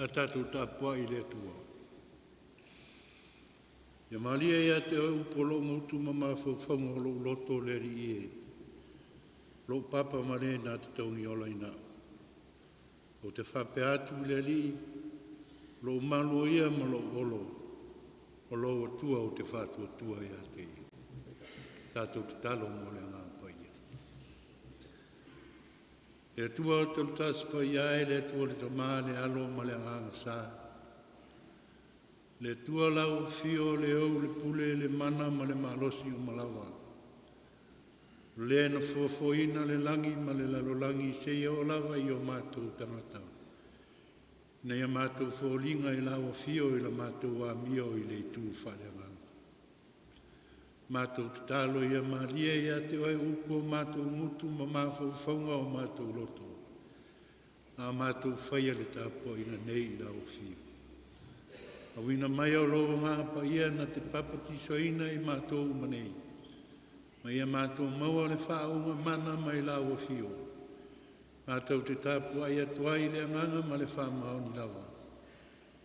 A tatou tapuai i le Atua. Ia malie ia te Oe upu a lou gutu ma mafaufauga o lou loto, le Alii e, lou papa ma le na te tauniolaina au. Ou te faapea atu i le Alii, o lou malu o ia ma lou olo, o lou Atua ou te faatuatua ia te ia. Tatou tatalo mo le Agaga Paia. Le Atua Talu Tasi Paia e, le Atua le Tama, le Alo ma le Agaga Sa, le Atua lau Afio, le ou le pule, le mana ma le malosi uma lava, o Le na foafoaina le lagi ma le lalolagi seia oo lava i o matou tagata, ina ia matou foliga i lau Afio i la matou amio i le itu faaleagaga. Matou tatalo ia malie ia te Oe upu a matou gutu ma mafaufauga o matou loto, a o matou faia le tapuaiga nei i lau Afio. Auina maia o lou Agaga Paia na te papatisoina i matou uma nei, ma ia matou maua le faauuga mana mai lau Afio, matou te tapuai atu ai i le agaga ma le faamaoni lava,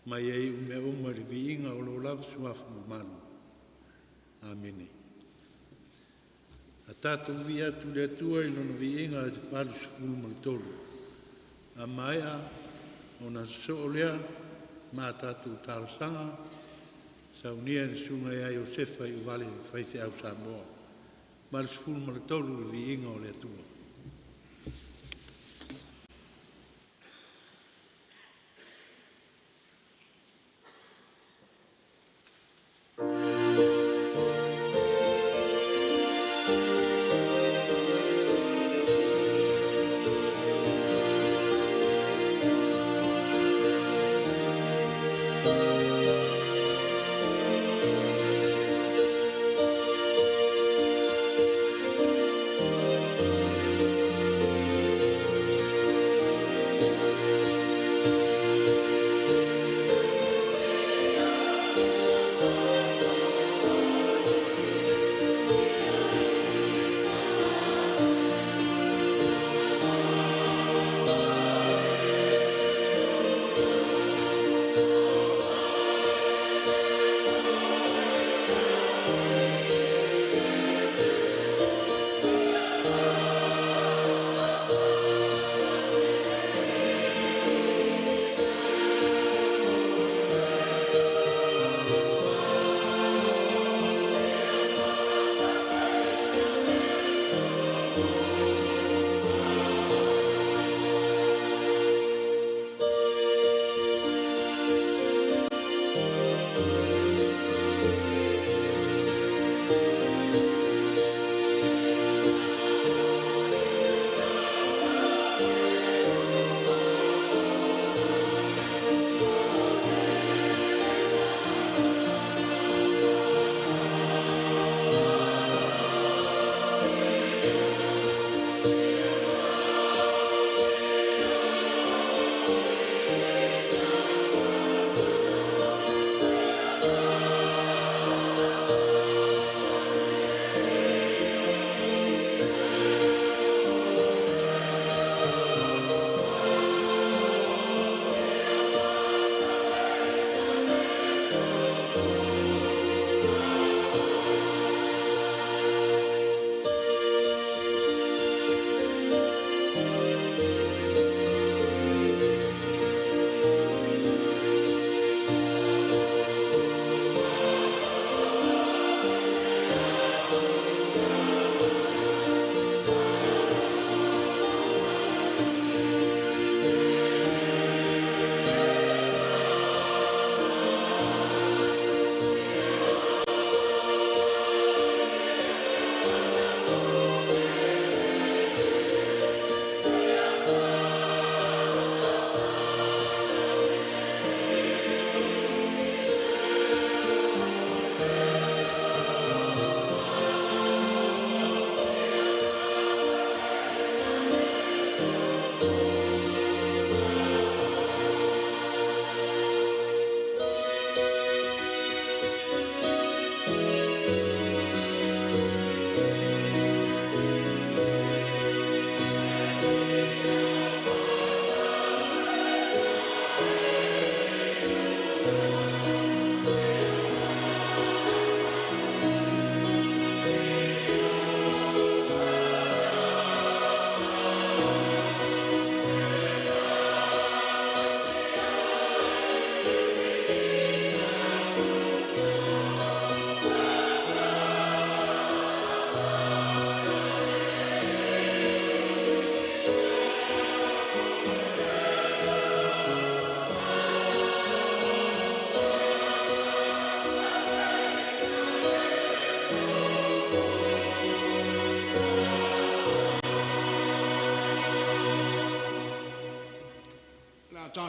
ma ia iu mea uma i le viiga o Lou lava Suafa mamalu. Amene. A tatou vivii atu i le Atua i Lona viiga e 83, a maea ona sosoo lea ma a tatou talosaga, saunia e le Susuga ia Iosefa Iovalele Faifeau Samoa. 83 Le Viiga o le Atua.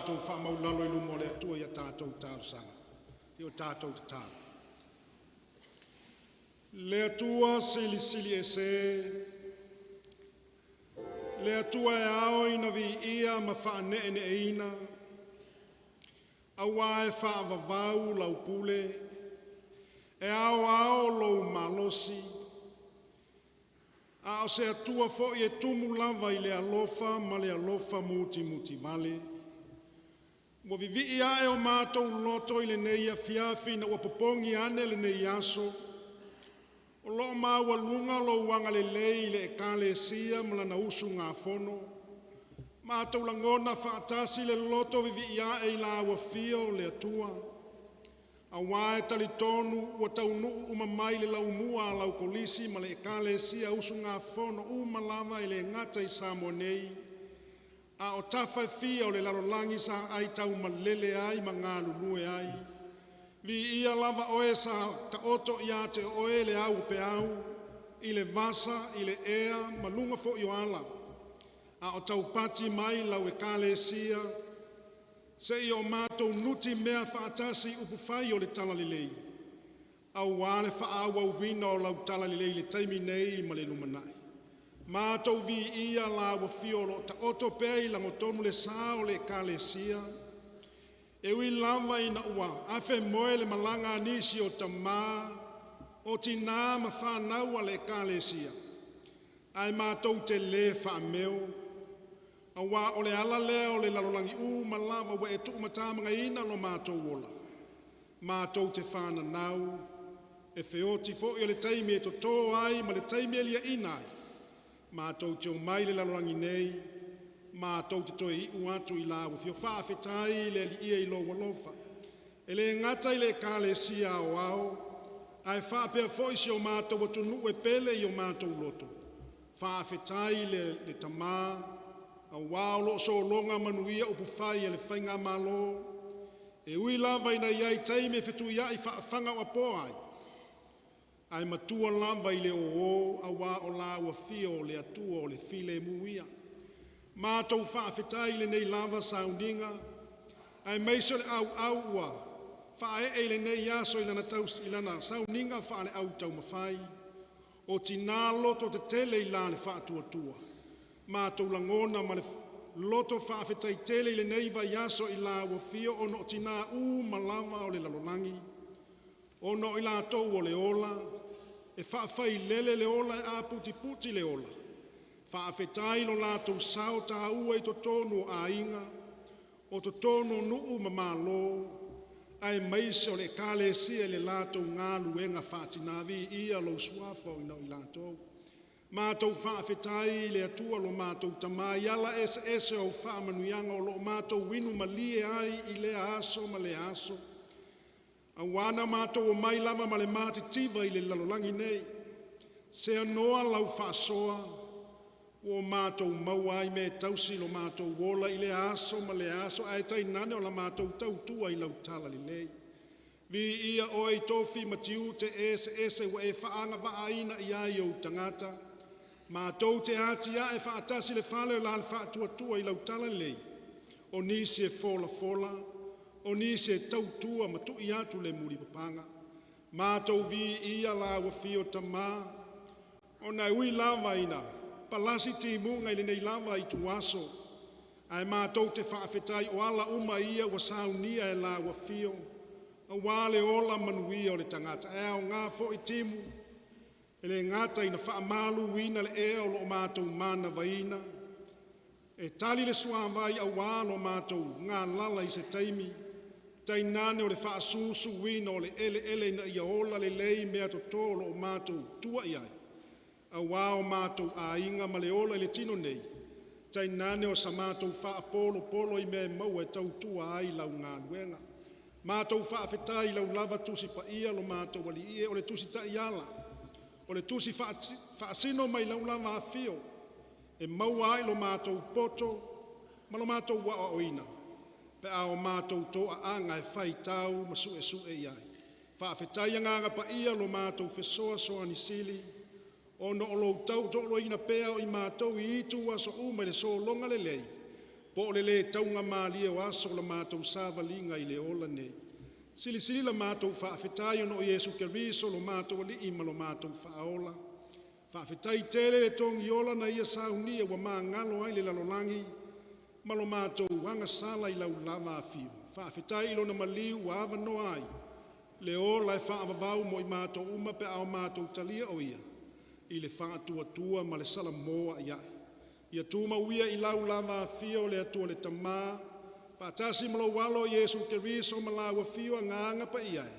tatou faamaualalo i luma o le Atua i a tatou talosaga i o tatou tatalo. Le Atua Silisili Ese, le Atua e ao ina viia ma faaneeneeina, auā e faavavau lau pule, e aoao lou malosi, a o se Atua foi e tumu lava i le alofa ma le alofa mutimutivale. Ua vivii ae o matou loto i lenei afiafi ina ua popogi ane lenei aso, o lo o maualuga lou agalelei i le Ekalesia ma lana usugafono. Matou lagona faatasi le loto vivii ae i lau afio le Atua, auā e talitonu ua taunuu uma mai le laumua a lau Kolisi ma le Ekalesia usugafono uma lava e le gata i Samoa nei, a o tafa e fia o le lalolagi sa aitaumalele ai ma galulue ai. Viia lava Oe sa taoto ia te Oe le au o peau i le vasa, i le ea ma luga foi o ala, a o taupati mai lau Ekalesia seia o matou nutimea faatasi i upufai o le talalelei, auā le faaauauina o lau talalelei i le taimi nei ma le lumanai. Matou viia lau afio o lo o taoto pea i lagotonu le sa o le Ekalesia, e ui lava ina ua afemoe le malaga a nisi o tamā, o tinā ma fanau a le Ekalesia, ae matou te le faameo, auā o le ala lea o le lalolagi uma lava ua e tuumatamagaina lo matou ola, matou te fananau, e feoti foi o le taimi e totō ai ma le taimi e liaina ai, matou te omai i le lalolagi nei, matou te toe iu atu i lau afio. Faafetai le Alii i lou alofa, e le gata i le Ekalesia Aoao ae faapea foi si o matou atunuu e pele i o matou loto. Faafetai i le Tama auā o lo o sologa manuia upufai a le faigamalo, e ui lava ina i ai taimi e fetuiai faafagaoapoa ai, ae matua lava i le ōō auā o lau afio o le Atua o le filemu ia. Matou faafetai i lenei lava sauniga aemaise o le auau ua faaee i lenei aso i lana sauniga faale-au taumafai, o tinā lototetele i la le faatuatua. Matou lagona ma le loto faafetai tele i lenei vaiaso i lau afio ona o tinā uma lava o le lalolagi, ona o i latou o le ola, e faafailele le ola e aputiputi le ola. Faafetai i lo latou sao taua i totonu o aiga, o totonu o nuu ma malo, aemaise o le Ekalesia i le latou galuega faatinā. Viia lou Suafa ona o i latou. Matou faafetai i le Atua lo matou Tama i ala eseese o au faamanuiaga o lo o matou inu malie ai i lea aso ma lea aso, auā na matou omai lava ma le matitiva i le lalolagi nei, seanoa lau faasoa ua matou maua ai mea e tausi lo matou ola i lea aso ma lea aso, ae tainane o la matou tautua i lau talalelei. Viia Oe i tofi ma tiute eseese ua e faagavaaina i ai ou tagata, matou te atiae faatasi le fale o le faatuatua i lau talalelei, o nisi e folafola, o nisi e tautua ma tui atu le mulipapaga. Matou viia lau afio Tama, ona e ui lava ina palasi timuga i lenei lava ituaso, ae matou te faafetai o ala uma ia ua saunia e lau afio aua le ola manuia o le tagata. Ae aoga foi timu e le gata ina faamaluina le ea o lo o matou manavaina, e tali le suavai aua lo matou galala i se taimi, tainane o le faasusuina o le eleele ina ia ola lelei meatoto o lo o matou tua i ai, aua o matou aiga ma le ola i le tino nei, tainane o sa matou faapolopolo i mea e maua e tautua ai lau galuega. Matou faafetai i lau lava Tusi Paia lo matou Alii e, o le Tusi Taiala, o le Tusi faasino mai lau lava afio e maua ai lo matou poto ma lo matou aoaoina pe a o matou toaaga e faitau ma suesue i ai. Faafetai Agaga Paia lo matou Fesoasoani Sili ona o lou tautoaluaina pea o i matou i ituaso uma i le sologa lelei. Po o le lē taugamalie o aso o la matou savaliga i le ola nei. Silisili la matou faafetai ona o Iesu Keriso lo matou Alii ma lo matou Faaola. Faafetai tele le togiola na Ia saunia ua magalo ai le lalolagi ma lo matou agasala i lau lava afio. Faafetai i Lona maliu ua avanoa ai le ola e faavavau mo i matou uma pe a o matou talia o Ia i le faatuatua ma le salamo a'ia'i. Ia tumau ia i lau lava afio le Atua le Tama, faatasi ma lou Alo o Iesu Keriso ma lau Afio Agaga Paia e,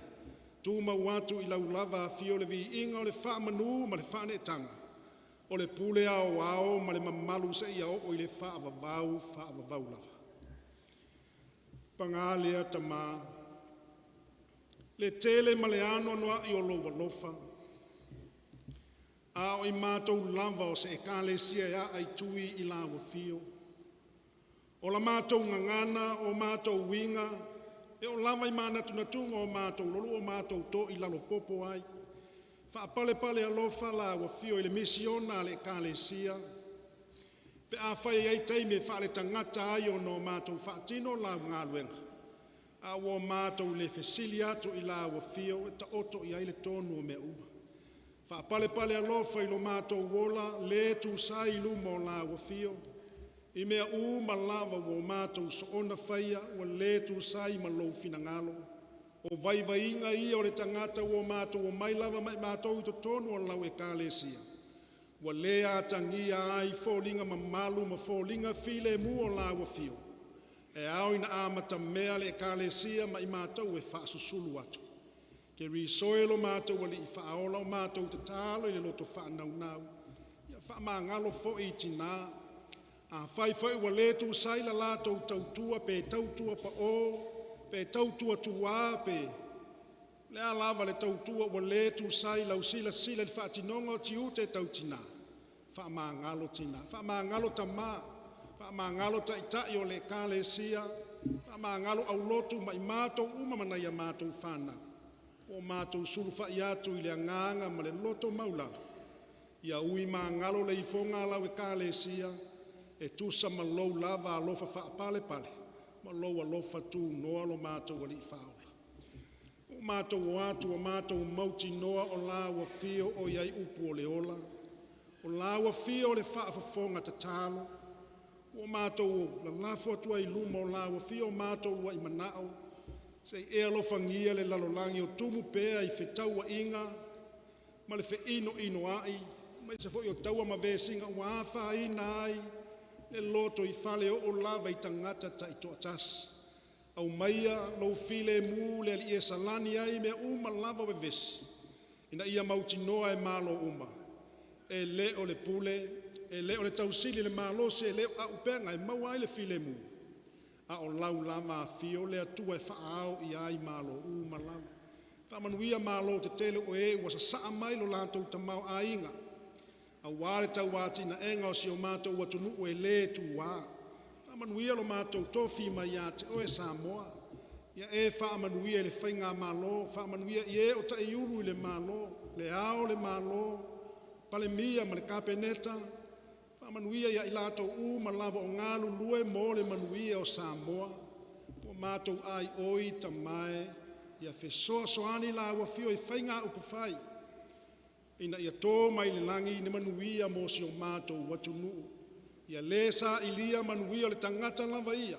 tumau atu i lau lava afio le viiga o le faamanu ma le faaneetaga, o le pule aoao ma le mamalu seia oo i le faavavau, faavavau lava. Paga lea Tamā, le tele ma le anoanoai o lou alofa, a o i matou lava o se Ekalesia e aaaitui i lau afio. O la matou gagana, o matou uiga, e oo lava i manatunatuga o matou lola ua matou toilalo popo ai. Faapalepale alofa lau Afio i le misiona a le Ekalesia pe afai e i ai taimi e faaletagata ai ona o matou faatino lau galuega, a ua matou le fesili atu i lau Afio e taoto i ai le tonu o mea uma. Faapalepale alofa i lo matou ola lē tusa ai i luma o lau Afio i mea uma lava ua matou soona faia ua le tusa ai ma lou finagalo. O vaivaiga ia o le tagata ua matou omai lava ma i matou i totonu o lau Ekalesia, ua le atagia ai foliga mamalu ma foliga filemu o lau Afio, e ao ina amatamea le Ekalesia ma i matou e faasusulu atu. Keriso e lo matou Alii Faaola, o matou tatalo i le loto faanaunau, ia faamagalo foi i tina. Afai foi ua le tusa ai la latou tautua pe tautua pao, pe tautua tuā, pe o le a lava le tautua ua le tusa ai i lau silasila i le faatinoga o tiute tau tina, faamagalo tina, faamagalo tama, faamagalo taitai o le Ekalesia, faamagalo aulotu ma i matou uma ma nai a matou fanau, ua matou sulufai atu i le agaga ma le loto maualalo, ia ui magalo le ifoga a lau Ekalesia e tusa ma lou lava alofa faapalepale ma lou alofa tunoa lo matou Alii Faaola. Ua matou o atu ua matou mautinoa o lau afio o i ai upu o le ola, o lau afio o le faafofoga tatalo. Ua matou lalafo atu ai i luma o lau afio o matou uluai manao, se i e alofagia le lalolagi o tumu pea i fetauaiga ma le feinoinoai, aemaise foi o taua ma vesiga ua afaina ai le lotoifale, e oo lava i tagata taitoatasi. Aumaia lou filemu le Alii e salani ai mea uma lava o vevesi, ina ia mautinoa e malo uma, e le o le pule, e le o le tausili i le malosi, e le o auupega e maua ai le filemu, a o lau lava afio le Atua e faaao i ai malo uma lava. Faamanuia malo tetele o e ua sasaa mai lo latou tamaoaiga aua le tauatiaega o si o matou atunuu e le tuua. Faamanuia lo matou tofi mai ia te oe Samoa. Ia e faamanuia i le faigamalo, faamanuia i e o taiulu i le Malo, Le Ao o le Malo, Palemia ma le Kapeneta, faamanuia ia i latou uma lava o galulue mo le manuia o Samoa. Ua matou aioi Tama e, ia fesoasoani lau Afio i faiga upufai ina ia to mai le lagi ni manuia mo si o matou atunuu. Ia le sailia manuia o le tagata lava ia,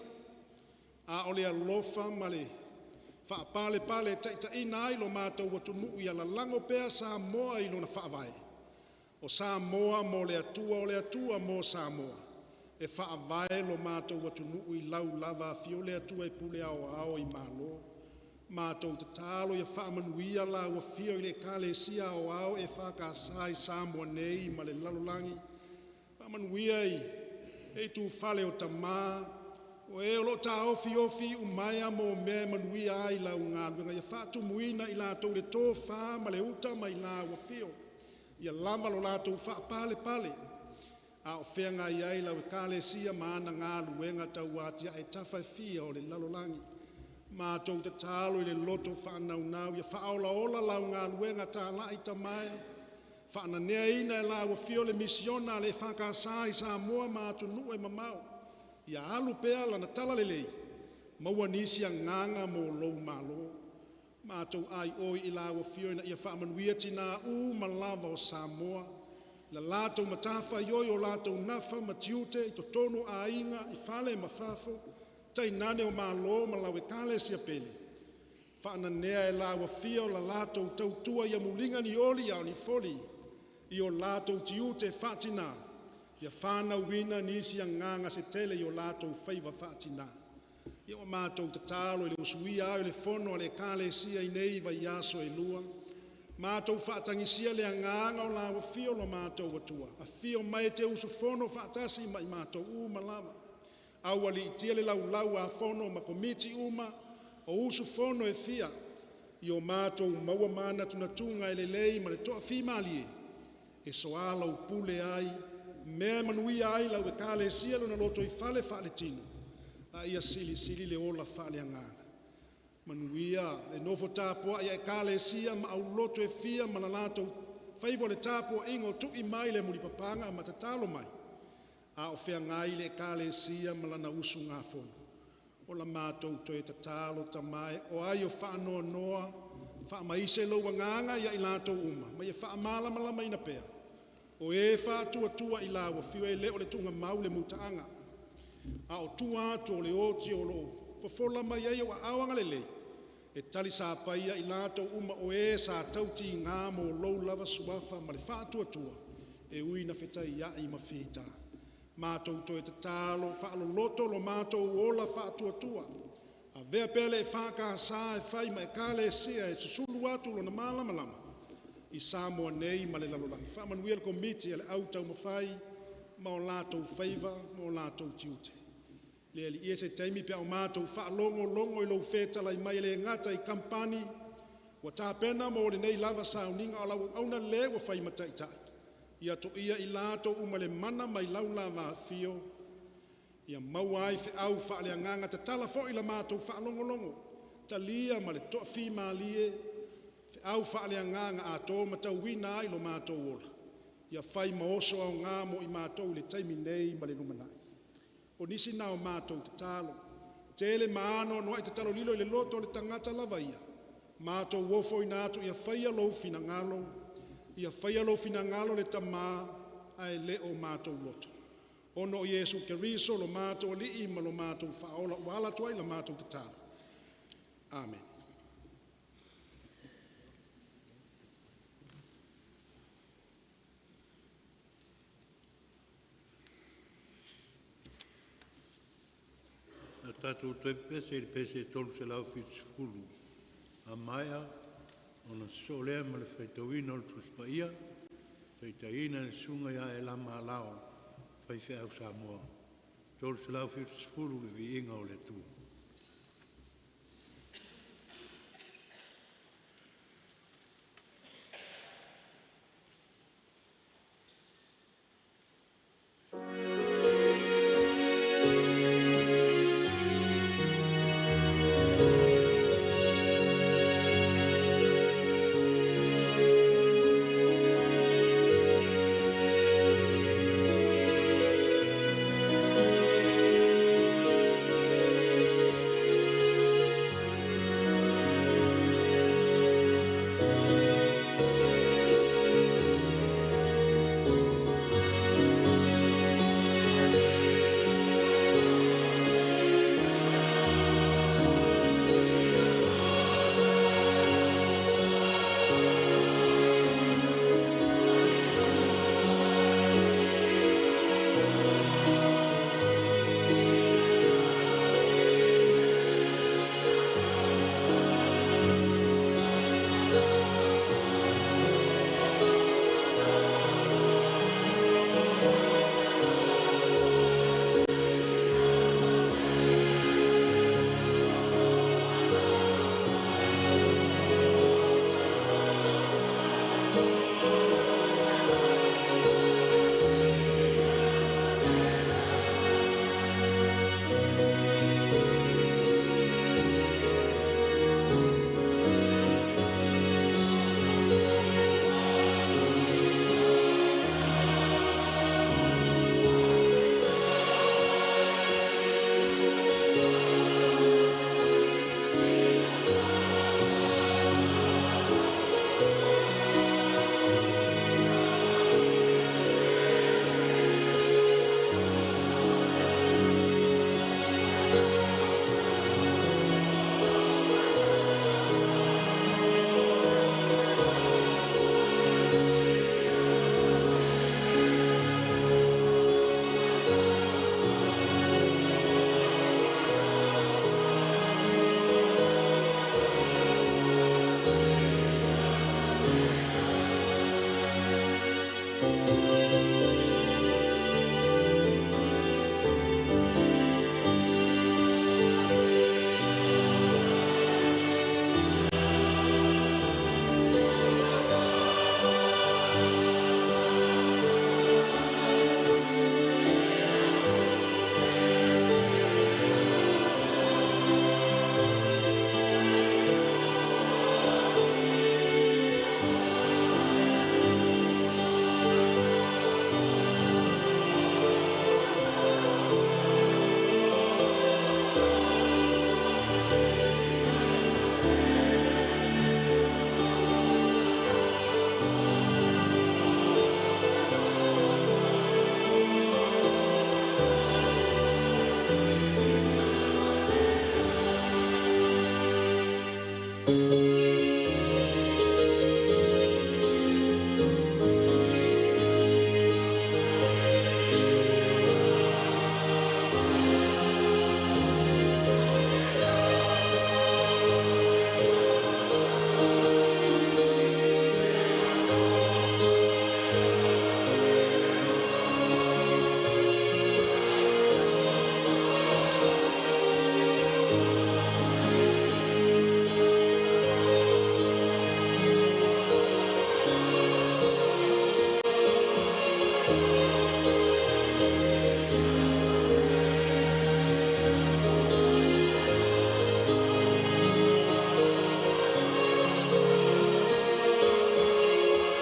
a o le alofa ma le faapalepale e taitaiina ai lo matou atunuu ia lalago pea Samoa i lona faavae, o Samoa mo le Atua, o le Atua mo Samoa. E faavae lo matou atunuu i lau lava afio le Atua e pule aoao i Malo. Matou tatalo ia faamanuia lau Afio i le Ekalesia Aoao EFKS i Samoa nei ma le lalolagi, faamanuia i le itufale o tama, o e o lo o taofiofi iumaea mo mea e manuia ai lau galuega. Ia faatumuina i latou i le tofa ma le uta mai lau Afio, ia lava lo latou faapalepale a o feagai ai lau Ekalesia ma ana galuega tauatiae i tafa e fia o le lalolagi. Matou tatalo i le loto faanaunau ia faaolaola lau galuega talai Tama e, faananeaina e lau Afio le misiona a le EFKS i Samoa ma atunuu e mamao. Ia alu pea lana talalelei, maua nisi agaga mo lou malo. Matou aioi i lau afio ina ia faamanuia tinā uma lava o Samoa, i la latou matafaioi o latou nafa ma tiute i totonu o aiga, i fale ma fafo, tainane o Malo ma lau Ekalesia pele. Faananea e lau Afio la latou tautua ia muliga ni oli a o ni foli i o latou tiute faatinā, ia fanauina nisi agaga se tele i o latou faiva faatinā. Ia ua matou tatalo i le usuia ai o le fono a le Ekalesia i nei vaiaso e lua, matou faatagisia le agaga o lau Afio lo matou Atua, afio mai e te usufono faatasi ma i matou uma lava. Aualiitia le Laulau-a-Fono ma Komiti uma o usufono e fia, ia o matou maua manatunatuga e lelei ma le toafimalie e soalaupule ai mea e manuia ai lau Ekalesia i lona lotoifale faaletino, a ia silisili le ola faaleagaga. Manuia le nofo tapuai a Ekalesia ma aulotu e fia ma la latou faiva o le tapuaiga o tui mai le mulipapaga ma tatalo mai, a o feagai le Ekalesia ma lana usugafono. O la matou toe tatalo, Tama e, o ai o faanoanoa, faamaise lou agaga ia i latou uma ma ia faamalamalamaina pea, o e faatuatua i lau afio, e le o le tuugamau le mutaaga, a o tua atu o le oti o lo o fofola mai ai ou aao agalelei e talisapaia i latou uma o e sa tautiga mo lou lava suafa ma le faatuatua, e ui ina fetaiai ma fita. Matou toe tatalo, faaloloto lo matou ola faatuatua, avea pea le EFKS e fai ma Ekalesia e susulu atu lona malamalama i Samoa nei ma le lalolagi. Faamanuia le komiti a le Au Taumafai ma o latou faiva ma o latou tiute. Le Alii e, se taimi pe a o matou faalogologo i lou fetalai mai e le gata i kamupani ua tapena mo lenei lava sauniga, a o lau auauna le ua fai ma taitai, ia toia i latou uma i le mana mai lau lava afio, ia maua ai feau faaleagaga. Tatala foi la matou faalogologo, talia ma le toafimalie feau faaleagaga a to matauina ai lo matou ola, ia fai ma oso aoga mo i matou i le taimi nei ma le lumanai. O nisi na o matou tatalo, tele ma anoanoai tatalo lilo i le loto o le tagata lava ia, matou ofoina atu ia faia lou finagalo, ia faia lou finagalo le Tama ae le o matou loto. Ona o Iesu Keriso lo matou Alii ma lo matou Faaola ua ala atu ai la matou tatalo. Amene. A tatou toe pepese i le pese 370, a maea ona sosoo lea ma le faitauina o le Tusi Paia, taitaiina e le Susuga ia Aelama Alao, faifeau Samoa. 370, Le Viiga o le Atua.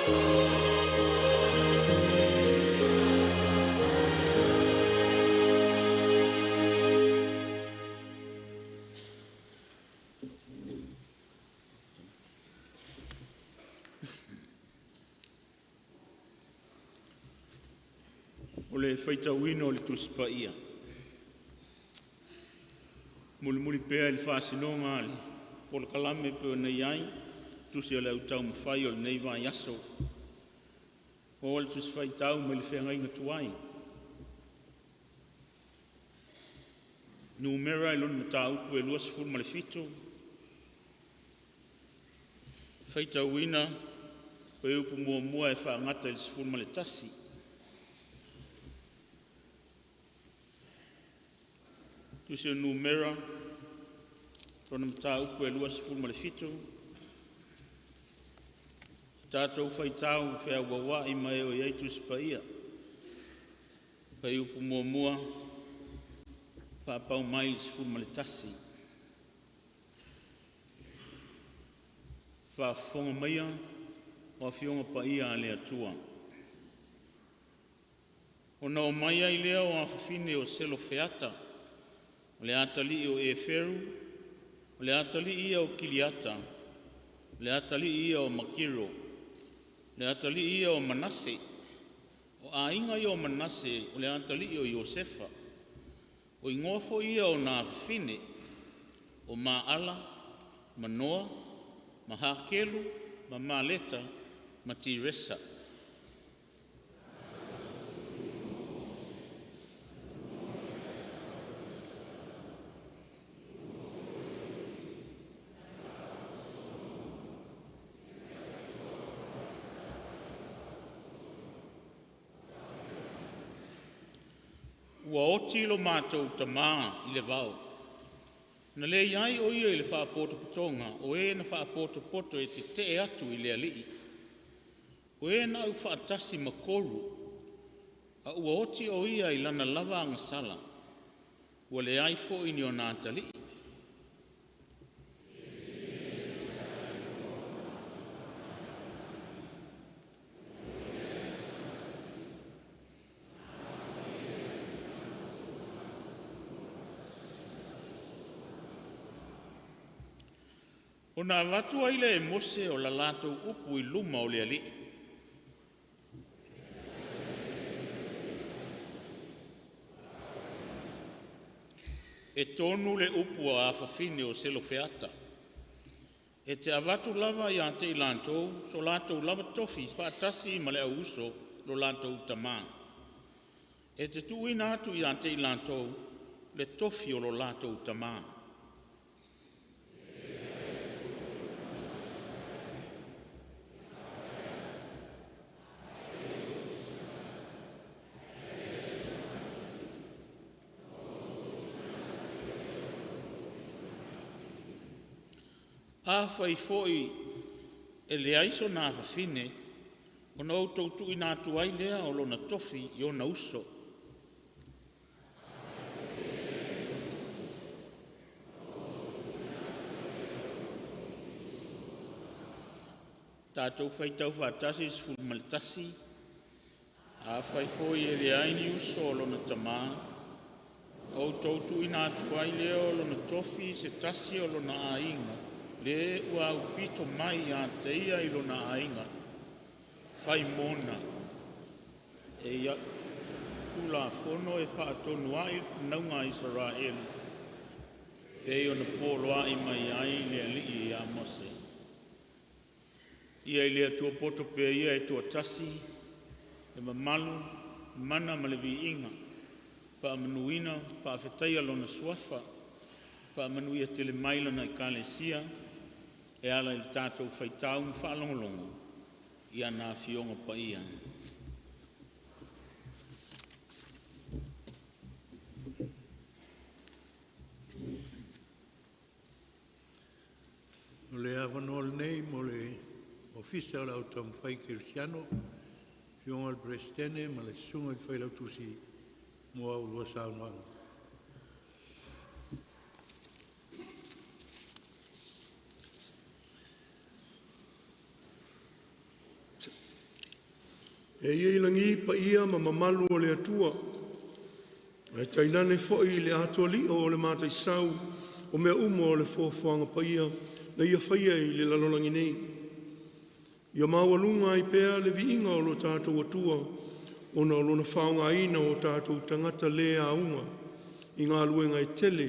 O le faitauina o le Tusi Paia, mulimuli pea i le faasinoga a le polokalame e pei ona i ai tusi a le Au Taumafai o lenei vaiaso. O le Tusi Faitau mai le Feagaiga Tuai, Numera i lona mataupu e 27, faitauina fuaiupu muamua e faagata i le 11. Tusi o Numera, lona mataupu e 27, tatou faitau feauauai ma e o i ai Tusi Paia. Fuaiupu muamua faapau mai le 11. Faafofoga maia o Afioga Paia a le Atua. Ona omai ai lea o afafine o Selofeata, o le atalii o Eferu, o le atalii ia o Kiliata, o le atalii ia o Makiro, o le atalii ia o Manase. O aiga ia o Manase o le atalii o Iosefa. O igoa foi ia o na afafine, o Maala, ma Noa, ma Hakelu ma Maleta ma Tiresa. Ua oti lo matou tama i le vao, na leai ai o ia i le faapotopotoga o e na faapotopoto e tetee atu i le Alii. O e na aufaatasi ma Koru, a ua oti o ia i lana lava agasala, ua leai foi ni ona atalii. Ona avatu ai lea e Mose o le latou upu i luma o le Alii. E tonu le upu a afafine o Selofeata, e te avatu lava ia te i latou so latou lava tofi faatasi ma le au uso lo latou tama. E te tuuina atu ia te i latou le tofi o lo latou tama. Afai foi e leai sona afafine, ona outou tuuina atu ai lea o lona tofi i ona uso. Tatou faitau faatasi le 11. Afai foi e leai ni uso o lona tamā, outou tuuina atu ai lea o lona tofi i se tasi o lona aiga, le ua aupito mai ia te ia i lona aiga, fai mona. E ia'u tulafono e faatonu ai le fanauga a Isaraelu, e pei ona poloai mai ai le Alii ia Mose. Ia i le Atua poto pea Ia e toatasi le mamalu, mana ma le viiga, faamanuina ma faafetaia Lona Suafa, faamanuia tele mai Lana Ekalesia e ala i le tatou faitau ma faalogologo i ana Afioga Paia. O le avanoa lenei mo le Ofisa o le Au Taumafai Kerisiano, Afioga i le Peresetene ma le Susuga i le Failautusi mo a oulua saunoaga. E ia i lagi paia ma mamalu o le Atua, ae tainane foi le atoa-lio o le Mataisau o mea uma o le foafoaga paia na Ia faia i le lalolagi nei. Ia maualuga ai pea le viiga o lo tatou Atua ona o Lona faaaogaina o tatou tagata le auga i galuega e tele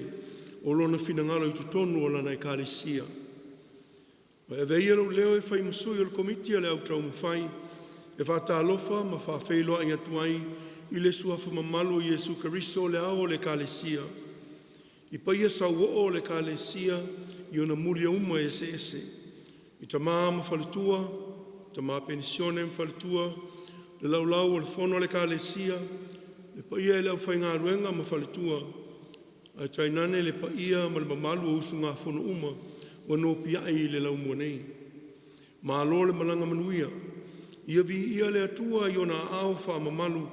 o Lona finagalo i totonu o Lana Ekalesia. Ae avea ia lou leo e fai ma sui o le Komiti a le Au Taumafai e faatalofa ma faafeiloai atu ai i le Suafa mamalu o Iesu Keriso o le Ao o le Ekalesia, i paia sauoo o le Ekalesia i ona muliauma eseese, i tama ma faletua, tama penisione ma faletua, le Laulau a le Fono a le Ekalesia, le paia i le aufaigaluega ma faletua, ae tainane le paia ma le mamalu o usugafono uma ua nopiai i le laumua nei. Malo le malaga manuia, ia viia le Atua i ona aao faamamalu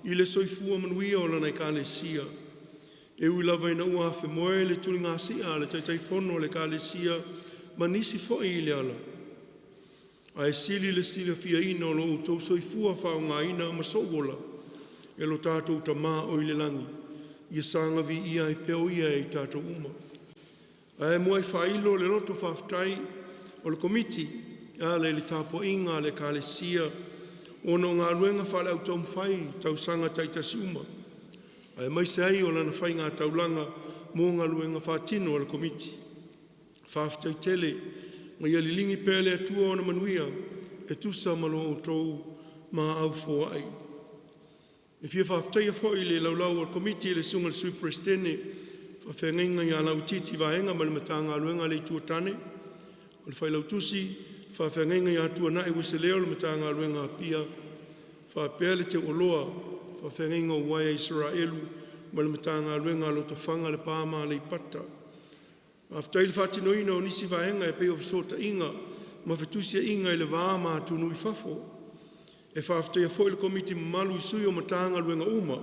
i le soifua manuia o Lana Ekalesia. E ui lava ina ua afemoe le tuligasia a le Taitaifono o le Ekalesia ma nisi foi i le ala, ae sili le silafiaina o lo outou soifua faaaogaina ma sou ola e lo tatou Tama oi le lagi. Ia saga viia ai pea o Ia e i tatou uma. Ae muai faailoa le loto faafetai o le Komiti e ala i le tapuaiga a le Ekalesia ona o galuega faale-Au Taumafai i tausaga taitasi uma, aemaise ai o lana faigataulaga mo galuega faatino a le Komiti. Faafetai tele ma ia liligi pea e le Atua ona manuia e tusa ma lo outou maau foai. E fia faafetaia foi le Laulau a le Komiti i le Susuga i le Sui Peresetene, faafeagaiga ia Lauitiiti Vaega ma le Matagaluega a le Itu o Tane, o le Failautusi, faafeagaiga ia Tuanai Ueseleo o le Matagaluega a Apia, faapea le Teuoloa faafeagaiga o Uaea Isaraelu ma le Matagaluega a Lotofaga Lepa ma Aleipata. Faafetai i le faatinoina o nisi vaega e pei o fesootaiga ma fetusiaiga i le va ma atunuu i fafo. E faafetaia foi le Komiti mamalu i sui o Matagaluega uma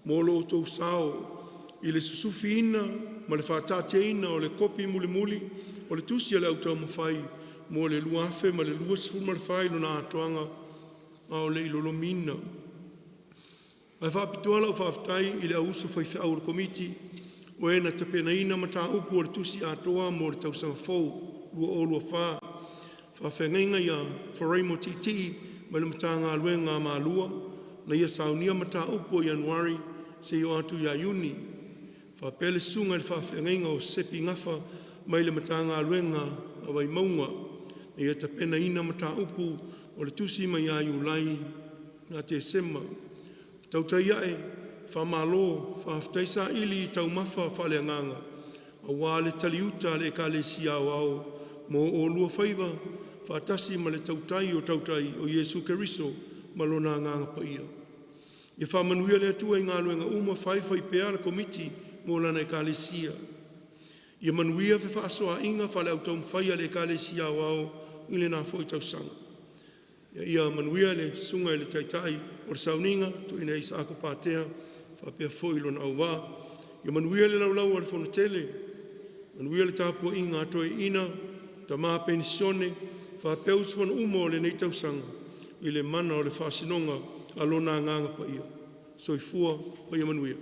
mo lo outou sao i le susufiina ma le faataatiaina o le kopi mulimuli o le Tusi a le Au Taumafai mo le 2024 i lona atoaga, a o le i lolomiina. Ae faapitoa lau faafetai i le auuso faifeau o le Komiti o e na tapenaina mataupu o le tusi atoa mo le tausaga fou 2024, faafeagaiga ia Faraimo Tiitii mai le Matagaluega a Malua na ia saunia mataupu o Ianuari seia oo atu ia Iuni, faapea le susuga i le faafeagaiga o Sepi Gafa mai le Matagaluega a Vaimauga na ia tapenaina mataupu o le tusi mai ia Iulai ia Tesema. Tautai ae, faamalo faafetai saili i taumafa faaleagaga aua le taliuta a le Ekalesia Aoao mo oulua faiva faatasi ma le Tautai o tautai o Iesu Keriso ma Lona Agaga Paia. Ia faamanuia le Atua i galuega uma faifai pea a le Komiti mo lana Ekalesia. Ia manuia fefaasoaaiga faale Au Taumafai a le Ekalesia Aoao i lena foi tausaga. Ia manuia le susuga i le Taitai o le Sauniga, Toeaina Isaako Patea faapea foi lona auvaa. Ia manuia le laulau a le Fonotele, manuia le tapuaiga a toeaiina, tama penisione faapea usufono uma o lenei tausaga i le mana o le faasinoga a Lona Agaga Paia. Soifua ma ia manuia.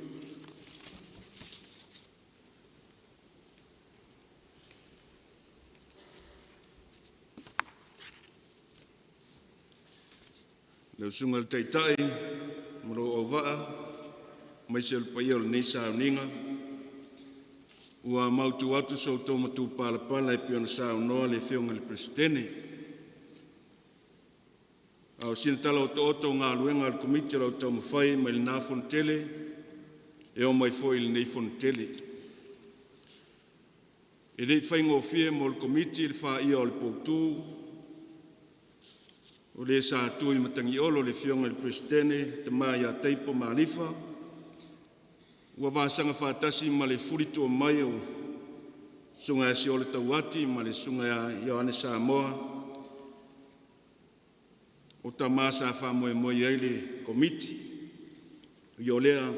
Lau Susuga i le Taitai ma lou auvaa aemaise o le paia o lenei sauniga, ua mautu atu so outou matupalapala e pei ona saunoa le Afioga i le Peresetene. A o sina tala otooto o galuega a le Komiti o le Au Taumafai mai lena Fonotele e oo mai foi i lenei Fonotele. E le i faigofie mo le Komiti le faia o le poutu o le sa tu i Matagiolo le Afioga i le Peresetene le Tama ia Taipo Malifa ua vasaga faatasi ma le fulitua mai o le Susuga ia Siola Tauati ma le Susuga ia Ioane Samoa, o tama sa faamoemoe i ai le Komiti. Ui o lea,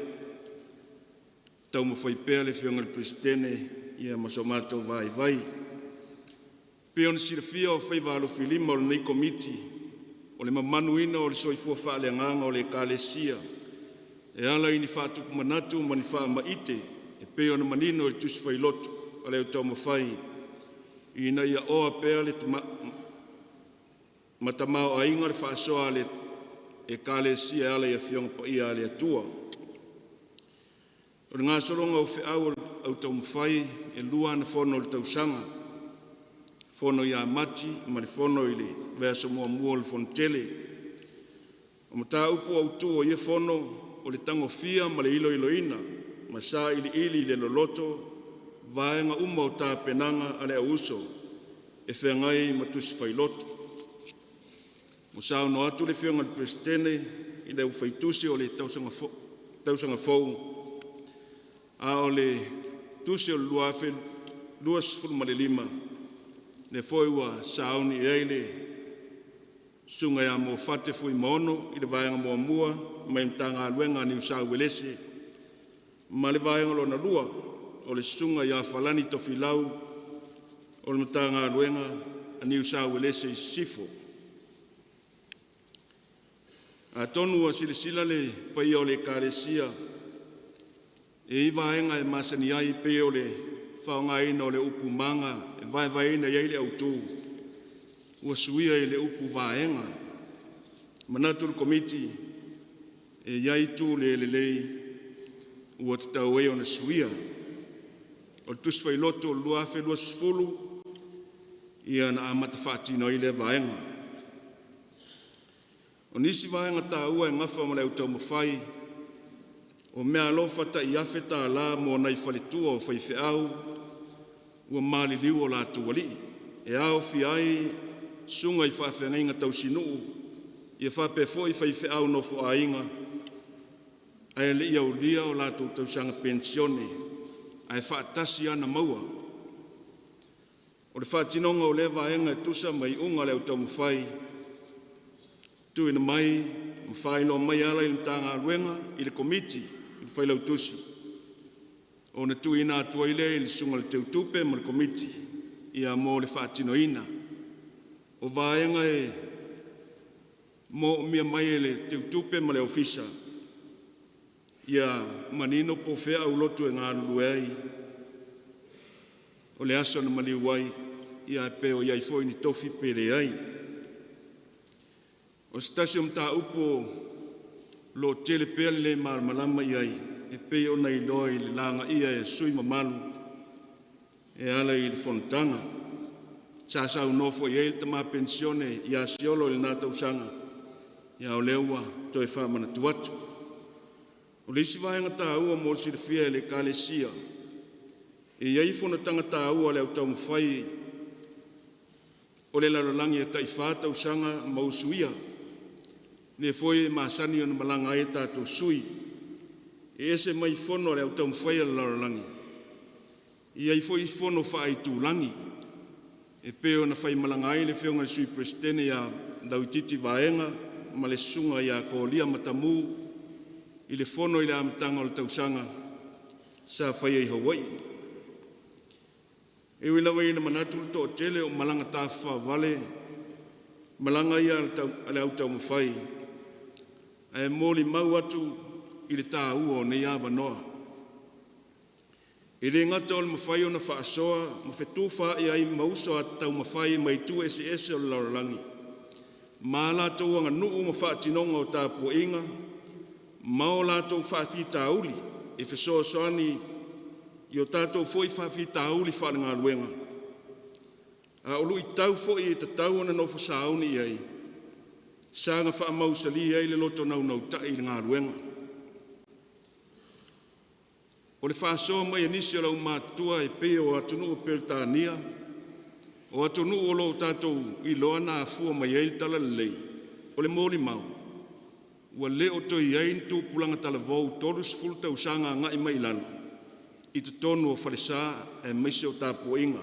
taumafai pea le Afioga i le Peresetene ma so matou vaivai. E pei ona silafia o faiva alofilima o lenei Komiti O le mamanuina o le soifua faaleagaga o le Ekalesia e ala i ni faatupu manatu ma ni faamaite e pei ona manino i le Tusi Fai Lotu a le Au Taumafai ina ia oa pea ma tamaoaiga le faasoa a le Ekalesia e ala i Afioaga Paia a le Atua. O le gasologa o feau a le au taumafai, e lua ana fono i le tausaga, fono ia Mati ma le fono i le vaiaso muamua o le fonotele. O mataupu autu o ia fono o le tagofia ma le iloiloina ma sailiili i le loloto vaega uma o tapenaga a le au uso e feagai ma Tusi Failotu. Ua saunoa atu le Afioga i le Peresetene i le Aufaitusi o le tausaga fou, a o le tusi o le 2025, lea foi ua sauni i ai le Susuga ia Moafate Fuimaono i le vaega muamua mai le Matagaluega a Niu Sa Uelese ma le vaega lona lua o le Susuga ia Falani Tofilau o le Matagaluega a Niu Sa Uelese i Sisifo. Atonu ua silasila le paia o le Ekalesia e i ai vaega e masani ai e pei o le faaaogaina o le upu maga e vaevaeina i ai le autu, ua suia i le upu vaega. Manatu le Komiti e i ai itu le lelei ua tatau ai ona suia. O le Tusi Failotu o le 2020 ia na amata faatino ai lea vaega. O nisi vaega taua e nafa ma le au taumafai o meaalofa tai $1000 mo nai faletua o faifeau ua maliliu o latou alii, e aofia ai susuga i faafeagaiga tausinuu ia faapea foi faifeau nofoaiga ae le i aulia o latou tausaga penisione ae faatasi ana maua. O le faatinoga o lea vaega e tusa ma iuga a le au taumafai tuuina mai ma faailoa mai e ala i le Matagaluega i le Komiti i le Failautusi, ona tuuina atu ai lea i le Susuga i le Teutupe ma le Komiti mo le faatinoina. O vaega e moomia mai e le Teutupe ma le Ofisa, ia manino po o fea aulotu e galulue ai, o le aso na maliu ai, ae pe o i ai foi ni tofi pe leai. O se tasi o mataupu o lo o tele pea le le malamalama i ai e pei ona iloa i le lagaia e sui usufono mamalu e ala i le fonotaga. Sa saunoa foi i ai le tama penisione ia Sefolo i lena tausaga, a o lea ua toe faamanatu atu. O le isi vaega taua mo le silafia e le Ekalesia, e i ai fonotaga taua a le Au Taumafai o le lalolagi e tai-fa tausaga ma usuia, lea foi e masani ona malaga ai a tatou sui. E ese mai fono a le Au Taumafai o le lalolagi, e i ai foi fono faaitulagi e pei ona faimalaga ai le Afioga i le Sui Peresetene ia Lauitiiti Vaega ma le Susuga ia Kolia Matamu i le fono i le amataga o le tausaga sa faia i Hawaii. E ui lava ina manatu le toatele o malaga tafafao vale malaga ia a le Au Taumafai, ae molimau atu i le taua o nei avanoa. E le gata o le mafai ona faasoa ma fetufaai ai ma uso taumafai mai itu eseese o le lalolagi ma a latou aganuu ma faatinoga o tapuaiga ma o latou faafitauli e fesoasoani i o tatou foi faafitauli faalegaluega, a o luitau foi e tatau ona nofo sauni i ai, e saga faamausali ai le loto naunautai i le galuega. O le faasoa mai a nisi o le aumatutua e pei o atunuu o Peretania o atunuu o lo o tatou iloa na afua mai ai le talalelei, o le molimau ua le o toe i ai ni tupulaga talavou 30 tausaga agai mai i lalo i totonu o falesa aemaise o tapuaiga.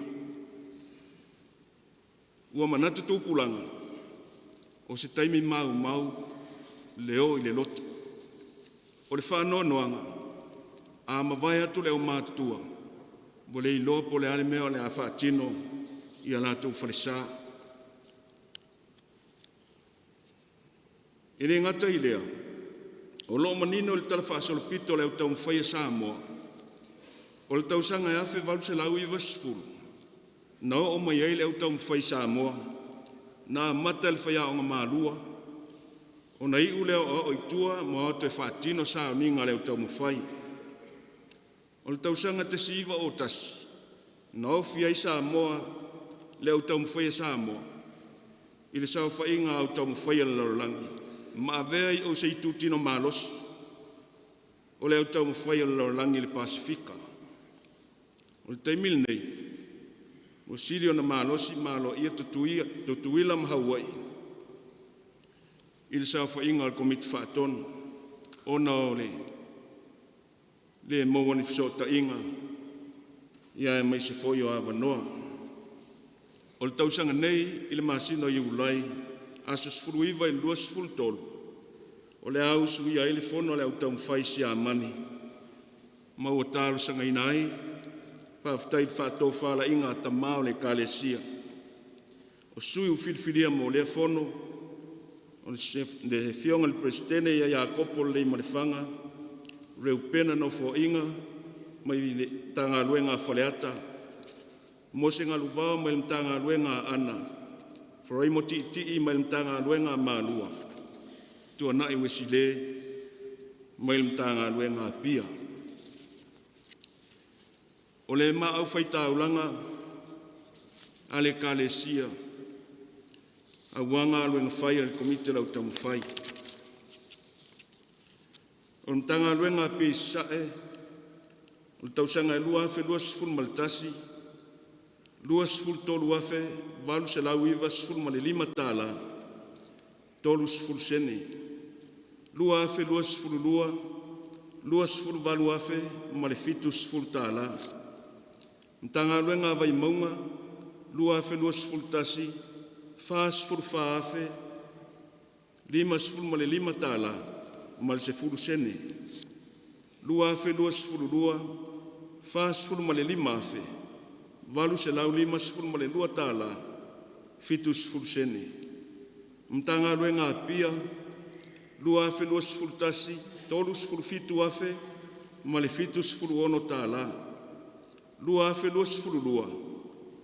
Ua manatu tupulaga, o se taimi maumau le oo i le lotu. O le faanoanoaga, a mavae atu le aumatutua, ua le iloa po o le a le mea o le a faatino i a latou falesa. E le gata i lea, o lo o manino i le talafaasolopito o le au taumafai a Samoa o le tausaga 1890 na oo mai ai le au taumafai i Samoa, na amata i le faiaoga malua ona iu lea o aoao i tua ma o atu e faatino sauniga a le au taumafai. O le tausaga 1901, na ofi ai Samoa le au taumafai a Samoa i le saofaiga a au taumafai a le lalolagi ma avea ai o se itutino malosi o le au taumafai o le lalolagi i le Pasefika. O le taimi lenei, ua sili ona malosi ma aloaia Tutuila ma Hawaii i le saofaiga a le Komiti Faatonu ona o le le maua o ni fesootaiga aemaise foi o avanoa. O le tausaga nei i le masina o Iulai aso 19 i le 23, o le a usuia ai le fono a le Au Taumafai i Siamani ma ua talosagaina ai, faafetai i le faatofalaiga a tama o le Ekalesia. O sui ua filifilia mo lea fono o le Afioga i le Peresetene ia Iakopo Leleimalefaga Reupena Nofoaiga mai le Matagaluega a Faleata, Mose Galuvao mai le Matagaluega a Aana, Faraimo Tiitii mai le Matagaluega a Malua, Tuanai Uesile mai le Matagaluega a Apia. O le maau faitaulaga a le Ekalesia aua galuega fai a le Komiti o le Au Taumafai. O le Matagaluega a Apia Sasae, o le tausaga e 2021, $23,895.30. 2022, $28,070. Matagaluega a Vaimauga 2021, $44,055.10 ma le 10 sene. 2022, $45,852 tala 70 sene. Matagaluega a Apia 2021, $37,076. 2022,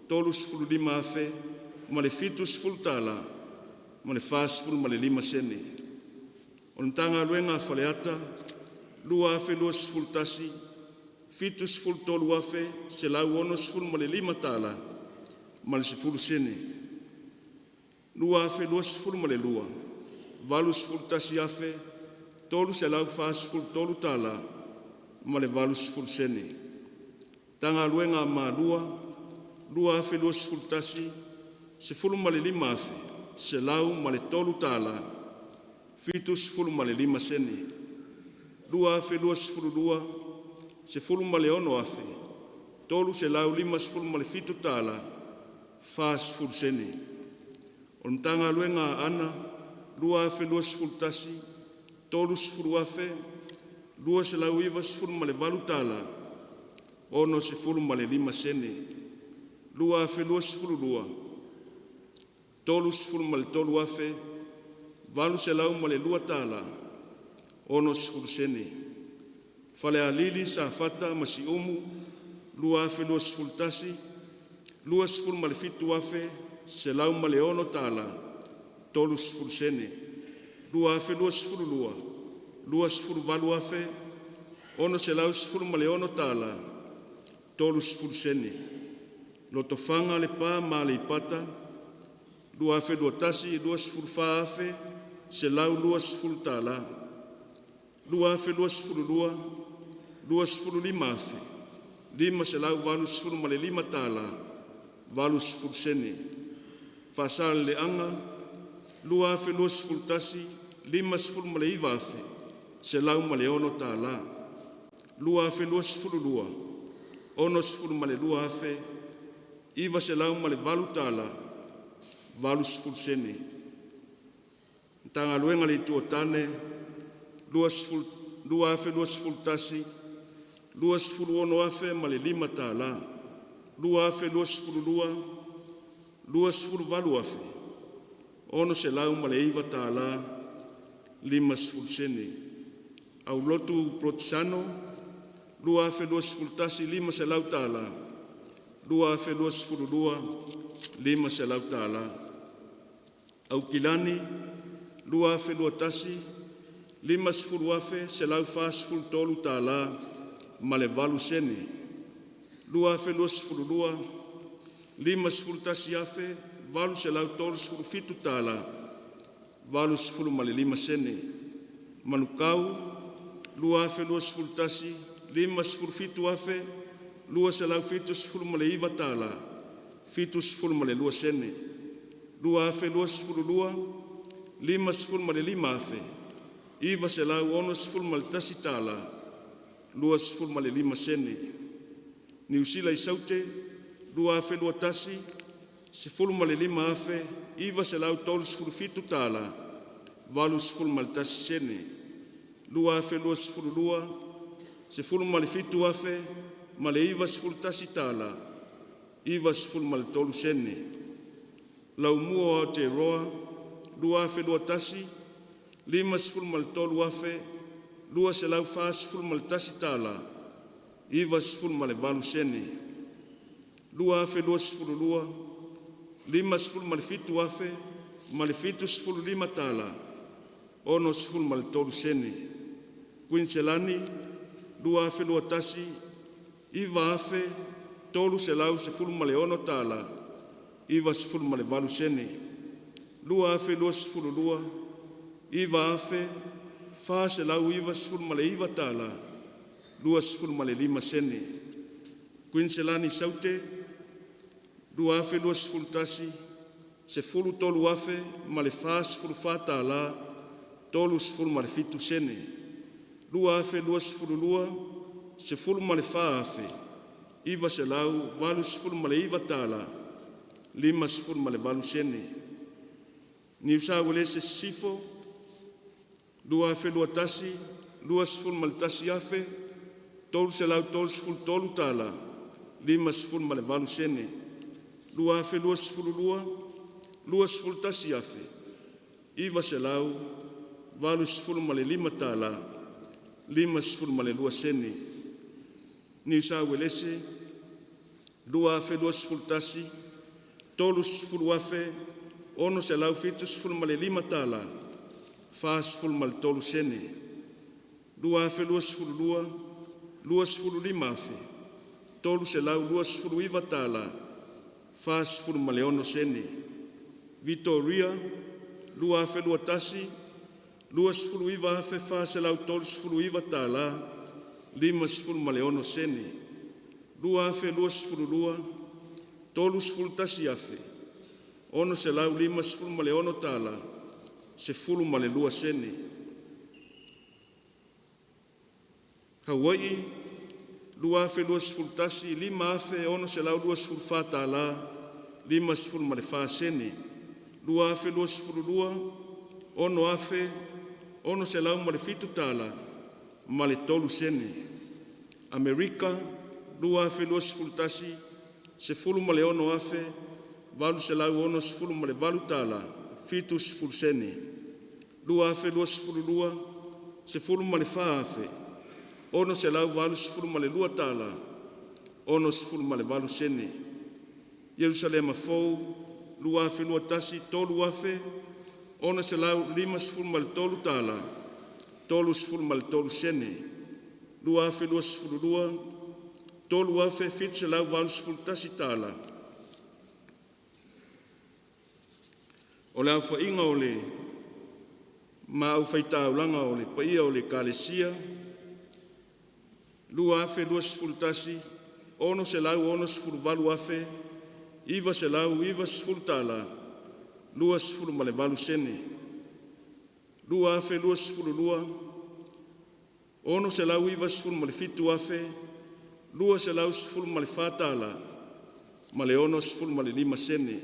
$35,070 ma le 45 sene. O le Matagaluega a Faleata 2021, $73,165.10 ma le 10 sene. 2022, $81,343 ma le 80 sene. Matagaluega a Malua 2021, $15,103.75. 2022, $16,357.40. O le Matagaluega a Aana 2021, $30,298.65. 2022, $33,802.60. Falealili, Safata ma Siumu 2021, $27,106.30. 2022, $28,616.30. Lotofaga, Lepa ma Aleipata 2021, $24,120. 2022, $25,585.80. Faasaleleaga 2021, $59,106. 2022, $62,908.80. Matagaluega a le Itu o Tane 2021, $26,005. 2022, $28,609. 50 sene. Aulotu Polotesano, 2021, $500.00; 2022, $500.00. Aukilani 2021, $50,143 ma le 8 sene. 2022, $51,837 85 sene. Manukau 2021, $57,279 tala 72 sene. 2022, $55,961 tala 25 sene. Niu Sila i Saute 2021, $15,937 tala 81 sene. 2022, $17,091 tala 93 sene. Laumua o Aotearoa 2021, $53,241 tala 98 sene. 2022, $57,075 tala 63 sene. Kuiniselani 2021, $9,316 tala 98 sene. 2022, $9,499 tala 25 sene. Kuiniselani Saute 2021, $13,044 tala 37 sene. 2022, $14,989 tala 58 sene. Niu Sa Uelese Sisifo 2021, $21,333 tala 58 sene. 2022, $21,985 tala 52 sene. Niu Sa Uelese 2021, $30,675 tala 43 sene. 2022, $25,329 tala 46 sene. Vitoria 2021, $29,439 tala 56 sene. 2022, $31,656 tala 12 sene. Hawaii 2021, $5,624 tala 54 sene. 2022, $6,607 tala ma le 3 sene. Amerika 2021, $16,868 tala 70 sene. 2022, $14,682 tala 68 sene. Ierusalema fou 2021, $3,653 tala 33 sene. 2022, $3,781 tala. O le aofaiga o le ma aufaitaulaga o le paia o le Ekalesia 2021, $668,990 tala 28 sene. 2022, $697,214 tala ma le 65 sene.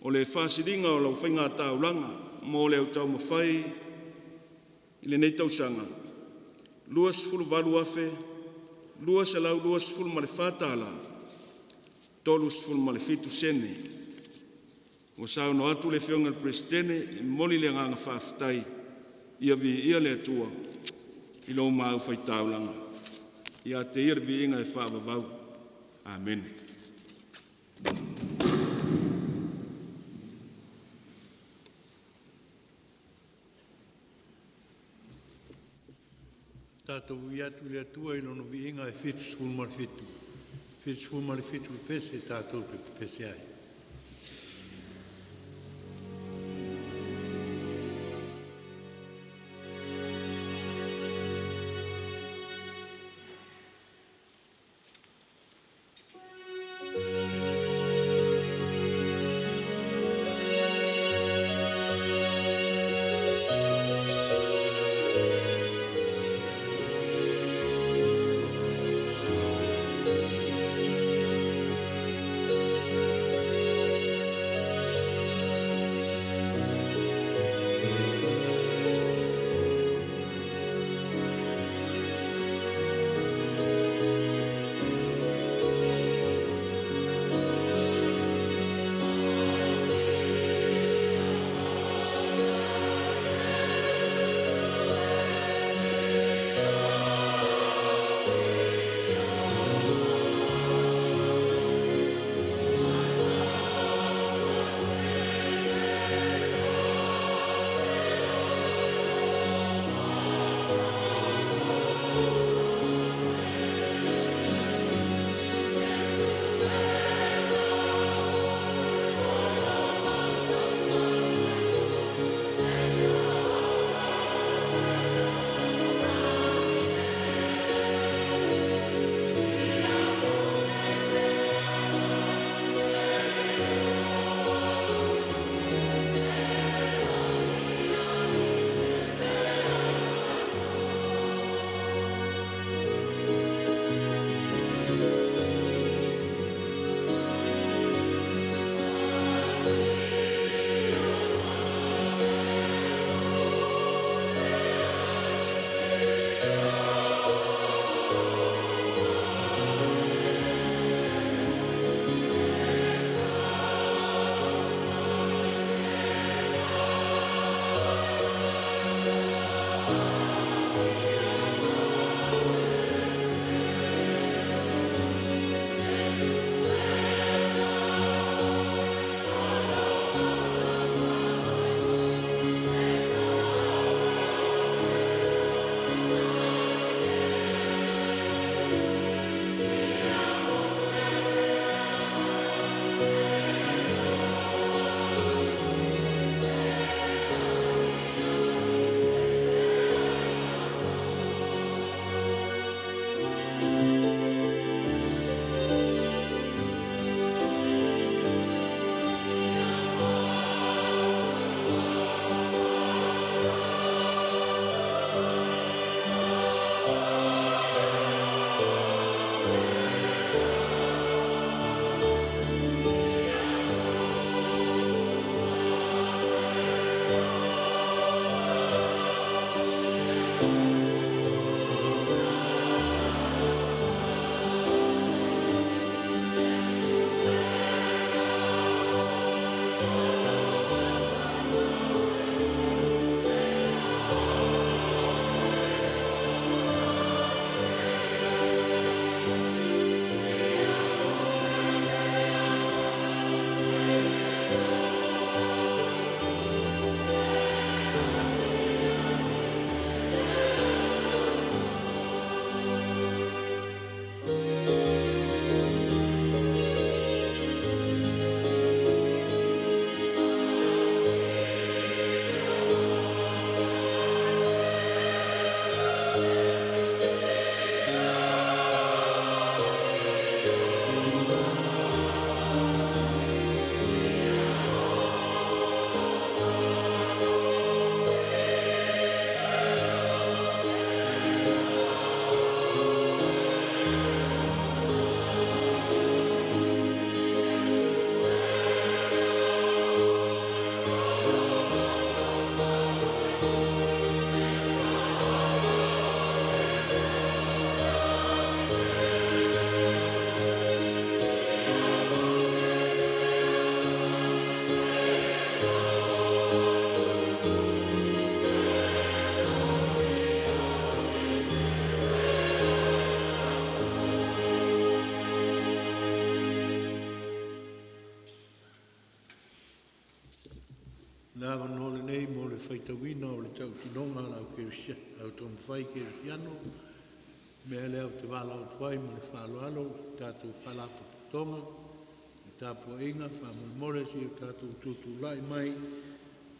O le faasiliga o lau faigataulaga mo le au taumafai i lenei tausaga, $28,224 tala 37 sene. Ua saunoa atu le Afioga i le Peresetene, e momoli le agaga faafetai Ia viia le Atua i lo maua faitaulaga, ia te ia le viiga e faavavau. Amene. Tatou viia atu i le Atua i Lona viiga e 77, 77 pepese tatou te pepese ai. Le avanoa lenei mo le faitauina o le tautinoga a le Au Taumafai Kerisiano, mea lea ou te valaau atu ai ma le faaaloalo i tatou Faalapotopotoga le tapuaiga faamolemole se i o tatou tutulai mai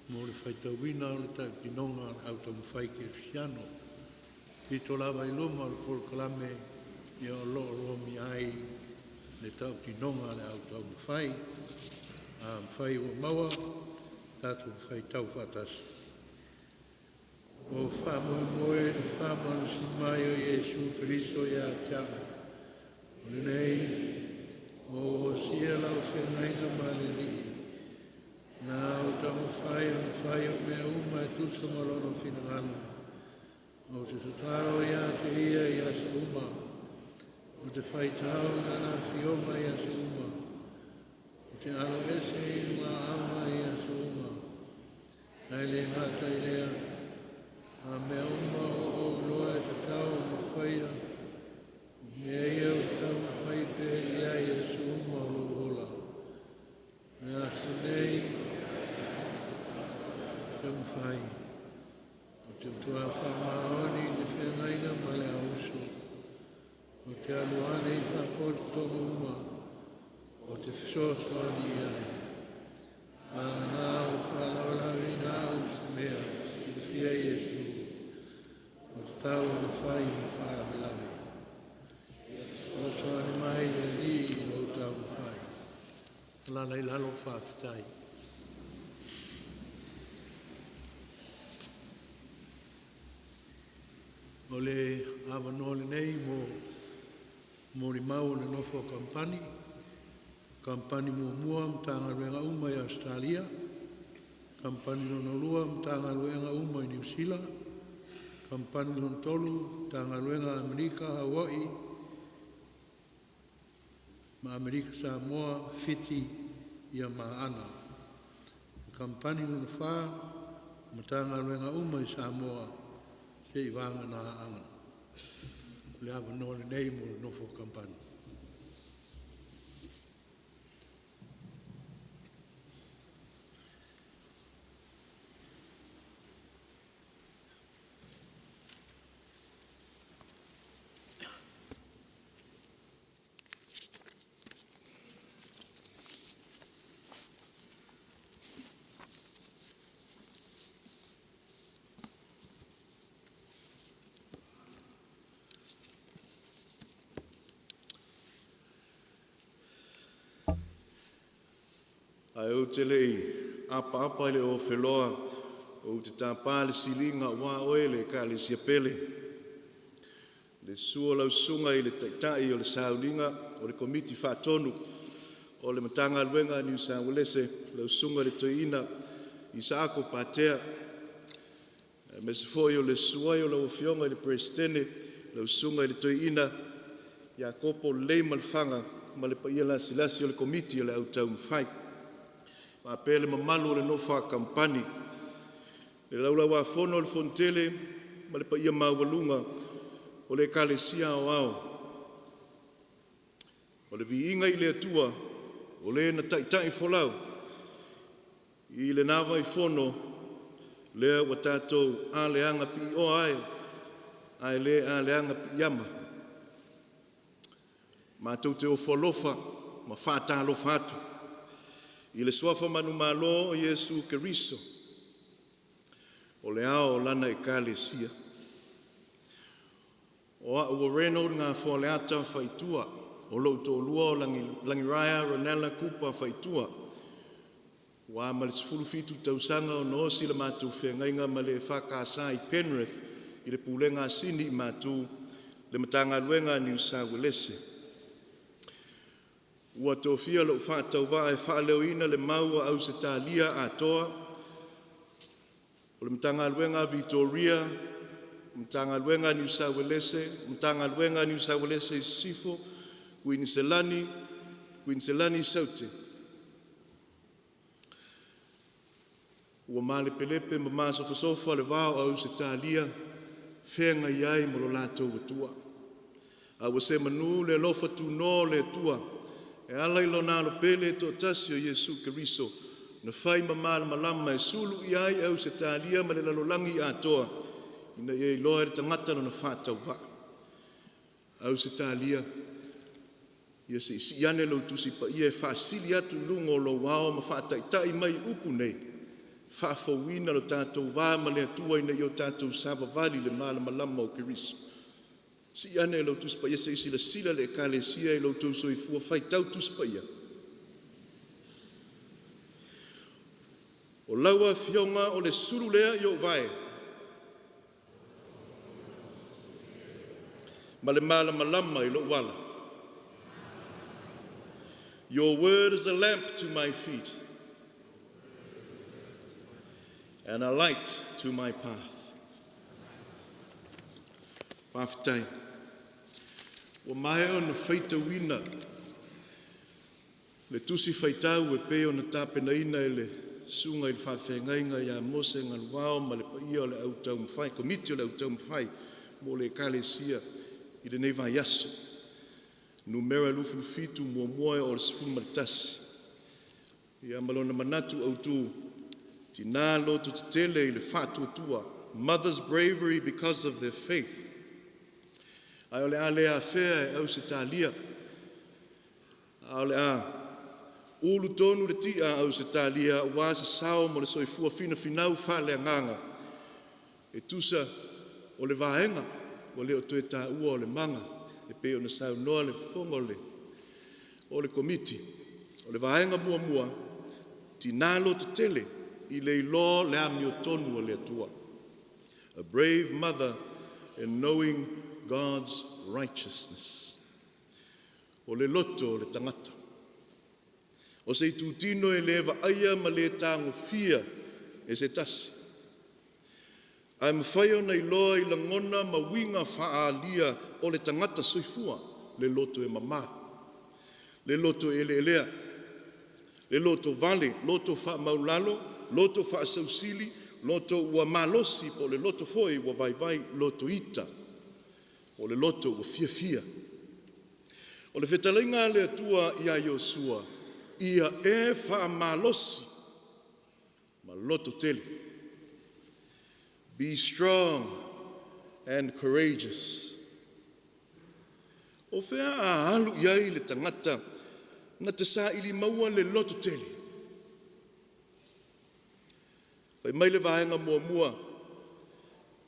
mo le faitauina o le tautinoga a le Au Taumafai Kerisiano. Pito lava i luma o le polokalame ia o lo o lomia ai le tautinoga a le Au Taumafai. A mafai ua maua, tatou faitau faatasi. O faamoemoe i le faamalosi mai o Iesu Keriso ia te a'u, o lenei, ua ou osia lau feagaiga ma le Alii, o le a ou taumafai ona fai o mea uma e tusa ma Lona finagalo. Ou te tatalo ia te Ia i aso uma, ou te faitau i Lana Afioga i aso uma, ou te aloese i luga i aso uma, ae le gata i lea, a mea uma ua ou iloa e tatau ona faia, o mea ia ou te taumafai pea i ai i aso uma o lou ola. O le aso lenei, taumafai, ou te matua faamaoni i le feagaiga ma le auuso, ou te alu ane i faapotopotoga uma, ou te fesoasoani i ai. Vagana ua faalavelaveina au i se mea e silafia e Iesu, ua tatau ona fai ma faalavelave. Fesoasoani mai le Alii i lou taumafai. Alaala i lalo, faafetai. O le avanoa lenei mo molimau o le nofo a kamupani. Kamupani muamua, Matagaluega uma i Ausetalia. Kamupani lona lua, Matagaluega uma i Niu Sila. Kamupani lona tolu, Matagaluega a Amerika, Hawaii ma Amerika Samoa, Fiti ia ma Aana. Kamupani lona fa, Matagaluega uma i Samoa seia vagana Aana. O le avanoa lenei mo le nofo a kamupani. Ae ou te le i apaapa i le ofeloa, ou te tapa le siliga aua oe le Ekalesia pele. Le susu o lau Susuga i le Taitai o le Sauliga o le Komiti Faatonu o le Matagaluega a Niu Sauelese, lau Susuga i le Toeaina Isaako Patea, aemaise foi o le susu ai o lau Afioga i le Peresetene, lau Susuga i le Toeaina Iakopo Leimalefana ma le paia lasilasi o le Komiti o le Au Taumafai, faapea le mamalu o le nofo a kamupani. Le Laulau-a-Fono a le Fonotele ma le paia maualuga o le Ekalesia Aoao. O le viiga i le Atua o Le na taitaifolau i lena vaifono lea ua tatou aleaga piioa ai ae le aleaga piiama. Matou te ofo alofa ma faatalofa atu i le suafa manumalo o Iesu Keriso o le Ao o Lana Ekalesia. O a'u o Reynold Gafoaleata Faitua, o lo'u toalua o Lagiraia Ronella Kupa Faitua. Ua a ma le 17 tausaga o osi le matou feagaiga ma le EFKS i Penrith i le Pulega a Sini i Matu, le Matagaluega a Niu Sauelese. Ua tofia lo'u faatauvaa e faaleoina le mau a Ausetalia atoa o le Matagaluega a Vitoria, Matagaluega a Niu Sauelese, Matagaluega a Niu Sauelese i Sisifo, Kuiniselani, Kuiniselani i Saute. Ua malepelepe ma masofasofa le va o Ausetalia feagai ai ma lo latou Atua. A ua semeamanu le alofa tunoa o le Atua e ala i Lona Alo pele e toatasi o Iesu Keriso. na fai ma malamalama e sulu i ai Ausetalia ma le lalolagi atoa ina ia iloa e le tagata lona faatauvaa. Ausetalia, ia siisii ane lou Tusi Paia e faasili atu i luga o lou ao ma faataitai mai i upu nei, faafouina lo tatou va ma le Atua ina ia o tatou savavali i le malamalama o Keriso. Sii ane lau Tusi Paia se i silasila le Ekalesia i lo outou soifua faitau Tusi Paia. O lau Afioga o le sulu lea i ou vae ma le malamalama i lou ala. Your word is a lamp to my feet and a light to my path. Faafetai. Ua maea ona faitauina le tusi faitau e pei ona tapenaina e le susuga i le faafeagaiga ia Mose Galuvao ma le paia o le au taumafai, Komiti o le Au Taumafai mo le Ekalesia i lenei vaiaso. Numera 27 muamua e oo i le 11. Ia ma lona manatu autu, tina lototetele i le faatuatua, Mother's bravery because of their faith. Ae o le a le afea e Ausetalia, a o le a ulu tonu le ti'a a Ausetalia aua se sao mo le soifua finafinau faaleagaga e tusa o le vaega ua le o toe taua o le maga e pei ona saunoa le fofoga o le Komiti. O le vaega muamua, tina lototele i le iloa o le amiotonu a le Atua. A brave mother in knowing God's righteousness. O le loto o le tagata. O se itutino e le vaaia ma le tagofia e se tasi. Ae mafai ona iloa i lagona ma uiga faaalia o le tagata soifua, le loto e mama, le loto e eleelea, le loto vale, loto faamaualalo, loto faasausili, loto ua malosi po o le loto foi ua vaivai, loto ita, o le loto ua fiafia. O le fetalaiga a le Atua ia Iosua, ia e faamalosi ma loto tele. Be strong and courageous. O fea a alu i ai le tagata na te saili maua le loto tele? Fai mai le vaega muamua,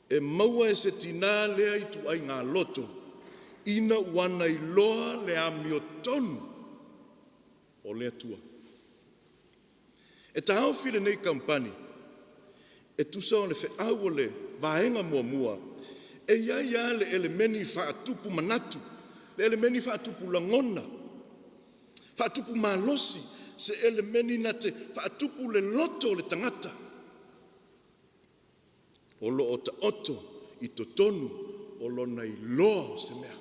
e maua e se tinā lea ituaiga loto ina ua na iloa le amiotonu o le Atua. E taofi lenei kampani e tusa o le feau o le vaega muamua, e i ai lava le elemeni faatupu manatu, le elemeni faatupu lagona, faatupu malosi, se elemeni na te faatupu le loto o le tagata o lo o taoto i totonu o lona iloa o se mea.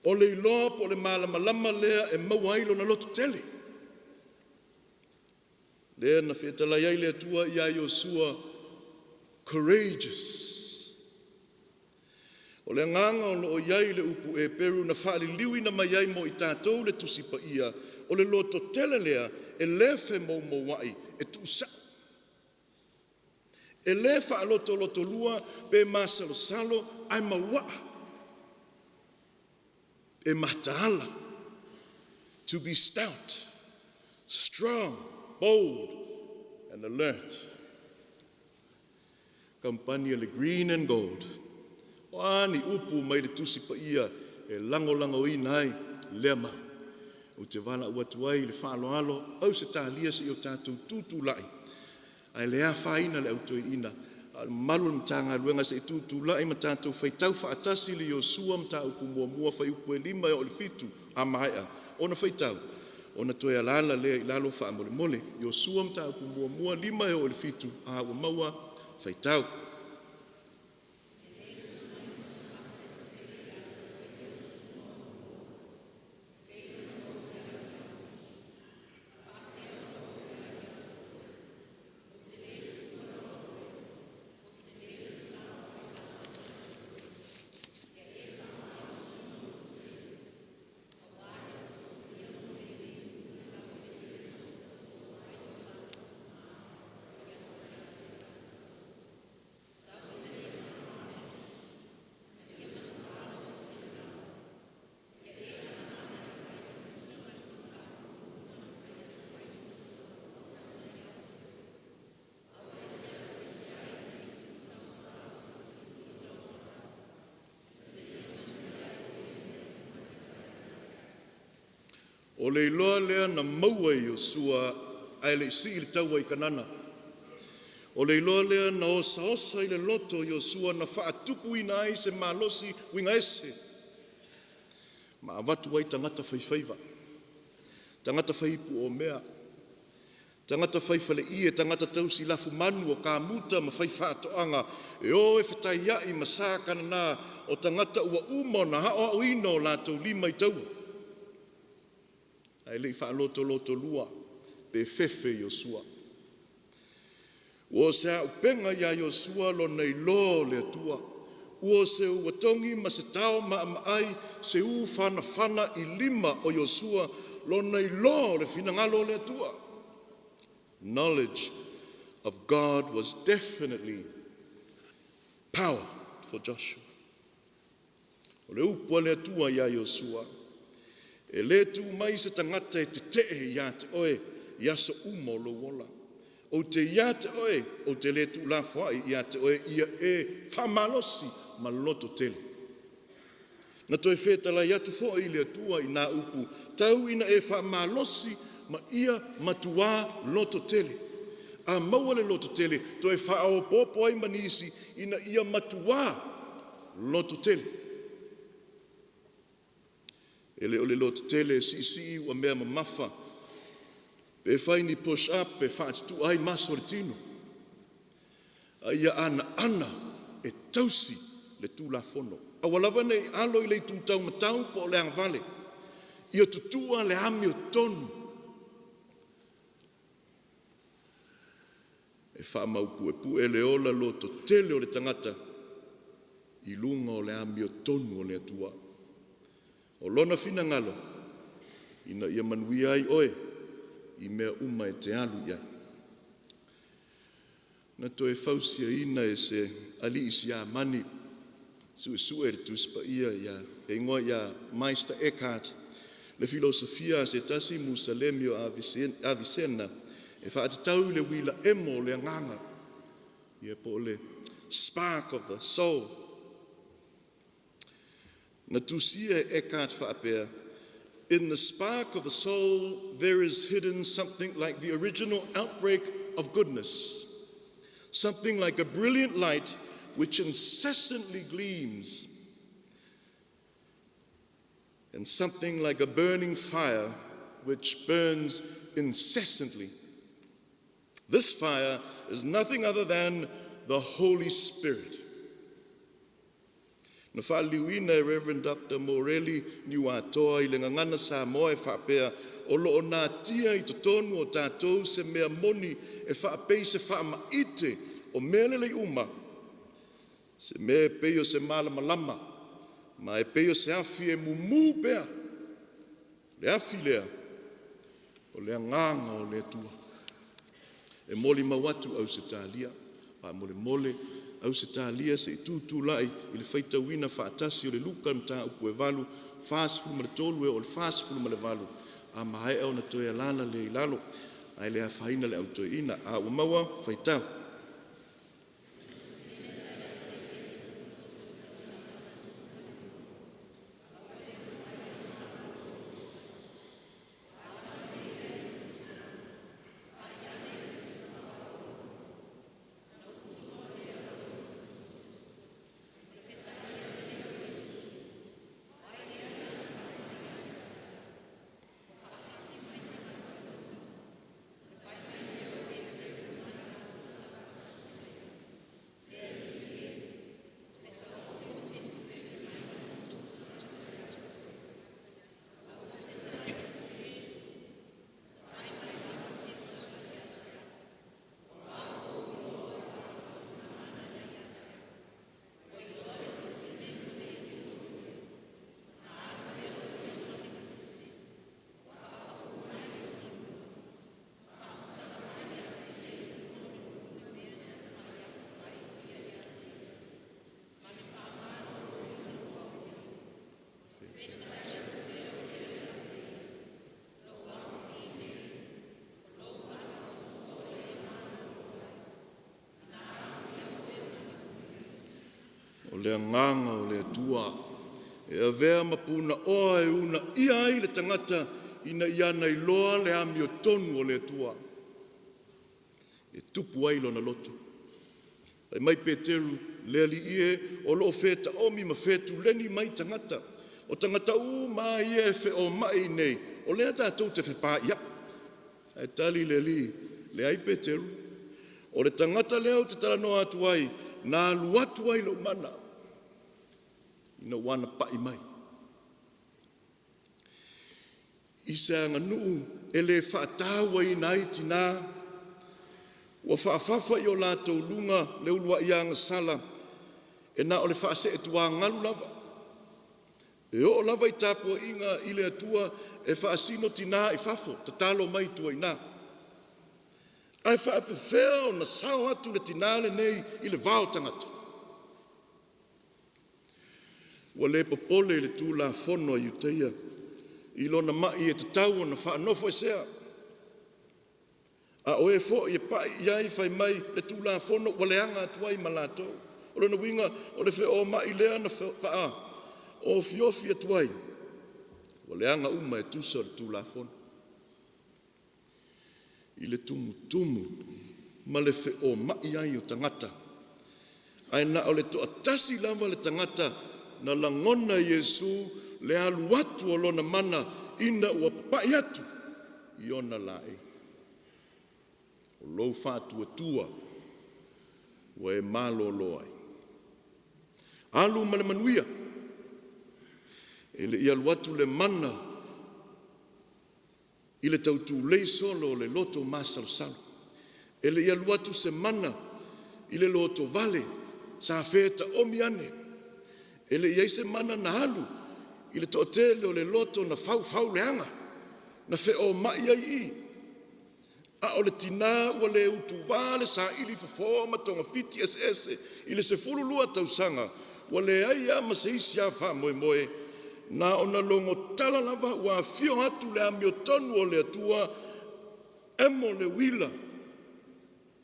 O le iloa po o le malamalama lea e maua ai lona loto tele. Lea na fetalai ai le Atua ia Iosua, courageous. O le agaga o lo o i ai le upu Eperu na faaliliuina mai ai mo i tatou le Tusi Paia, o le loto tele lea e le femoumouai, e tuusao. E le faalotolotolua pe masalosalo ae mauaa. E mataala. To be stout, strong, bold and alert. Kampani a le Green and Gold. O a ni upu mai le Tusi Paia e lagolagoina ai lea mau. Ou te valaau atu ai i le faaaloalo Ausetalia seia o tatou tutulai, ae le afaina le au toeaina, a o le mamalu o le Matagaluega se i tutulai ma tatou faitau faatasi le Iosua mataupu muamua fuaiupu e 5 e oo i le 7 a maea ona faitau ona toe alaala lea i lalo faamolemole. Iosua mataupu muamua 5 e oo i le 7 a ua maua faitau. O le iloa lea na maua e Iosua ae le i sii le taua i Kanana. O le iloa lea na osaosa i le loto o Iosua na faatupuina ai se malosi uiga ese ma avatu ai tagata faifaiva, tagata fai ipuomea, tagata fai faleie, tagata tausi lafumanu o kamuta ma fai faatoaga e o e fetaiai ma sa Kanana o tagata ua uma ona aoaoina o latou lima i taua. Ae le i faalotolotolua pe fefe Iosua. Ua o se auupega ia Iosua lona iloa o le Atua. Ua o se uatogi ma se tao maamaai se ū fanafana i lima o Iosua lona iloa o le finagalo o le Atua. Knowledge of God was definitely power for Joshua. O le upu a le Atua iā Iosua, E le tu mai se tagata e tetee ia te oe i aso uma o lou ola. Ou te ia te oe, ou te le tuulafoai ia te oe, ia e faamalosi ma loto tele. Na toe fetalai atu foi le Atua i na upu, tau ina e faamalosi ma ia matuā loto tele. A maua le loto tele, toe faaopoopo ai ma nisi ina ia matuā loto tele. E le o le lototele e siisii uamea mamafa pe fai ni push up e faatutua ai maso o le tino, a ia anana e tausi le Tulafono. Aua lava ne i alo i le itu taumatau po o le agavale, ia tutua le amiotonu e faamaupuepue le ola lototele o le tagata i luga o le amiotonu o le Atua. O lona finagalo ina ia manuia ai oe i mea uma e te alu i ai. Na toe fausiaina e se alii Siamani suesue i le Tusi Paia ia e igoa ia Meister Eckhart le filosofia a se tasi Musalemi o Avisena e faatatau i le uila emo o le agaga, ia po o le spark of the soul. Na tusia e Eckhart faapea, In the spark of the soul there is hidden something like the original outbreak of goodness, something like a brilliant light which incessantly gleams, and something like a burning fire which burns incessantly. This fire is nothing other than the Holy Spirit. Na faaliliuina e Rev. Doctor Morelli Niuatoa i le Gagana Samoa e faapea, O lo o natia i totonu o tatou se mea moni e faapei se faamaite o mea lelei uma, se mea e pei o se malamalama ma e pei o se afi e mumu pea. O le afi lea, o le Agaga o le Atua. E molimau atu Ausetalia, faamolemole Ausetalia se i tutulai i le faitauina faatasi o le Luka mataupu e 8, 43 e oo i le 48, a maea ona toe alaala lea i lalo, ae le afaina le au toeaina. A ua maua, faitau. O le Agaga o le Atua e avea ma punaoa e uunaia ai le tagata ina ia na iloa le amiotonu o le Atua e tupu ai lona loto. Fai mai Peteru, le Alii e, o loo fetaomi ma fetuleni mai tagata. O tagata uma lava ia e feoma'i nei, o lea tatou te fepa'ia'i. Ae tali le Alii, leai Peteru, o le tagata lea ou te talanoa atu ai, na alu atu ai lou mana ina ua anapa'i mai. I se aganuu e le faatauaina ai tinā, ua faafafa i o latou luga le uluai agasala e na o le faaseetuagalu lava. E oo lava i tapuaiga i le Atua e faasino tinā i fafo, tatalo mai i tua i ina. Ae faafefea ona sao atu le tinā lenei i le va o tagata? Ua le popole i le Tulafono a Iutaia i lona ma'i e tatau ona faanofoesea. A o e foi e pa'i i ai fai mai le Tulafono ua leaga atu ai ma latou. O lona uiga o le feoma'i lea na faaofiofi atu ai, ua leaga uma e tusa o le Tulafono. I le tumutumu ma le feoma'i ai o tagata, ae na o le toatasi lava le tagata na lagona e Iesu le alu atu o lona mana ina ua papa'i atu i ona laei. O lou faatuatua ua e malolo ai. Alu ma le manuia. E le i alu atu le mana i le tautulei solo o le loto masalosalo. E le i alu atu se mana i le lotovale sa fetaomi ane. E le i i ai se mana na alu i le toatele o le loto na faufauleaga, na feoma'i ai i i. A o le tinā ua le utuvā le saili fofo ma togafiti eseese i le 12 tausaga, ua leai lava ma se isi a faamoemoe, na ona logo tala lava ua afio atu le amiotonu o le Atua, emo le uila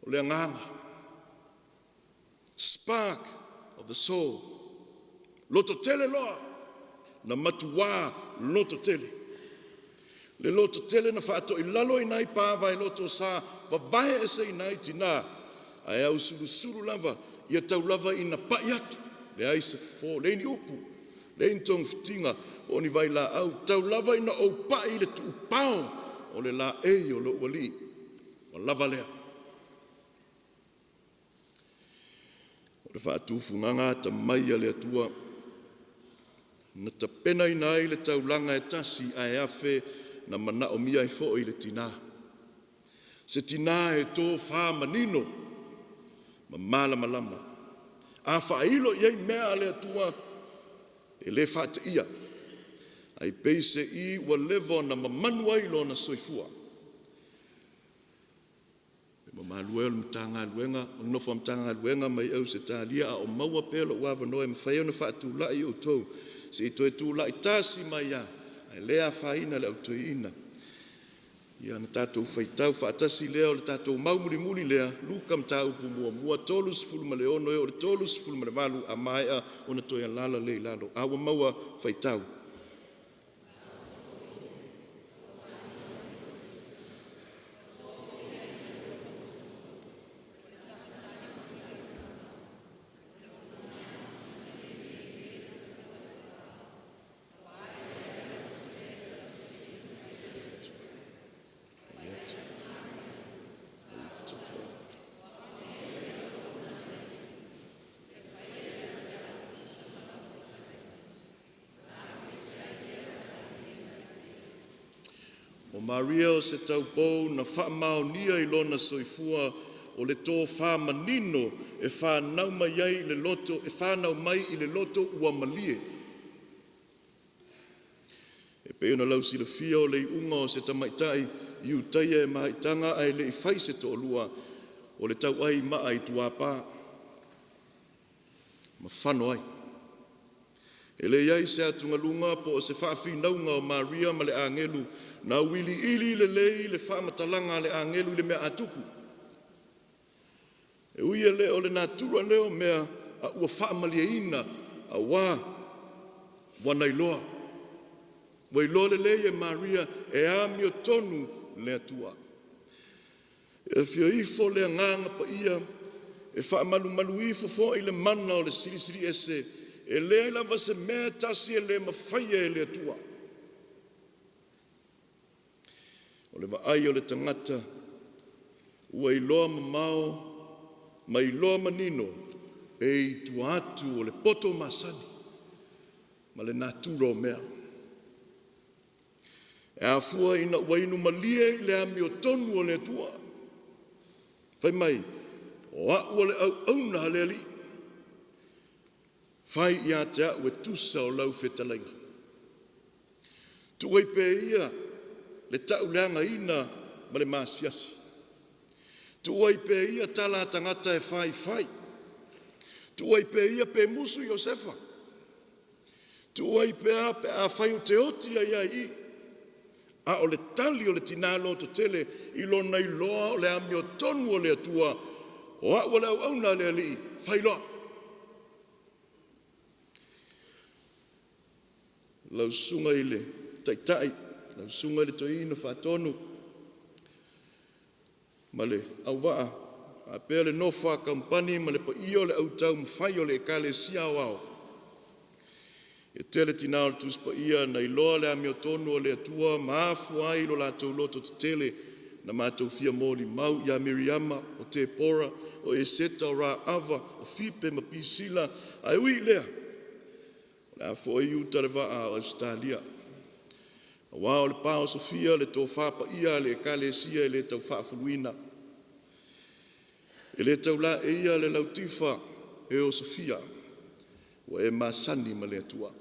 o le agaga. Spark of the soul. Lototele loa, na matuā lototele. Le lototele na faatoilaloina ai pa vaeloto sa vavaeeseina ai tinā, ae ausulusulu lava ia tau lava ina pa'i atu, leai se fofo, leai ni upu, leai ni togafitiga po o ni vailaau, tau lava ina ou pa'i i le tuupao o le laei o lou Alii, ua lava lea. O le faatufugaga atamai a le Atua na tapenaina ai le taulaga e tasi ae afe na manaomia ai foi le tinā. Se tinā e tofamanino ma malamalama. A faailo i ai mea a le Atua, e le faateia, ae peiseai ua leva ona mamanu ai lona soifua. Le mamalu e o le Matagaluega, o le nofo a Matagaluega mai Ausetalia, a o maua pea lou avanoa e mafai ai ona faatulai outou, se i toe tulai tasi mai lava, ae le afaina le au toeaina. Ia ona tatou faitau faatasi lea o le tatou mau mulimuli lea, Luka Mataupu muamua 36 e oo i le 38, a maea ona toe alaala lea i lalo. A ua maua faitau. O Maria o se taupou na faamaonia i lona soifua o le tofa manino e fanau mai ai i le loto e fanau mai i le loto ua malie. E pei ona lausilafia o le iuga o se tamaitai Iutaia e maitaga ae le i fai se toalua, o le tauai maa i tuapa ma fano ai. E le i i ai se atugaluga po o se faafinauga o Maria ma le agelu, na auiliili lelei le faamatalaga a le agelu i le mea a tupu. E ui e le o le natura lea o mea a ua faamalieina, auā ua na iloa. Ua iloa lelei e Maria e amiotonu le Atua. E afio ifo le Agaga Paia e faamalumalu ifo foi le mana o le Silisili Ese, e leai lava se mea e tasi e le mafaia e le Atua. O le vaai a le tagata ua iloa mamao ma iloa manino e i tua atu o le poto masani ma le natura o mea. E afua ina ua inu malie i le amiotonu a le Atua. Fai mai, o au o le auauna a le Alii, fai ia te au e tusa o lau fetalaiga. Tuu ai pea ia le tauleagaina ma le maasiasi. Tuu ai pea ia tala a tagata e faifai. Tuu ai pea ia pe musu Iosefa. Tuu ai pea pe afai ou te oti ai lava i i. A o le tali o le tina lototele i lona iloa o le amiotonu o le Atua, o au o le auauna a le Alii, fai loa. Lau Susuga i le Taitai, lau Susuga i le Toeaina Faatonu ma le auvaa faapea le nofo a kamupani ma le paia o le au taumafai o le Ekalesia Aoao, e tele tina o le Tusi Paia na iloa le amiotonu a le Atua ma afua ai lo latou lototetele na matou fia molimau ia Miriama, o Tepora, o Eseta, o Raava, o Fipe ma Pisila, ae ui i lea, o le a foi uta le vaa o Ausetalia. Aua o le paosofia o le tofa paia a le Ekalesia e le tau faafuluina, e le tau laeia le lautifa e osofia, ua e masani ma le Atua.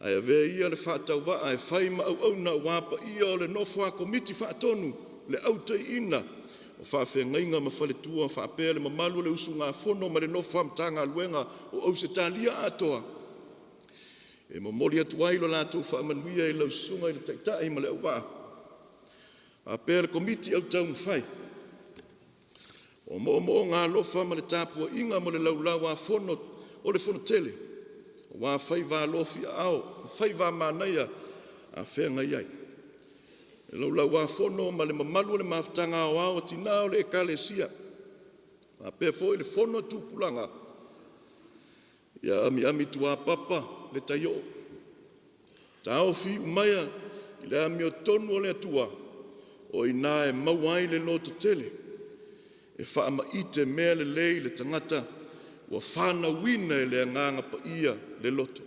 Ae avea ia le faatauvaa e fai ma auauna aua paia o le nofo a Komiti Faatonu, le Au Toeaina, o Faafeagaiga ma Faletua faapea le mamalu o le usugafono ma le nofo a Matagaluega o Ausetalia atoa. E momoli atu ai lo latou faamanuia i lau Susuga i le Taitai ma le auvaa faapea le Komiti au Taumafai. O moomooga alofa ma le tapuaiga mo le Laulau-a-Fono o le Fonotele aua faiva alofiaao ma faiva manaia a feagai ai. Le Laulau-a-Fono ma le mamalu o le Mafutaga Aoao a Tina o le Ekalesia, faapea foi le Fono a Tupulaga. Ia amiami tuapapa le taio'o, taofi iu maia i le amiotonu a le Atua, o i ina e maua ai le lototele e faamaite mea lelei i le tagata ua fanauina e le Agaga Paia le loto,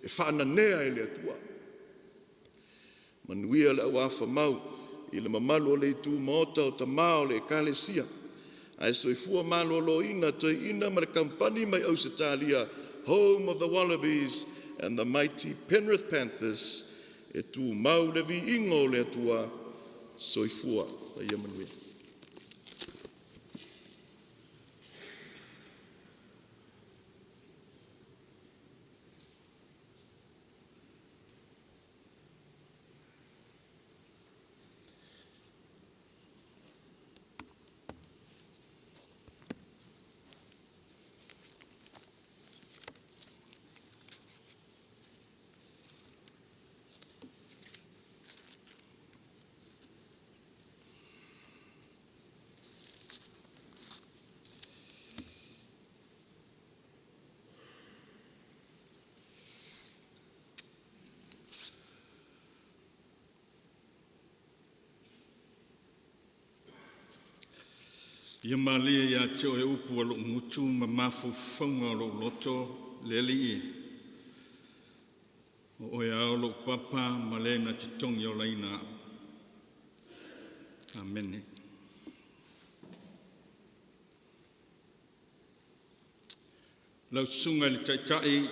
e faananea e le Atua. Manuia le auafa mau i le mamalu o le itu maota o tama o le Ekalesia, ae soifua maloloina toeaiina ma le kamupani mai Ausetalia, Home of the Wallabies and the mighty Penrith Panthers, e tumau le viiga o le Atua. Soifua ma ia manuia. Ia malie ia te oe upu a lou gutu ma mafaufauga o lou loto le Alii e. O oe e ao lou papa ma le na te togiolaina au. Amene. Lau Susuga i le Taitai,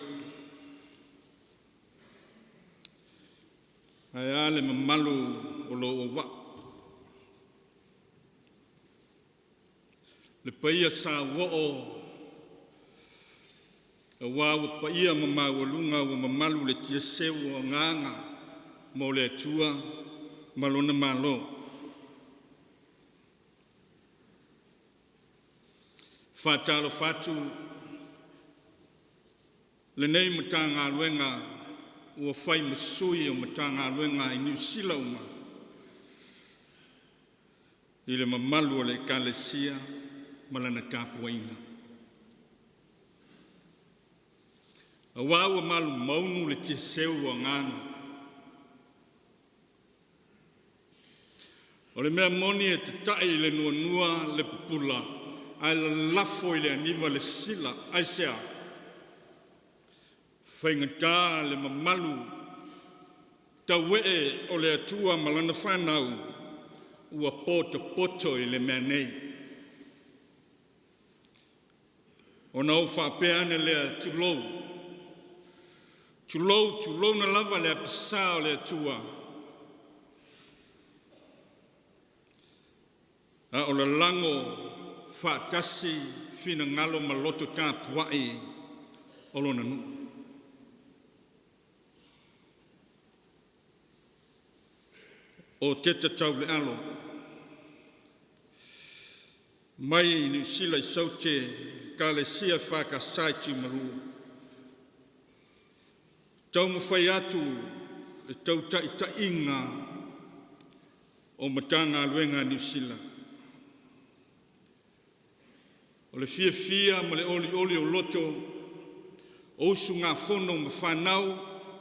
ae a le mamalu o lou auvaa, le paia sauoo aua ua paia ma maualuga ua mamalu le tiaseu o agaga mo le Atua ma Lona Malo. E faatalofa atu lenei Matagaluega ua fai ma sui o Matagaluega i Niu Sila uma i le mamalu o le Ekalesia ma lana tapuaiga. Auā ua malumaunu le tiaseu o agaga. O le mea moni e tata'i i le nuanua le pupula ae lalafo i le aniva le sisila. Aisea? Faigata le mamalu tauee o le Atua ma lana fanau ua potopoto i le mea nei. Ona ou faapea ane lea, tulou, tulou, tulouna lava le apisa o le Atua, a o lalago faatasi finagalo ma loto tapuai o Lona nuu. O Teta Taulealo mai Niu Sila i Saute Ekalesia EFKS i Tiumalu, taumafai atu le tau taitaiga o Matagaluega a Niu Sila. O le fiafia ma le olioli o loto o usugafono ma fanau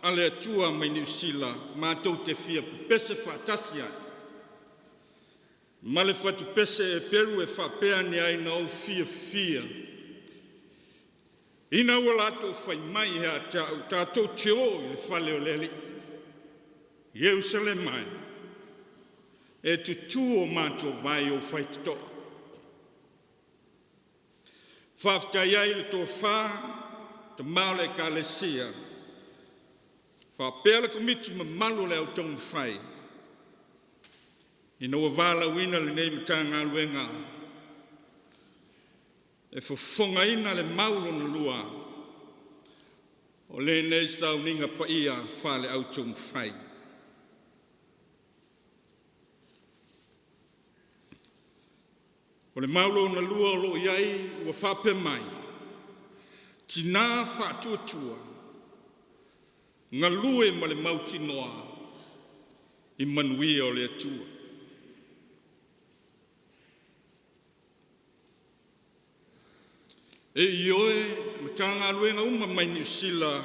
a le Atua mai Niu Sila matou te fia pepese faatasi ai ma le fatupese Eperu e faapea ane ai, “Na ou fiafia ina ua latou fai mai ia te a'u, tatou te o i le fale o le Alii. Ierusalema e, e tutu o matua vae i ou faitotoa.” Faafetai ai i le tofa tama o le Ekalesia faapea le komiti mamalu o le Au Taumafai ina ua valaauina lenei Matagaluega e fofogaina le mau lona lua o lenei sauniga paia faale-Au Taumafai. O le mau lona lua o lo o i ai ua faapea mai, “Tina Faatuatua Galue ma le Mautinoa i manuia o le Atua.” E ioe, Matagaluega uma mai Niu Sila,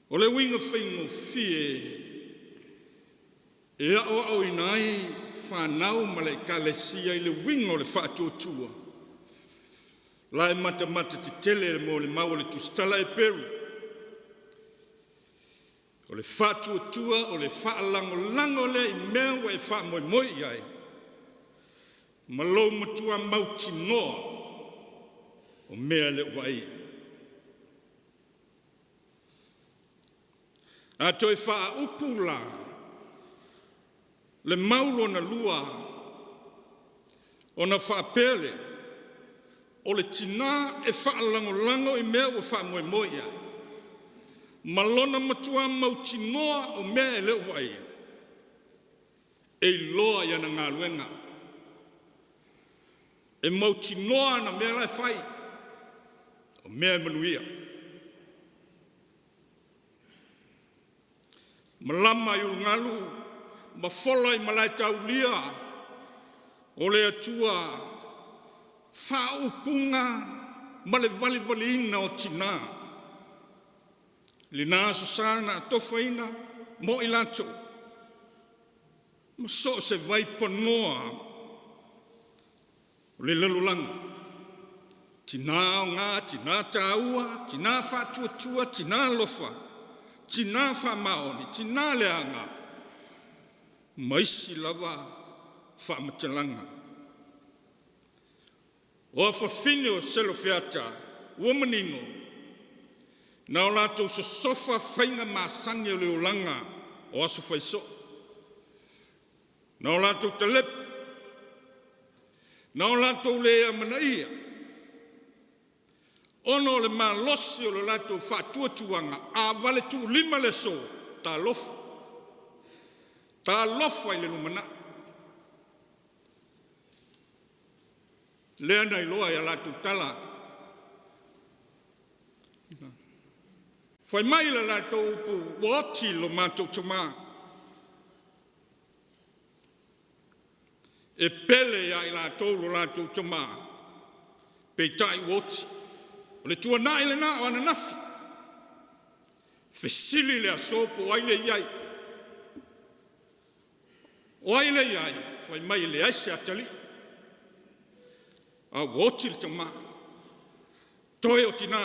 o le uiga faigofie e aoaoina ai fanau ma le Ekalesia i le uiga o le faatuatua, la e matamata tetele le molimau a le tusitala a Eperu, o le faatuatua o le faalagolago lea i mea ua e faamoemoe i ai ma lou matua mautinoa o mea e le o vaaia. A toe faaupu la le mau lona lua ona faapea lea, o le tina e faalagolago i mea ua faamoemoe i ai ma lona matua mautinoa o mea e le o vaaia, e iloa i ana galuega, e mautinoa ana mea la e fai, o mea e manuia. Malama i ulugalu ma fola i malaetaulia o le Atua faaupuga ma le valivaliina o tina. I lena Aso Sa na atofaina mo i latou ma so o se vaipanoa o le lalolagi, tina aoga, tina taua, tina faatuatua, tina alofa, tina faamaoni, tina leaga ma isi lava faamatalaga. O afafine o Selofeata ua manino, na o latou sosofa faiga masani o le olaga o aso fai soo, na o latou talepe, na o latou le amanaia ona o le malosi o le latou faatuatuaga. A valetuulima le aso, talofa, talofa i le lumanai. Lea na iloa i a latou tala, Fai mai le latou upu, ua oti lo matou tama. E pele ia i latou lo latou tama, peitai ua oti. O le tuanai lena o ananafi. Fesili le aso po o ai lea e i ai. O ai lea e i ai? Fai mai e leai se atalii, a ua oti le tama, toe o tina.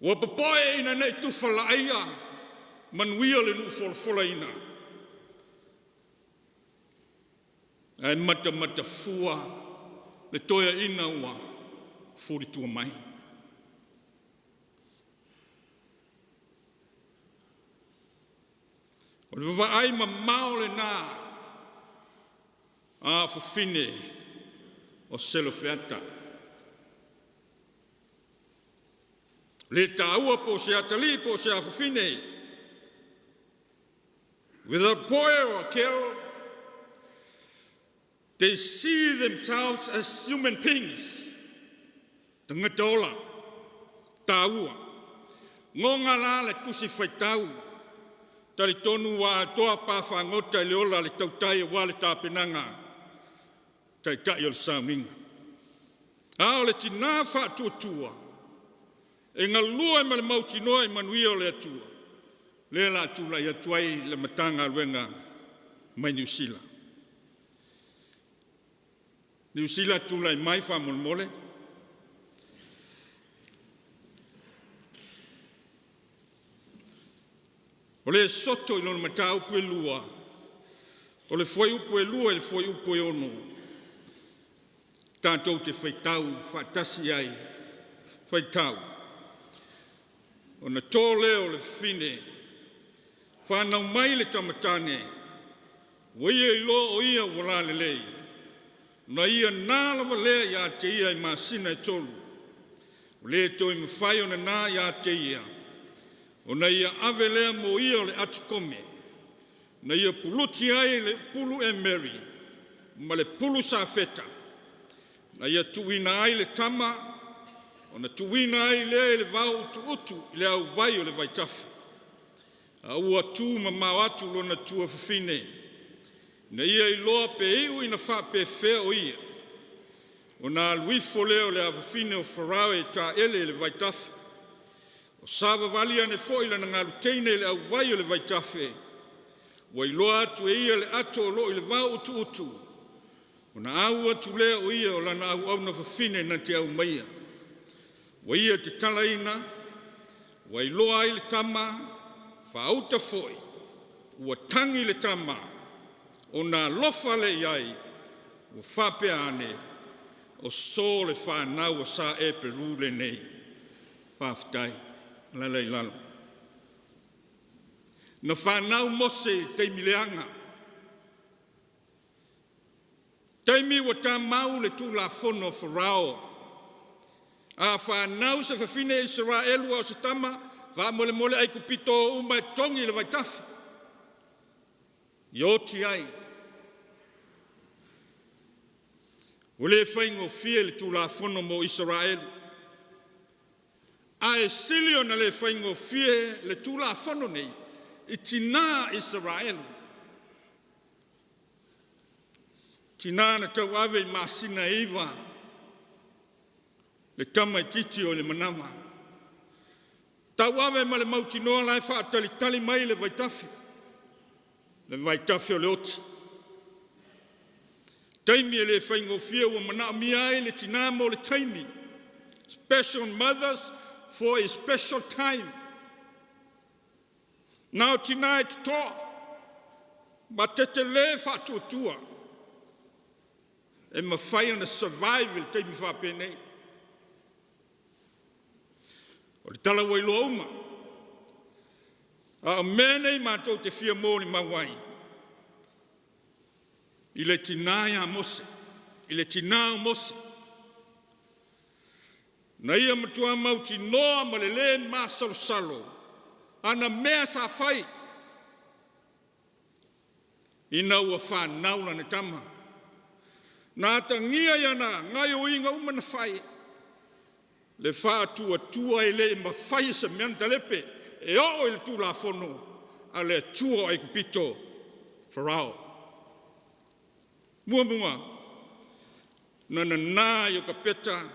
Ua popoe ina ne i tufa laaia manuia le nuu folafolaina, ae matamatafua le toeaina ua fulitua mai. O le vaavaai mamao lena a afafine o Selofeata. E le taua po o se atalii po o se afafine. Whether boy or girl, they see themselves as human beings. Tagata ola, taua. Goga la le tusi faitau, talitonu ua atoa pafagota i le ola le tautai aua le tapenaga taitai o le sauniga. A o le tinā faatuatua e galue ma le mautinoa i manuia o le Atua, lea o le a tulai atu ai le Matagaluega mai Niu Sila. Niu Sila, tulai mai faamolemole. O le soto i lona mataupu e 2, o le fuaiupu e 2 i le fuaiupu e 6, tatou te faitau faatasi ai, faitau: Ona to lea o le fafine, fanau mai le tama tane. Ua ia iloa o ia ua lalelei, ona ia na lava lea ia te ia i masina e tolu. Ua le toe mafai ona na ia te ia, ona ia ave lea mo ia o le atikome, na ia puluti ai le pulu emeri ma le pulu safeta, na ia tuuina ai le tama, ona tuuina ai lea i le vaoutuutu i le auvai o le vaitafe. A ua tumamao atu lona tuafafine, ina ia iloa pe iu ina faapefea o ia. Ona alu ifo lea o le afafine o Farao e taele i le vaitafe. O savavali ane foi lana galu teine i le auvai o le vaitafe, ua iloa atu e ia le ato o lo o i le vaoutuutu, ona au atu lea o ia o lana auauna fafine na te aumaia. Ua ia tatalaina, ua iloa ai le tama, faauta foi, ua tagi le tama, ona alofa lea i ai, ua faapea ane, “O so o le fanau a Sa Eperu lenei.” Faafetai. Alaala i lalo. Na fanau Mose i le taimi leaga, taimi ua tamau le tulafono a Farao. A fanau se fafine Isaraelu a o se tama, faamolemole Aikupito o uma e togi i le vaitafe ia oti ai. Ua le faigofie le tulafono mo Isaraelu, ae sili ona le faigofie le tulafono nei i tina Isaraelu, tina na tauave i masina e 9 le tamaitiiti o i le manava, tauave ma le mautinoa la e faatalitali mai le vaitafe, le vaitafe o le oti. Taimi e le faigofie ua manaomia ai le tina mo le taimi. Special mothers for a special time. Na o tina e totoa ma tetele faatuatua e mafai ona survive i le taimi faapenei. O le tala ua iloa uma, a o mea nei matou te fia molimau ai i le tina ia Mose, i le tina o Mose, na ia matua mautinoa ma le le masalosalo ana mea sa fai ina ua fanau lana tama. Na atagia i ana gaoioiga uma na fai. Le faatuatua e le i mafai e se mea ona talepe e oo i le tulafono a le Atua o Aikupito, Farao. Muamua, na nana Iokapeta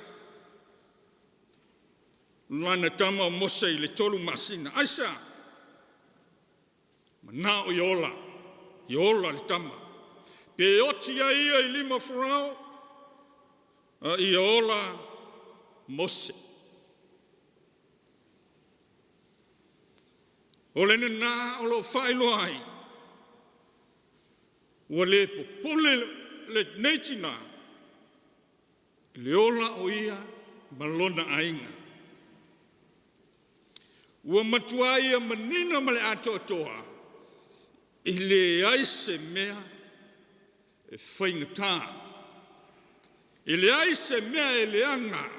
lana tama o Mose i le 3 masina. Aisea? Manao ia ola, ia ola le tama. Pe oti ai ia i lima o Farao, a ia ola Mose. O le nana o lo o faailoa ai, ua le popole lenei tina i le ola o ia ma lona aiga. Ua matua ia manino ma le atoatoa, e leai se mea e faigata, e leai se mea e leaga,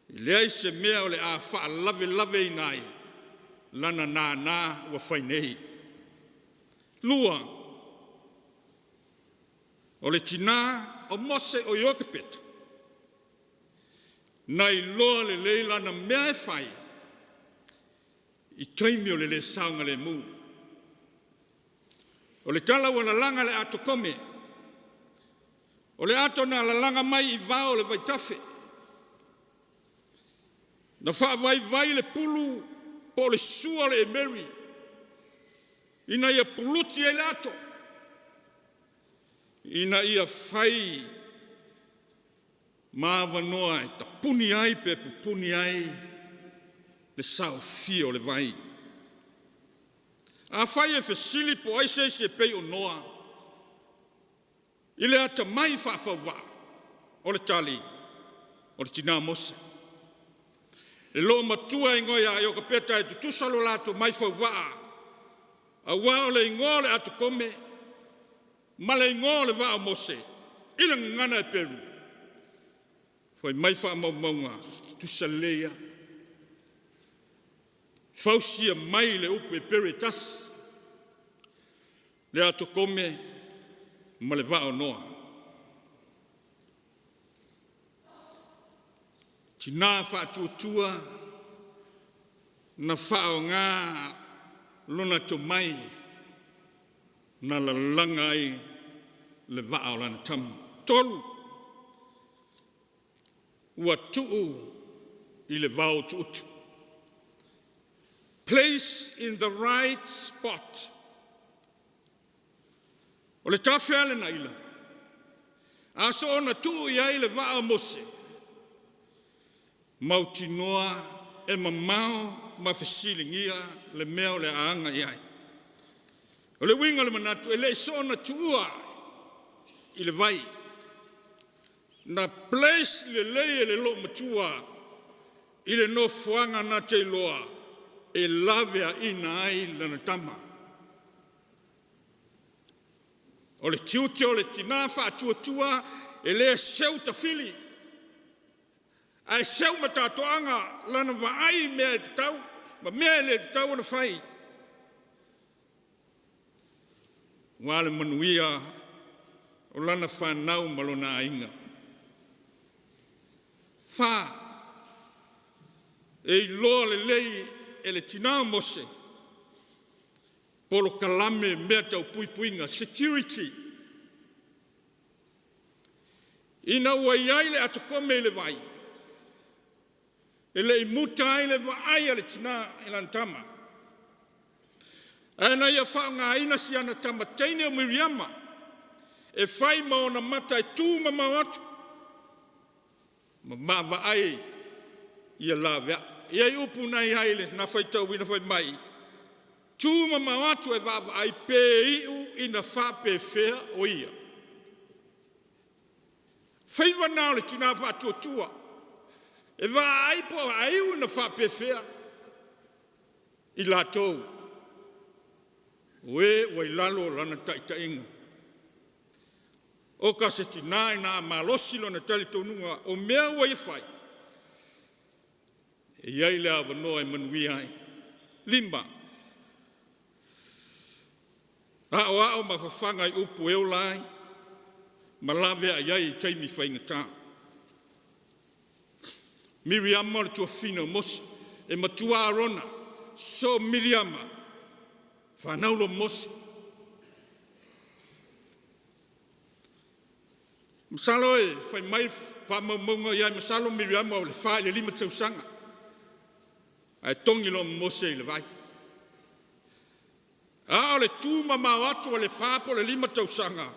e leai se mea o le a faalavelaveina ai lana nānā ua fai nei. Lua, o le tina o Mose o Iokepeta, na iloa lelei lana mea e fai i taimi o le le saogalemu. O le tala ua lalaga e le atokome, o le ato na lalaga mai i vao o le vaitafe, na faavaivai le pulu po o le sua o le emeri ina ia puluti ai le ato, ina ia fai ma avanoa e tapuni ai pe pupuni ai le saofia o le vai. Afai e fesili po o ai se isi e pei o Noa i le atamai faafauvaa, o le tali, o le tina Mose. Le loomatua e igoa ia Iokapeta e tutusa lo la tomai fauvaa, aua o le igoa o le atokome ma le igoa o le vaa o Mose i le gagana Eperu, fai mai faamaumauga, e tutusa lelei lava. Fausia mai le upu Eperu e tasi, le atokome ma le vaa o Noa. Tina faatuatua na faaaoga lona tomai na lalaga ai le vaa o lana tama. Tolu, ua tuu i le vaoutuutu. Place in the right spot. O le tafe a le Naila, a soona tuu i ai le vaa o Mose, mautinoa e mamao ma fesiligia le mea o le a aga i ai. O le uiga o le manatu, e le soona tuua i le vai, na place lelei e le loomatua i le nofoaga na te iloa e laveaina ai lana tama. O le tiute o le tina faatuatua e le seu tafili, ae seu ma tatoaga lana vaai i mea e tatau ma mea e le tatau ona fai aua le manuia o lana fanau ma lona aiga. Fa, e iloa lelei e le tina o Mose polokalame mea tau puipuiga, security. Ina ua i ai le atokome i le vai, e le i muta ai le vaai a le tina i lana tama, ae na ia faaaogaina si ana tama teine o Miriama e fai ma ona mata e tumamao atu ma vaavaai ia laveai. E i ai upu na i ai na faitauina fai mai, tu mamao atu e vaavaai pe iu ina faapefea o ia. Faiva na o le tina faatuatua, e vaai po o a iu ina faapefea i latou o e ua i lalo o lana taitaiga. O ka se tina ina a malosi lona talitonuga o mea ua ia fai, e i ai le avanoa e manuia ai. Lima, aoao ma fafaga i upu e ola ai ma laveai ai i taimi faigata. Miriama o le tuafafine o Mose, e matua Arona, so Miriama, fanau loa ma Mose. Masalo e fai mai faamaumauga i ai, masalo Miriama o le 4 i le 5 tausaga, ae togi loa ma Mose i le vai. A o le tumamao atu o le 4 po o le 5 tausaga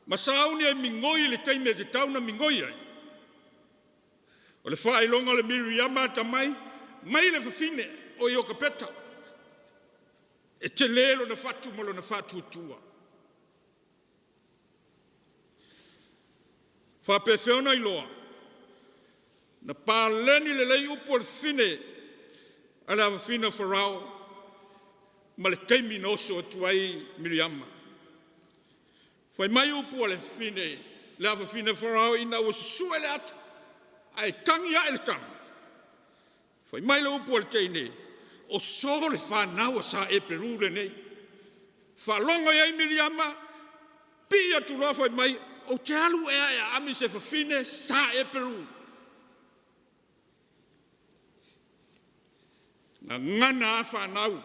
ma sauni ai migoi i le taimi e tatau ona migoi ai, o le faailoga o le Miriama atamai mai le fafine o Iokapeta. E tele lona fatu ma lona faatuatua. E faapefea ona iloa? Na paleni lelei upu a le fafine a le afafine a Farao ma le taimi na oso atu ai Miriama. Fai mai upu a le afafine, le afafine a Farao ina ua susue le ata ae tagi ae le tama. Fai mai le upu a le teine, “O so le fanau a sa Eperu lenei.” Faalogo i ai Miriama, pii atu loa fai mai, “Ou te alu ea e aami se fafine sa Eperu?” E gagana lava fanau,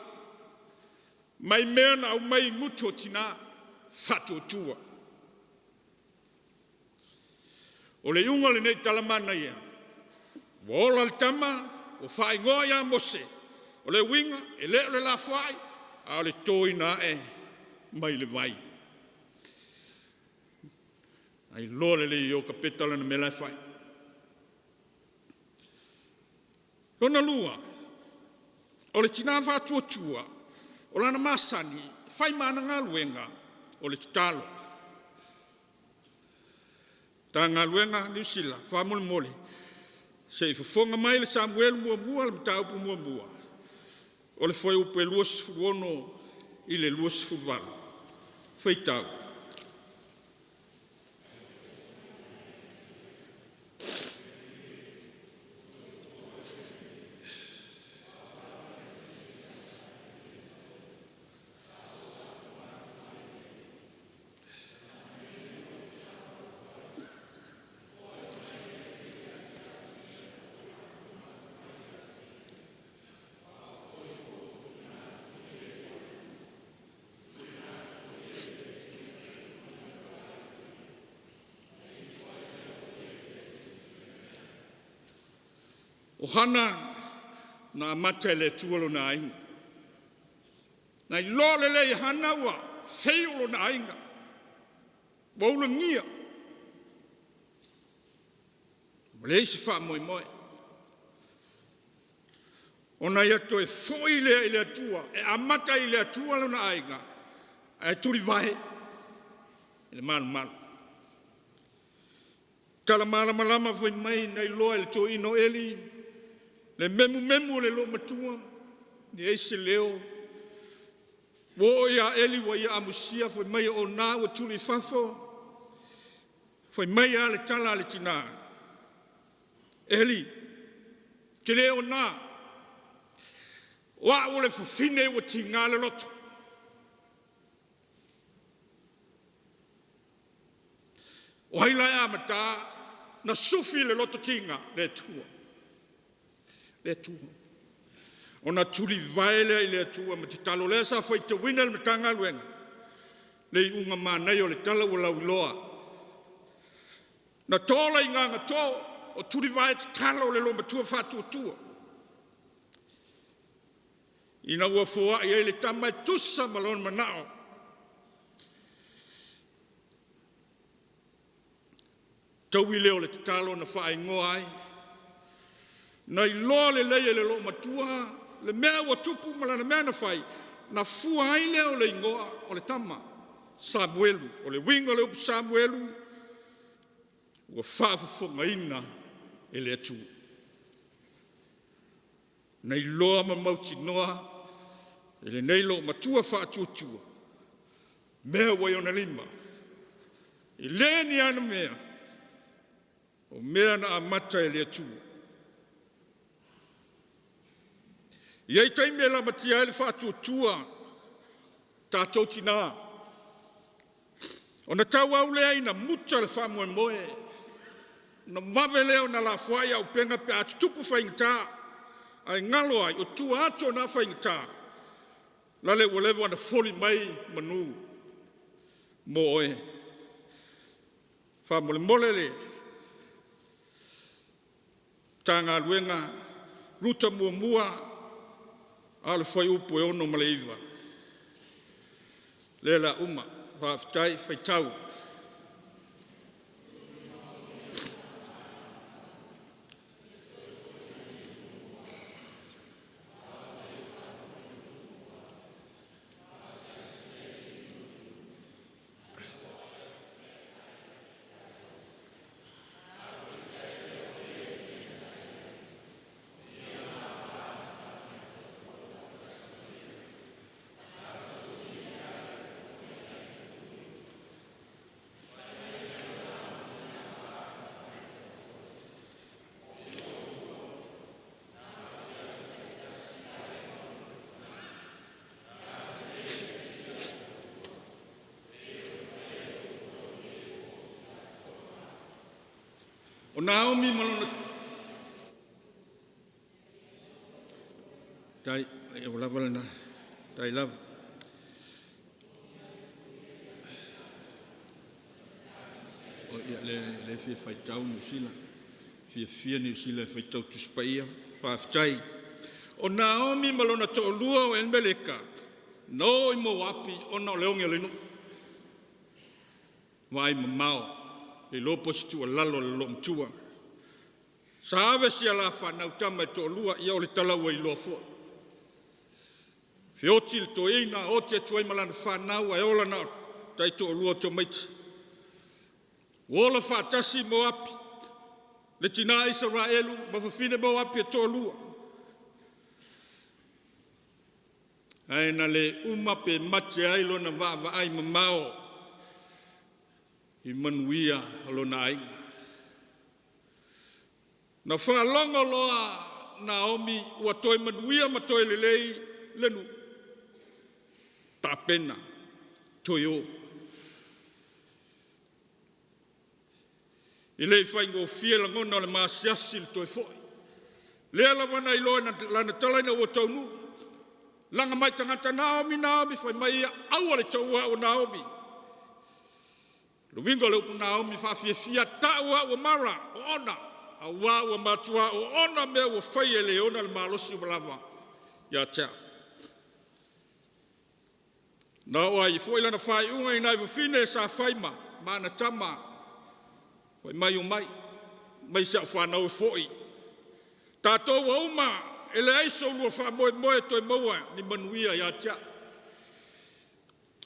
mai mea na aumai i gutu o tina, faatuatua. O le iuga o lenei tala manaia, ua ola le tama ua faaigoa ia Mose. O le uiga, e le o le lafoai a o le toina ae mai le vai. Na iloa lelei e Iokapeta lana mea la e fai. Lona lua, o le tina faatuatua, o lana masani e fai ma ana galuega, o le tatalo. Matagaluega Niu Sila, faamolemole se i fofoga mai le Samuelu muamua le mataupu muamua o le fuaiupu e 26 i le 28. Faitau: O Hana na amata e le Atua lona aiga. Na iloa lelei e Hana ua feio lona aiga, ua ulagia, ua leai se faamoemoe. Ona ia toe foi lea i le Atua e amata i le Atua lona aiga, ae tulivae i le malumalu. Tala malamalama fai mai na iloa e le toeaina o Eli le memumemu o le loomatua, leai se leo. Ua oo ia Eli ua ia amusia fai mai o ona ua tuli i fafo. Fai mai lava le tala a le tina, “Eli, ou te le ona, o au o le fafine ua tiga le loto.” O ai la e amata na sufi le loto tiga? O le Atua. Le Atua. Ona tulivae lea i le Atua ma tatalo. O lea sa faitauina e le Matagaluega le iuga manaia o le tala ua lauiloa. Na to le igagato o tulivae tatalo le loomatua faatuatua ina ua foai ai le tama e tusa ma lona manao. Taui lea o le tatalo na faaigoa ai. Na iloa lelei e le loomatua le mea ua tupu ma lana mea na fai, na fua ai lea o le igoa o le tama, Samuelu. O le uiga o le upu Samuelu, ua faafofogaina e le Atua. Na iloa ma mautinoa e lenei loomatua faatuatua, mea ua i ona lima, e le ni ana mea, o mea na amata e le Atua. E i ai taimi e lamatia ai le faatuatua o tatou tina, ona tauau lea ina muta le faamoemoe. Ona vave lea ona lafoai auupega pe a tutupu faigata, ae galo ai o tua atu o na faigata, lale ua leva ona foli mai manu mo oe. Faamolemole le Matagaluega Ruta 1:6-9. Lea la uma, faafetai faitau. O Naomi ma lona tai ua lava lena, faafetai lava. O lea e fia faitau Niu Sila, fiafia Niu Sila e faitau Tusi Paia. Faafetai. O Naomi ma lona toalua o Elimeleka, na o i Moapi ona o le oge a le nuu. Vaai mamao, le iloa po o se tuualalo a le loomatua. Sa ave si a la fanau tama e toalua, ia o le tala ua iloa foi. Feoti le toeaina oti atu ai ma lana fanau ae ola na o le taitoalua o tamaiti. Ua ola faatasi i Moapi le tina Isaraelu ma fafine Moapi e toalua. Ae na le uma pe mate ai lona vaavaai mamao i manuia o lona aiga. Na faalogo loa Naomi ua toe manuia ma toe lelei le nuu, tapena toe o. E le i faigofie lagona o le maasiasi le toe foi. Lea lava na iloa i lana tala ina ua taunuu, laga mai tagata, “Naomi, Naomi,” fai mai ia, “Aua le taua au o Naomi.” O le uiga o le upu Naomi, faafiafia, tau au o Mara, o Ona, aua ua matua oona mea ua faia e le ona le malosi ua lava ia te au. Na oo ai foi lana faaiuga i nai afafine sa fai ma ana tama, fai mai, “Omai, omai si au fanau e foi. Tatou ua uma, e leai so ulua faamoemoe e toe maua ni manuia ia te au.”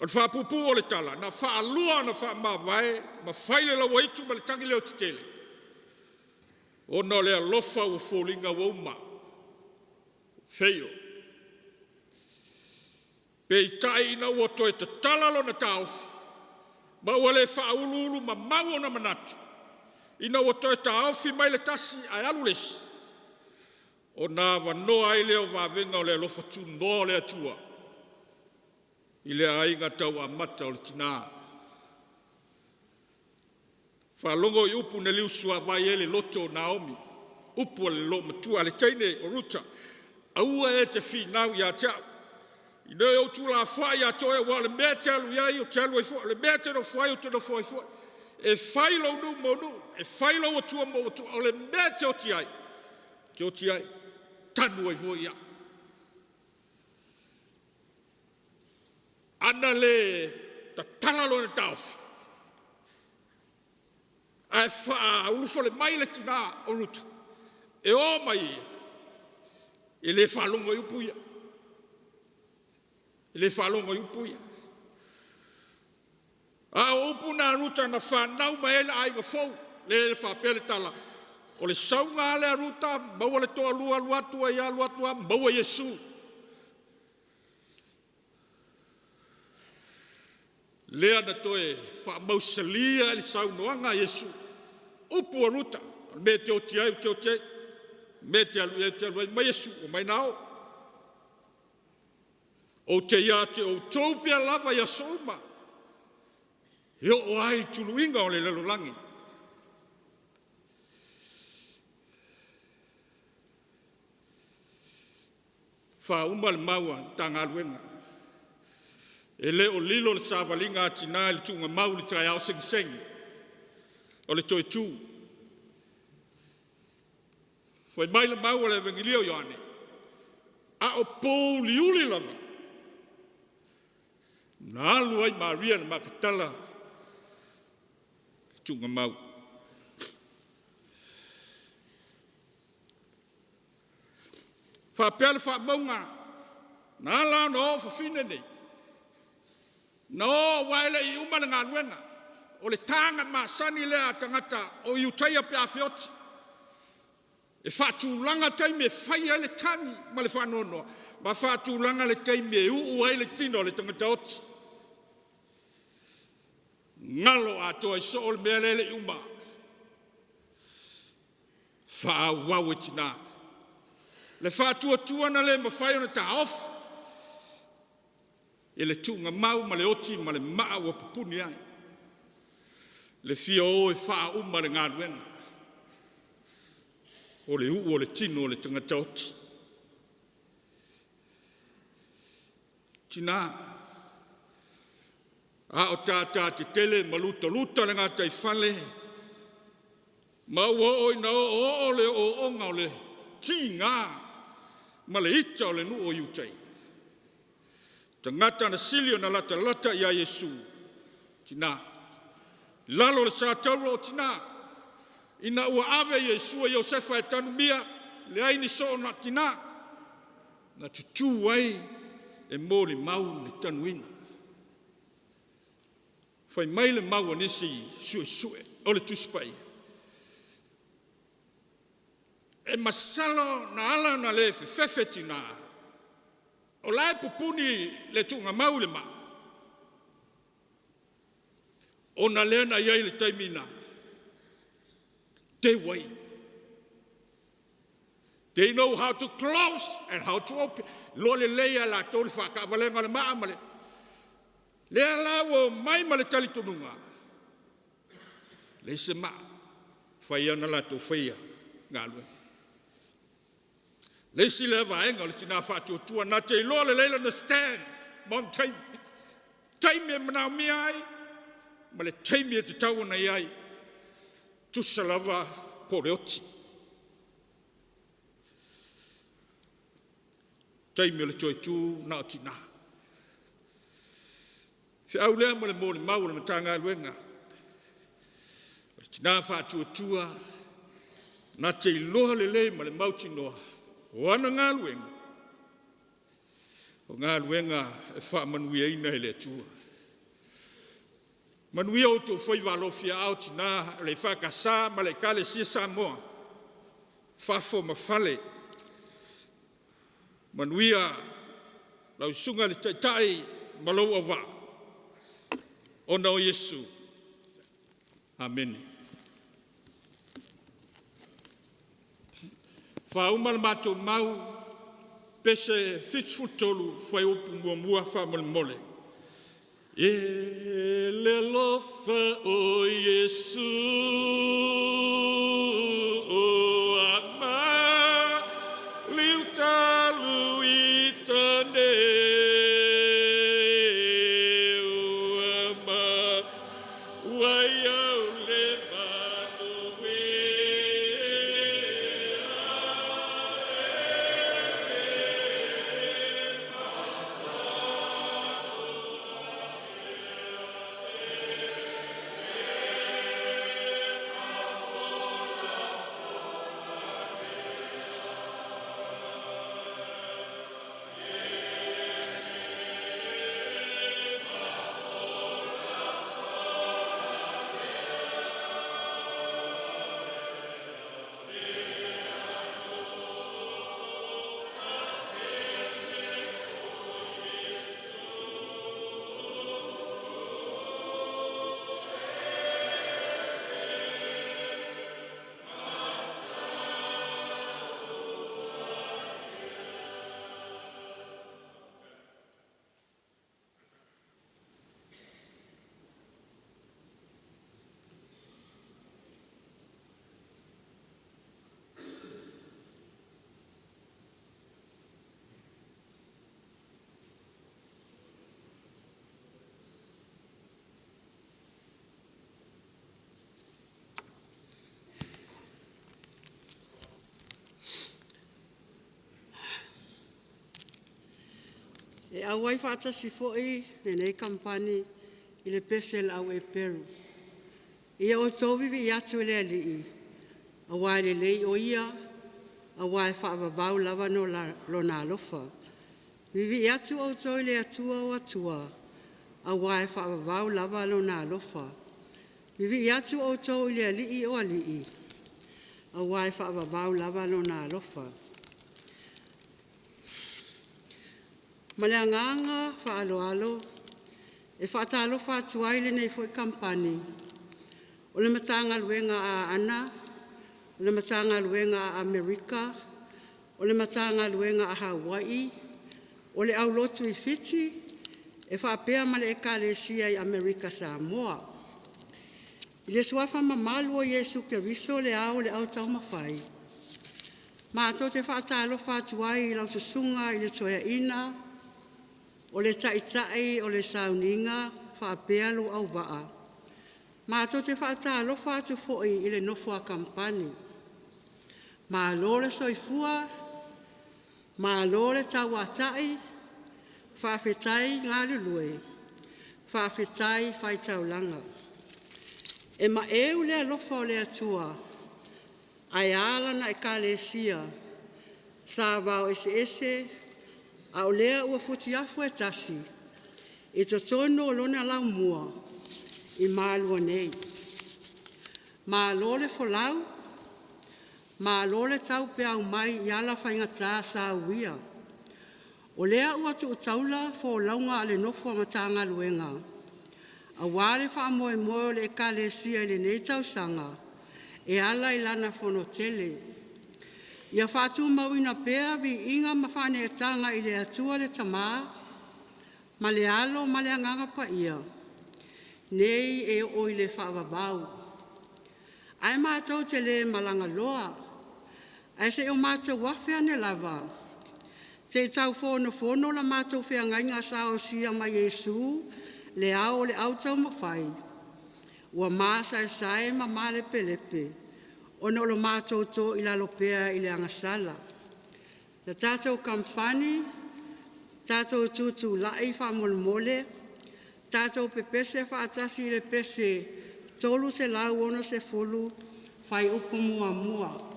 O le faapuupuu o le tala, na faalua ona faamavae ma fai le lauaitu ma le tagi leo tetele, ona o le alofa ua foliga ua uma, fail. Peitai ina ua toe tatala lona taofi ma ua le faauluulumamau ona manatu, ina ua toe taofi mai le tasi ae alu le isi, ona avanoa ai lea o vavega o le alofa tunoa o le Atua i le aiga tau amata o le tina. Faalogo i upu na liusuavai ai le loto o Naomi, upu a le loomatua a le teine o Ruta, “Aua e te finau ia te au, ina ne i ou tuulafoai ia te oe, aua o le mea e te alu ai, ou te alu ai foi, o le mea e te nofo ai, ou te nofo ai foi. E fai lou nuu mou nuu, e fai lou atua mou atua, o le mea e te oti ai, ou te oti ai, tanu ai foi au.” Ana le tatala lona taofi ae faaulufale mai le tina o Ruta e o ma ia, e le faalogo i upu ia. E le faalogo i upu ia. A o upu na a Ruta na fanau mai ai le aiga fou, lea e faapea le tala, o le sauga lava lea a Ruta maua le toalua, alu atu ai lava alu atu lava maua Iesu. Lea na toe faamausali ai le saunoaga a Iesu, upu a Ruta, o le mea e te oti ai ou te oti ai, o le mea e te alu i ai ou te alu ai, omai Iesu, omai na o. Ou te ia te outou pea lava i aso uma, e oo ai i le tuluiga o le lalolagi. Faauma le mau a le Matagaluega. E le o lilo le savaliga a tina i le tuugamau i le taeao segisegi o le toe tu. Fai mai le mau a le Avegelio o Ioane, a o pouliuli lava, na alu ai Maria i le Maketala i le tuugamau. Faapea le faamauga, na ala ona o fafine nei, na o aua e le i uma le galuega. O le taga masani lea a tagata o Iutaia pe a feoti, e faatulaga taimi e fai ai le tagi ma le faanoanoa, ma faatulaga le taimi e uu ai le tino o le tagata oti. Galo atoa i soo le mea lea e le i uma. Faaauau e tina. Le faatuatua na le mafai ona taofi e le tuugamau ma le oti ma le maa ua pupuni ai le fia o e faauma le galuega o le uu o le tino o le tagata oti. Tina, a o tata tetele ma lutaluta le gataifale ma ua oo ina oooo le ooooga o le tiga ma le ita o le nuu o Iutaia, tagata na sili ona latalata ia Iesu, o tina. I lalo o le satauro o tina, ina ua ave Iesu e Iosefa e tanumia, leai ni soona tina na tutū ai e molimau le tanuina. Fai mai le mau a nisi suesue o le Tusi Paia, e masalo na ala ona le fefefe tina, o la e pupuni le tuugamau i le maa, ona lea na i ai le taimi na teu ai. They know how to close and how to open. Iloa lelei e i latou le faataavalega o le maa ma le. Lea la ua omai ma le talitonuga, leai se maa, e mafai lava ona latou faia galuega. Le isi lea vaega o le tina faatuatua na te iloa lelei lona stand ma ona taimi, taimi e manaomia ai ma le taimi e tatau ona i ai, tusa lava po o le oti. Taimi o le toe tu na o tina. O le feau lea ma le molimau a le Matagaluega, o le tina faatuatua na te iloa lelei ma le mautinoa o ana galuega, o galuega e faamanuiaina e le Atua. Manuia outou faiva alofiaao tina o le EFKS ma le Ekalesia Samoa, fafo ma fale. Manuia lau susuga i le Taitai ma lou auvaa ona o Iesu. Amene. Faauma le matou mau, pese 73, fuaiupu 1 faamolemole. E le alofa o Iesu o a talu i tane ua maua ai au le manuia. E auai faatasi foi lenei kamupani i le pese a le au eperu. Ia outou vivii atu i le Alii, aua e lelei o Ia, aua e faavavau lava Lona alofa. Vivii atu outou i le Atua o atua, aua e faavavau lava Lona alofa. Vivii atu outou i le Alii o alii, aua e faavavau lava Lona alofa. Ma le agaga faaaloalo e faatalofa atu ai lenei foi kamupani o le Matagaluega a Aana, o le Matagaluega a Amerika, o le Matagaluega a Hawaii, o le Aulotu i Fiti e faapea ma le Ekalesia i Amerika Samoa. I le suafa mamalu o Iesu Keriso o le Ao o le Autaumafai, matou te faatalofa atu ai i lau Susuga i le Toeaina, o le Taitai o le Sauniga faapea lou auvaa. Matou te faatalofa atu foi i le nofo a kamupani. Malo le soifua, malo le tauatai, faafetai galulue, faafetai fai taulaga. E maeu le alofa o le Atua ae a Lana Ekalesia sa vao eseese a o lea ua futiafu e tasi i totonu o Lona laumua i Malua nei. Malo le folau, malo le taupeau mai i ala faigata sa uia. O lea ua tuu taula folauga a le nofo a Matagaluega aua le faamoemoe o le Ekalesia i lenei tausaga e ala i lana fonotele. Ia faatumauina pea viiga ma faaneetaga i le Atua le Tama ma le Alo ma le Agaga Paia, nei e oo i le faavavau. Ae matou te le malaga loa, ae se i o matou afe ane lava se i tau fonofono la matou feagaiga sa osia mai e Iesu le Ao o le Autaumafai, ua masaesae ma malepelepe ona o lo matou toilalo pea i le agasala. Le tatou Kamupani, tatou tutulai faamolemole, tatou pepese faatasi i le pese 360 fuaiupu 1.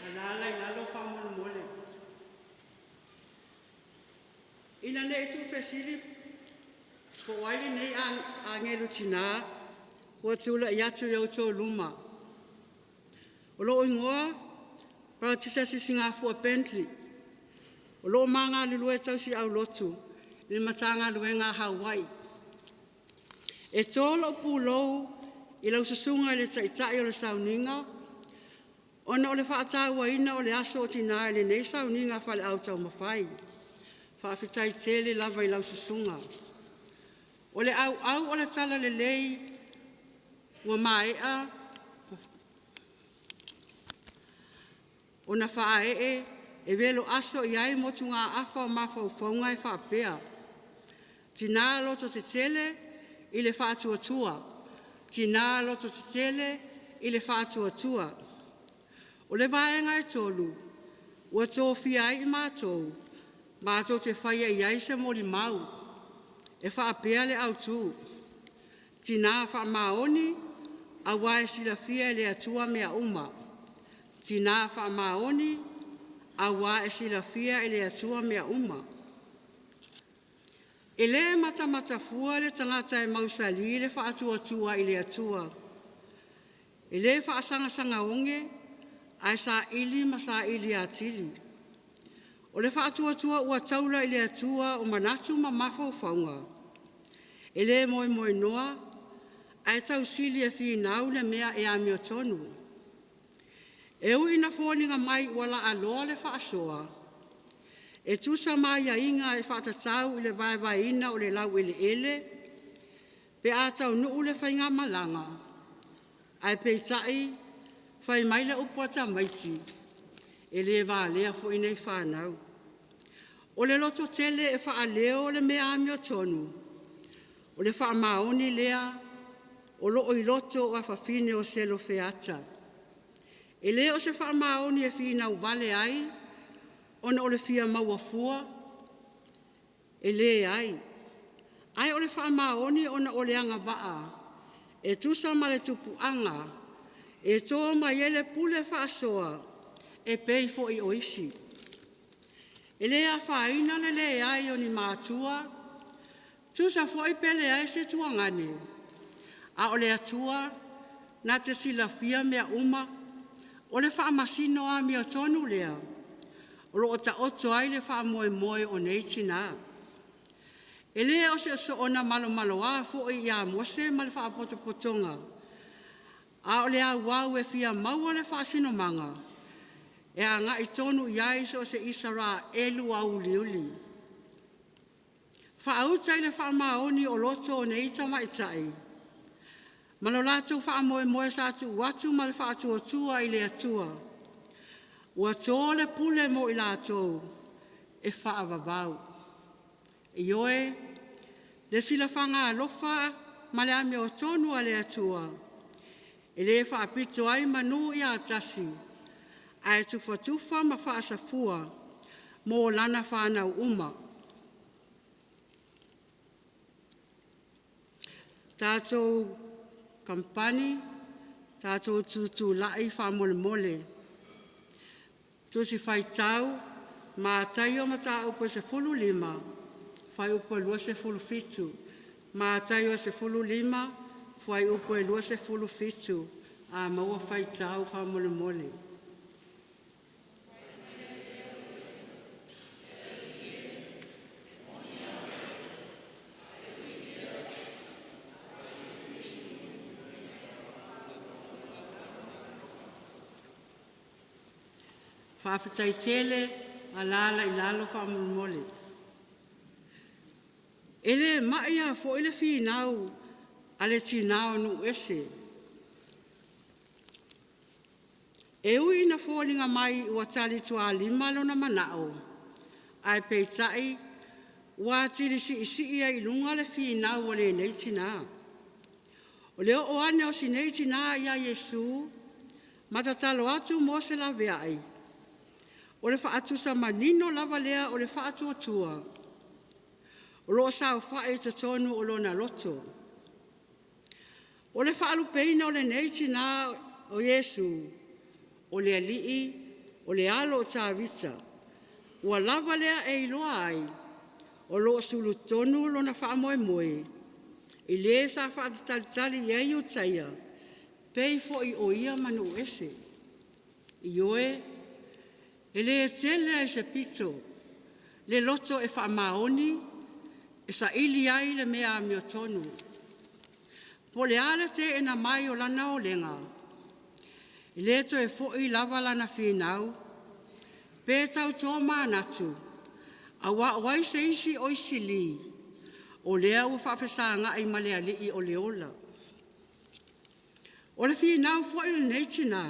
Alaala i lalo faamolemole. Ina nei tuufesili po o ai lenei agelu tina ua tulai atu i outou luma. O lou igoa o Paratisa Sisigafua Bentley. O loo ma galulue tausi aulotu i le Matagaluega a Hawaii. E to lou pulou i lau susuga i le Taitai o le Sauniga ona o le faatauaina o le Aso o Tina i lenei Sauniga faale-Autaumafai. Faafetai tele lava i lau susuga. O le auau o le talalelei ua maea ona faaee e velo aso i ai motugaafa o mafaufauga e faapea, “Tina lototetele i le faatuatua, tina lototetele i le faatuatua.” O le vaega e 3 ua tofia ai i matou matou te faia i ai se molimau e faapea le autu, Tinā faamaoni aua e silafia e le Atua mea uma. Tinā faamaoni aua e silafia e le Atua mea uma. E le matamatafua le tagata e mausali le faatuatua i le Atua. E le faasagasagaoge ae saili ma saili atili. O le faatuatua ua taula i le Atua o manatu ma mafaufauga, e le moemoenoa ae tausili e finau le mea e amiotonu. E ui ina foliga mai ua laaloa le faasoa, e tusa ma aiaiga e faatatau i le vaevaeina o le laueleele pe a taunuu le faigamalaga, ae peitai fai mai le upu a tamaiti, e le valea foi nei fanau. O le lototele e faaleo le mea amiotonu, o le faamaoni lea o loo i loto o afafine o Selofeata. E le o se faamaoni e finau vale ai ona o le fia maua fua, e leai, ae o le faamaoni ona o le agavaa e tusa ma le tupuaga e to mai ai le pule faasoa e pei foi o isi. E le afaina le leai o ni matua, tusa foi pe leai se tuagane, a o le Atua na te silafia mea uma. O le faamasino amiotonu lea o lo o taoto ai le faamoemoe o nei tinā. E le o se soona malomaloa foi ia Mose ma le faapotopotoga, a o le auau e fia maua le faasinomaga e agai tonu i ai so o se Isaraelu a uliuli. Faauta i le faamaoni o loto o nei tamaitai ma lo latou faamoemoe sa tuu atu ma le faatuatua i le Atua, ua to le pule mo i latou e faavavau. Ioe, le silafaga alofa ma le amiotonu a le Atua e le faapito ai manu ia tasi, ae tufatufa ma faasafua mo lana fanau uma. Tatou Kamupani, tatou tutulai faamolemole. Tusi Faitau Mataio Mataupu e 15 fuaiupu e 27, Mataio 15 fuaiupu e 27. A maua faitau faamolemole. Faafetai tele. Alaala i lalo faamolemole. E le mai a foi le finau a le tina o Nuuese. E ui ina foliga mai ua talitualima lona manao, ae peitai ua atili siisii ai i luga le finau a lenei tina. O le oo ane o si nei tina ia Iesu ma tatalo atu mo se laveai, o le faatusa manino lava lea o le faatuatua o loo saofai i totonu o lona loto. O le faalupeina o lenei tinā o Iesu, o le Alii, o le Alo o Tavita, ua lava lea e iloa ai o lo o sulutonu lona faamoemoe i le sa faatalitali i ai Iutaia, pei foi o ia ma nuu ese. Ioe, e le tele lava i se pito le loto e faamaoni e saili ai le mea amiotonu. Po o le a le teena mai o lana olega, e le toe foi lava lana finau pe tautomanatu, aua o ai se isi oi sili, o lea ua faafesagai ma le Alii o le ola. O le finau foi a lenei tina,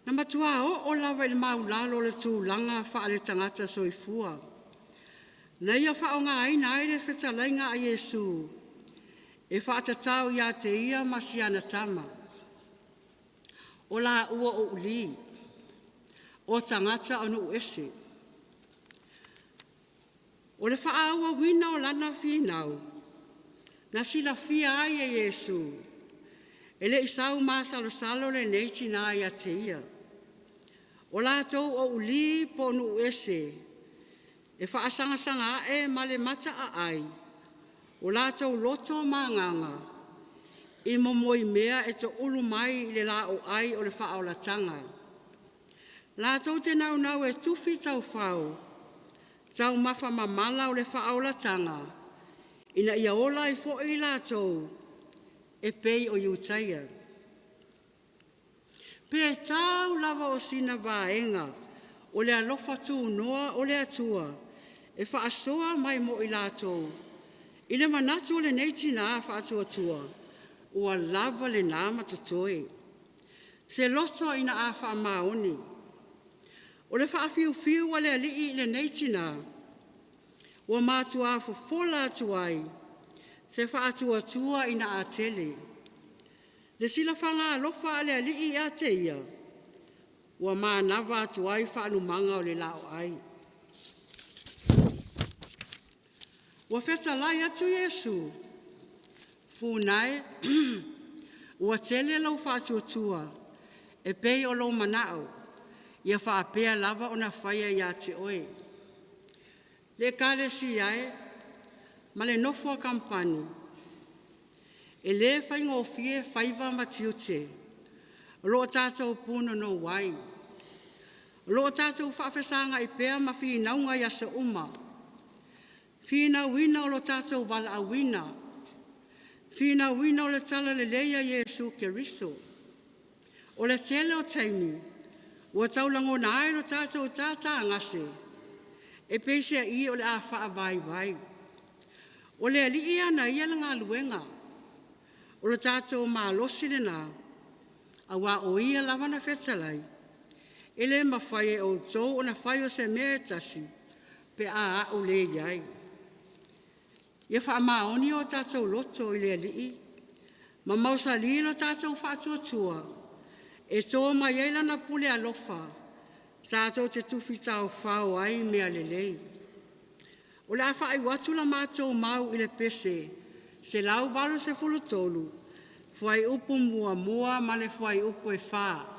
na matua oo lava i le maulalo o le tulaga faale-tagata soifua, na ia faaaogaina ai le fetalaiga a Iesu e faatatau ia te ia ma si ana tama, “O laua o Uli, o tagata o nuu ese.” O le faaauauina o lana finau, Na silafia ai e Iesu, e lei saumasalosalo lenei tina ia te ia. O latou o Uli po o nuu ese e faasagasaga ae ma le mata aai, o latou loto ma agaga e momoimea e toulu mai i le laoai o le faaolataga. Latou te naunau e tufi taufao taumafa mamala o le faaolataga ina ia ola ai foi i latou e pei o Iutaia. Pe tau lava o sina vaega o le alofa tunoa o le Atua e faasoa mai mo i latou, i le manatu o lenei tina faatuatua, ua lava lena ma totoe, se loto ina a faamaoni. O le faafiufiu a le Alii i lenei tina, ua matua fofola atu ai se faatuatua ina a tele. Le silafaga alofa a le Alii ia te ia, ua manava atu ai faalumaga o le laoai. Ua fetalai atu Iesu, “Funa e, ua tele lou faatuatua, e pei o lou manao, ia faapea lava ona faia ia te oe.” Le Ekalesia e ma le nofo a kamupani, e le faigofie faiva ma tiute o lo o tatou punonou ai. O lo o tatou faafesagai pea ma finauga i aso uma, finauina o lo tatou valaauina, finauina o le Talalelei a Iesu Keriso. O le tele o taimi ua tau lagona ai lo tatou tatagase, e peiseai o le a faavaivai. O le Alii e ana ia le galuega, o lo tatou malosi lena, aua o Ia lava na fetalai, “E le mafai e outou ona fai o se mea e tasi, pe a A'u le i ai.” Ia faamaoni o tatou loto i le Alii ma mausali lo tatou faatuatua e to mai ai Lana pule alofa tatou te tufi taofao ai mea lelei. O le a faaiu atu la matou mau i le pese 183, fuaiupu 1 ma le fuaiupu 4.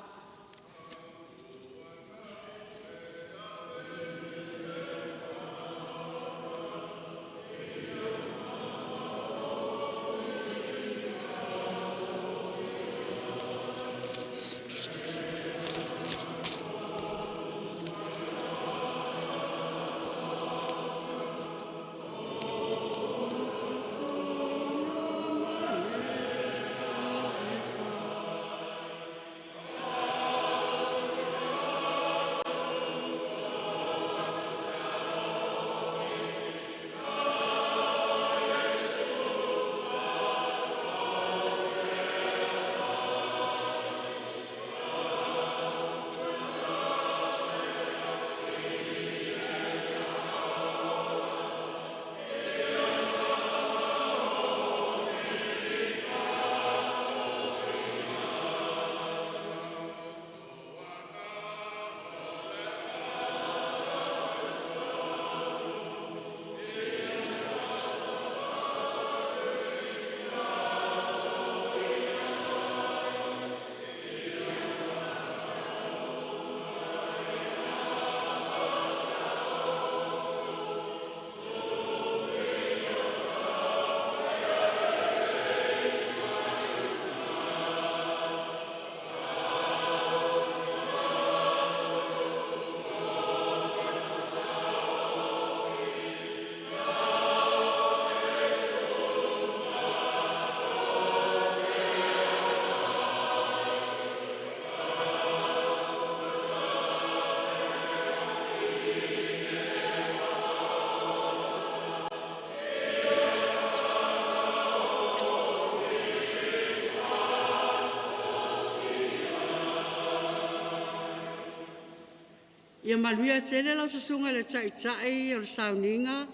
Ia manuia tele lau susuga i le Taitai o le Sauniga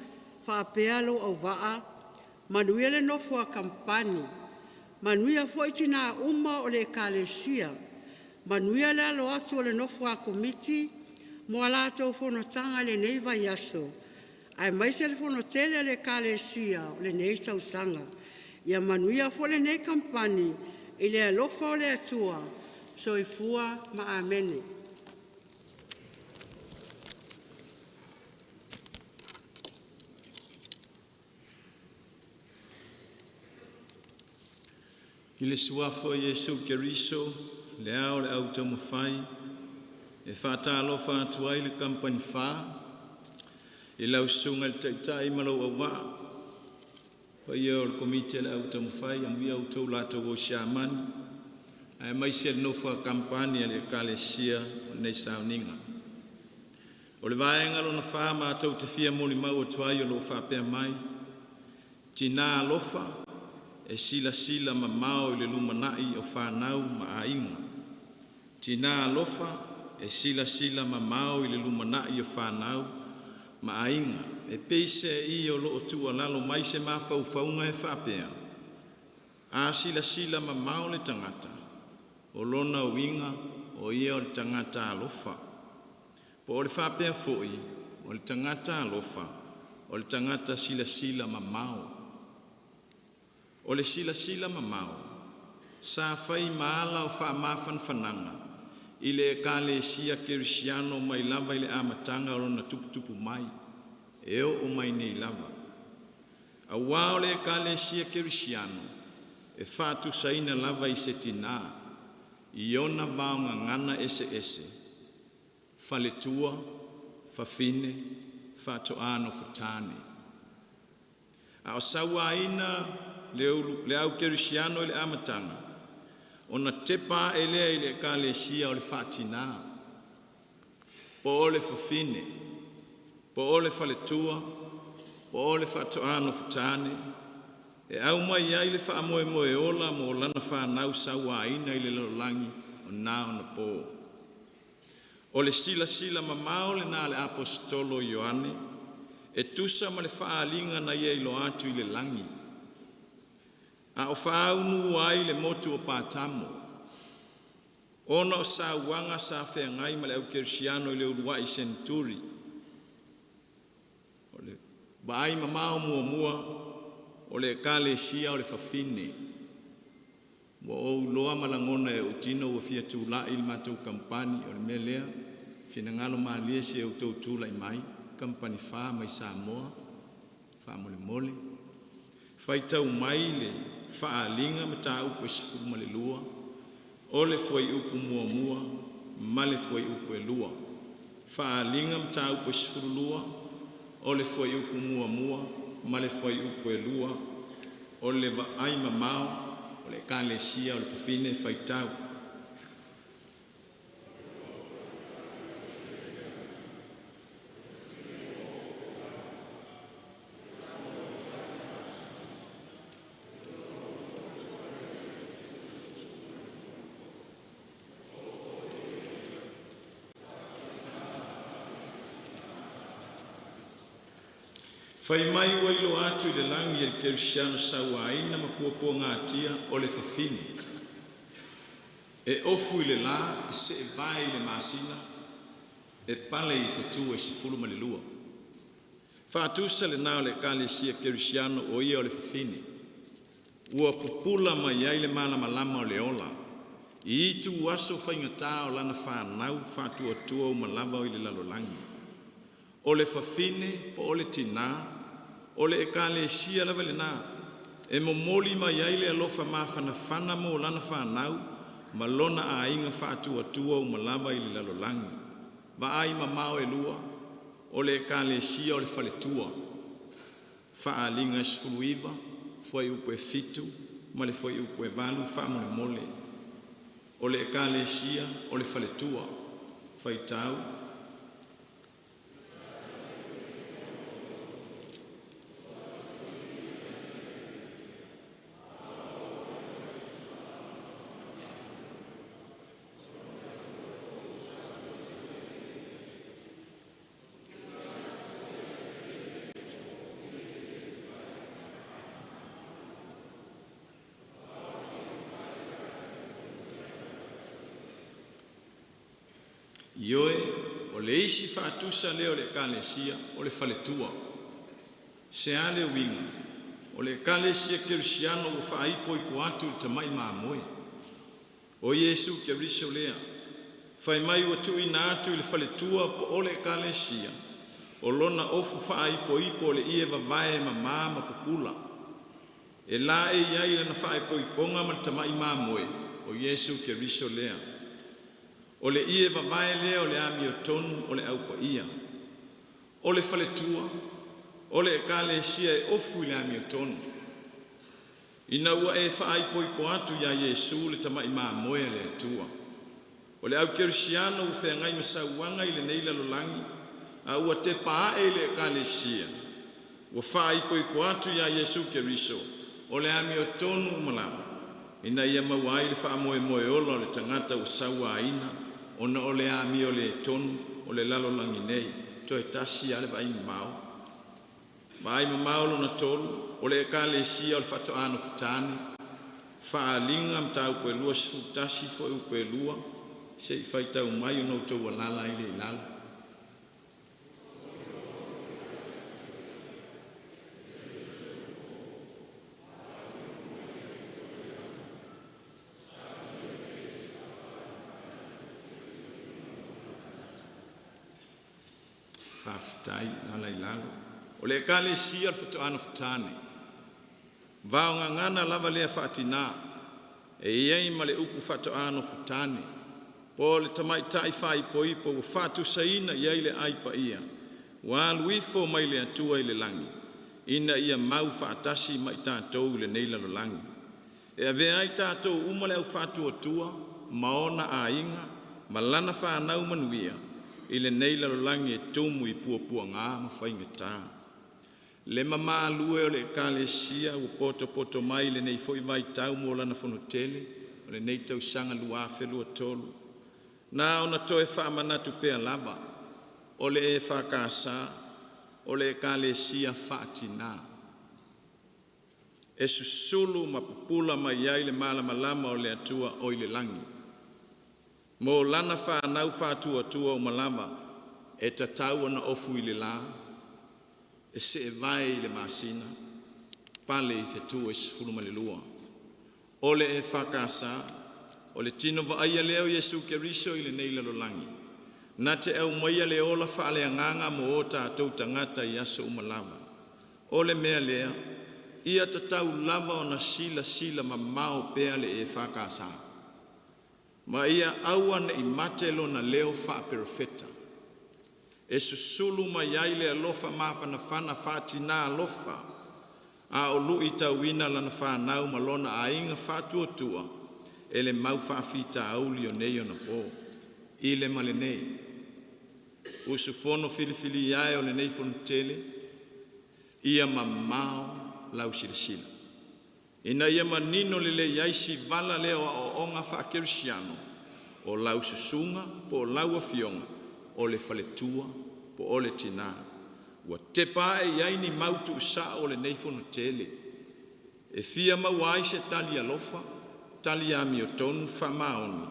faapea lou auvaa, manuia le nofo a kamupani, manuia foi tina uma o le Ekalesia. Manuia le alo atu o le nofo a Komiti mo a latou fonotaga i lenei vaiaso, aemaise le fonotele a le Ekalesia o lenei tausaga. Ia manuia foi lenei kamupani i le alofa o le Atua. Soifua ma ia manuia. I le Suafa o Iesu Keriso le Ao o le Au Taumafai, e faatalofa atu ai le Kamupani Fa i lau Susuga i le Taitai ma lou auvaa, paia o le Komiti a le Au Taumafai, amuia outou o lo outou siamani, aemaise le nofo a kamupani a le Ekalesia i lenei sauniga. O le vaega lona fa matou te fia molimau atu ai o lo o faapea mai, Tina alofa e silasila mamao i le lumanai o fanau ma aiga. Tina alofa e silasila mamao i le lumanai o fanau ma aiga. E peiseai o lo o tuualalo mai se mafaufauga e faapea, a silasila mamao le tagata, o lona uiga o ia o le tagata alofa. Po o le faapea foi, o le tagata alofa, o le tagata silasila mamao. O le silasila mamao sa fai ma ala o faamafanafanaga i le Ekalesia Kerisiano mai lava i le amataga o lona tuputupu mai e oo mai nei lava. Aua o le Ekalesia Kerisiano e faatusaina lava i se tina i ona vaogagana eseese, faletua, fafine, faatoa nofotane. A o sauaina le au kerisiano i le amataga, ona tepa a'e lea i le Ekalesia o le faa-tina, po o le fafine, po o le faletua, po o le faatoa-nofotane, e aumai ai le faamoemoe ola mo lana fanau sauaina i le lalolagi o na ona po. O le silasila mamao lena a le Aposetolo o Ioane e tusa ma le faaaliga na ia iloa atu i le lagi, a o faaunuua ai le motu o Patamo, ona o sauaga sa feagai ma le aukerisiano i le uluai seneturi. O le vaaimamao muamua o le Ekalesia o le fafine. Ua ou iloa ma lagona e ou tino ua fia tulai le matou Kamupani. O le mea lea, finagalo malie se i outou tulai mai, Kamupani Fa mai Samoa, faamolemole. Faitau mai le Faaaliga Mataupu e 12 o le Fuaiupu 1 ma le Fuaiupu 2. Faaaliga Mataupu e 12 o le Fuaiupu 1 ma le Fuaiupu 2 o le Vaaimamao o le Ekalesia o le Fafine Faitau. Fai mai ua iloa atu i le lagi e le kerisiano sauaina ma puapuagatia o le fafine e ofu i le la, e seevae i le masina, e pale i fetu e 12. Faatusa lena o le Ekalesia Kerisiano o ia o le fafine, ua pupula mai ai le malamalama o le ola i ituaso faigata o lana fanau faatuatua uma lava i le lalolagi. O le fafine po o le tina, o le ekalesia lava lena e momoli mai ai le alofa mafanafana mo lana fanau ma lona aiga faatuatua uma lava i le lalolagi. Vaaimamao e 2, o le Ekalesia o le faletua. Faaaliga e 19, fuaiupu e 7 ma le fuaiupu e 8 faamolemole. O le Ekalesia o le faletua. Faitau. Ioe, o le isi faatusa lea o le Ekalesia o le faletua. Se a le uiga? O le Ekalesia Kerisiano ua faaipoipo atu i le tamai mamoe. O Iesu Keriso lea, fai mai ua tuuina atu i le faletua po o le Ekalesia, o lona ofu faaipoipo o le ie vavae e mama ma pupula. E laei ai lana faaipoipoga ma le tamai mamoe o Iesu Keriso lea. O le ie vavae lea o le amiotonu o le Au Paia. O le faletua, o le Ekalesia e ofu i le amiotonu. Ina ua e faaipoipo atu ia Iesu le tamai mamoe a le Atua. O le au kerisiano ua feagai ma sauaga i lenei lalolagi a ua tepa ae i le Ekalesia, ua faaipoipo atu ia Iesu Keriso o le amiotonu uma lava, ina ia maua ai le faamoemoe ola o le tagata ua sauaina ona o le amio le tonu o le lalolagi nei, toe tasi lava le vaaimamao. Vaaimamao lona tolu, o le Ekalesia o le Faatoa Nofotane, Faaaliga Mataupu e 21 fuaiupu e 2 se i faitau mai ona outou alaala ai lea i lalo. Faafetai. Alaala i lalo. O le Ekalesia o le Faatoa Nofotane, vaogagana lava lea faatina, e i ai ma le upu faatoa nofotane, po o le tamaitai faaipoipo ua faatusaina i ai le ai paia ua alu ifo mai le Atua i le lagi ina ia mau faatasi ma i tatou i lenei lalolagi. E avea ai tatou uma le au faatuatua ma ona aiga ma lana fanau manuia i lenei lalolagi e tumu i puapuaga ma faigata. Le mamalu e o le Ekalesia ua potopoto mai i lenei foi vaitau mo lana Fonotele o lenei tausaga 2023, na ona toe faamanatu pea lava, o le EFKS o le Ekalesia Faatina e susulu ma pupula mai ai le malamalama o le Atua oi le lagi mo lana fanau faatuatua uma lava e tatau ona ofu i le la, e seevae i le masina, pale i fetu e 12. O le EFKS, o le tino vaaia lea o Iesu Keriso i lenei lalolagi, na te aumaia le ola faaleagaga mo o tatou tagata i aso uma lava. O le mea lea, ia tatau lava ona silasila mamao pea le EFKS ma ia aua nei mate lona leo faaperofeta e susulu mai ai le alofa mafanafana faatina alofa a o luitauina lana fanau ma lona aiga faatuatua e le mau faafitauli o nei ona po. I le ma lenei usufono filifilia e o lenei Fonotele, ia mamao lau silasila ina ia manino lelei ai sivala lea o aoaoga faakerisiano o lau susuga po o lau afioga o le faletua po o le tina. Ua tepa ae i ai ni mau tuusao o lenei fonotele e fia maua ai se tali alofa, tali amiotonu faamaoni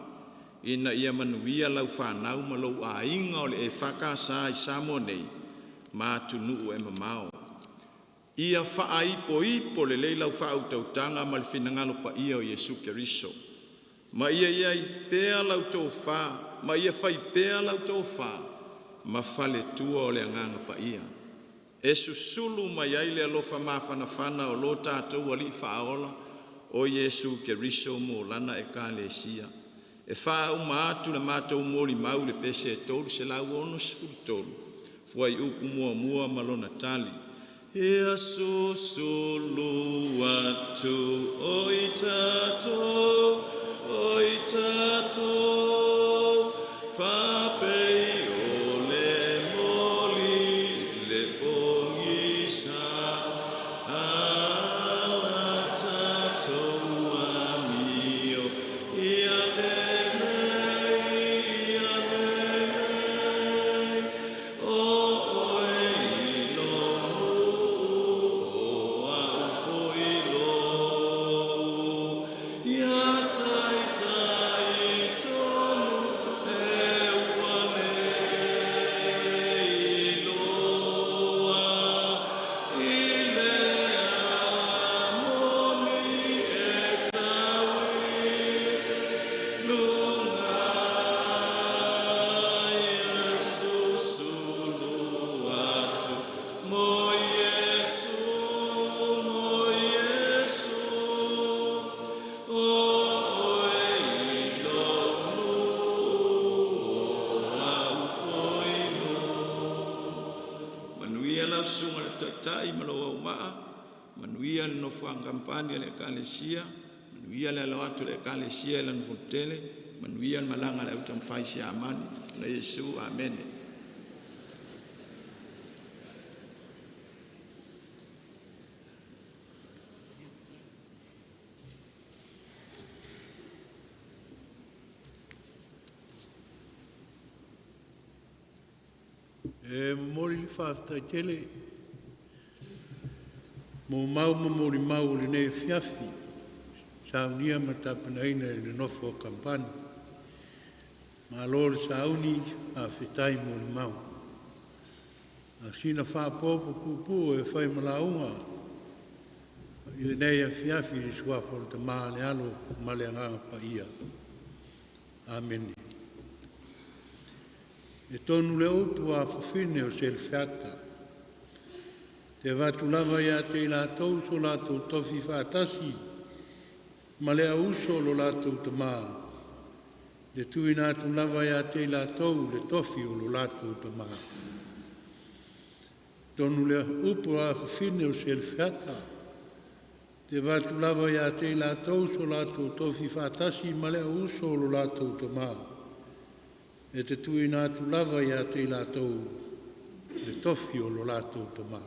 ina ia manuia lau fanau ma lou aiga o le EFKS i Samoa nei ma atunuu e mamao. Ia faaipoipo lelei lau faautautaga ma le finagalo paia o Iesu Keriso, ma ia i ai pea lau tofa, ma ia fai pea lau tofa ma faletua o le Agaga Paia, e susulu mai ai le alofa mafanafana o lo tatou Alii Faaola o Iesu Keriso mo Lana Ekalesia. E faauma atu le matou molimau i le pese 363, fuaiupu 1 ma lona tali. Ia susulu atu o i tatou, o i tatou, faapei o le moli le pogisa, ala tatou amio, ia lelei, ia lelei, o oe i lou nuu, o au foi i lou. Ia taitai tonu e ua le susuga i le Taitai ma lou auvaa, manuia le nofoaga kamupani a le Ekalesia, manuia le alo atu o le Ekalesia i lana fonotele, manuia le malaga a le au taumafai i Siamani. Ona Iesu, amene. E momoli le faafetai tele mo mau ma molimau o lenei afiafi, saunia ma tapenaina e le nofo a kamupani. Malo le sauni, faafetai molimau. A o sina faaopoopo puupuu e fai ma lauga i lenei afiafi i le Suafa o le Tama, le Alo ma le Agaga Paia. Amene. E tonu le upu a afafine o Selefeata, e te avatu lava ia te i latou so latou tofi faatasi ma le auuso o lo latou tama, e tuuina atu lava ia te i latou le tofi o lo latou tama. Tonu lea upu a afafine o Selefeata, e te avatu lava ia te i latou so latou tofi faatasi ma le auuso o lo latou tama, e te tuuina atu lava ia te i latou le tofi o lo latou tama.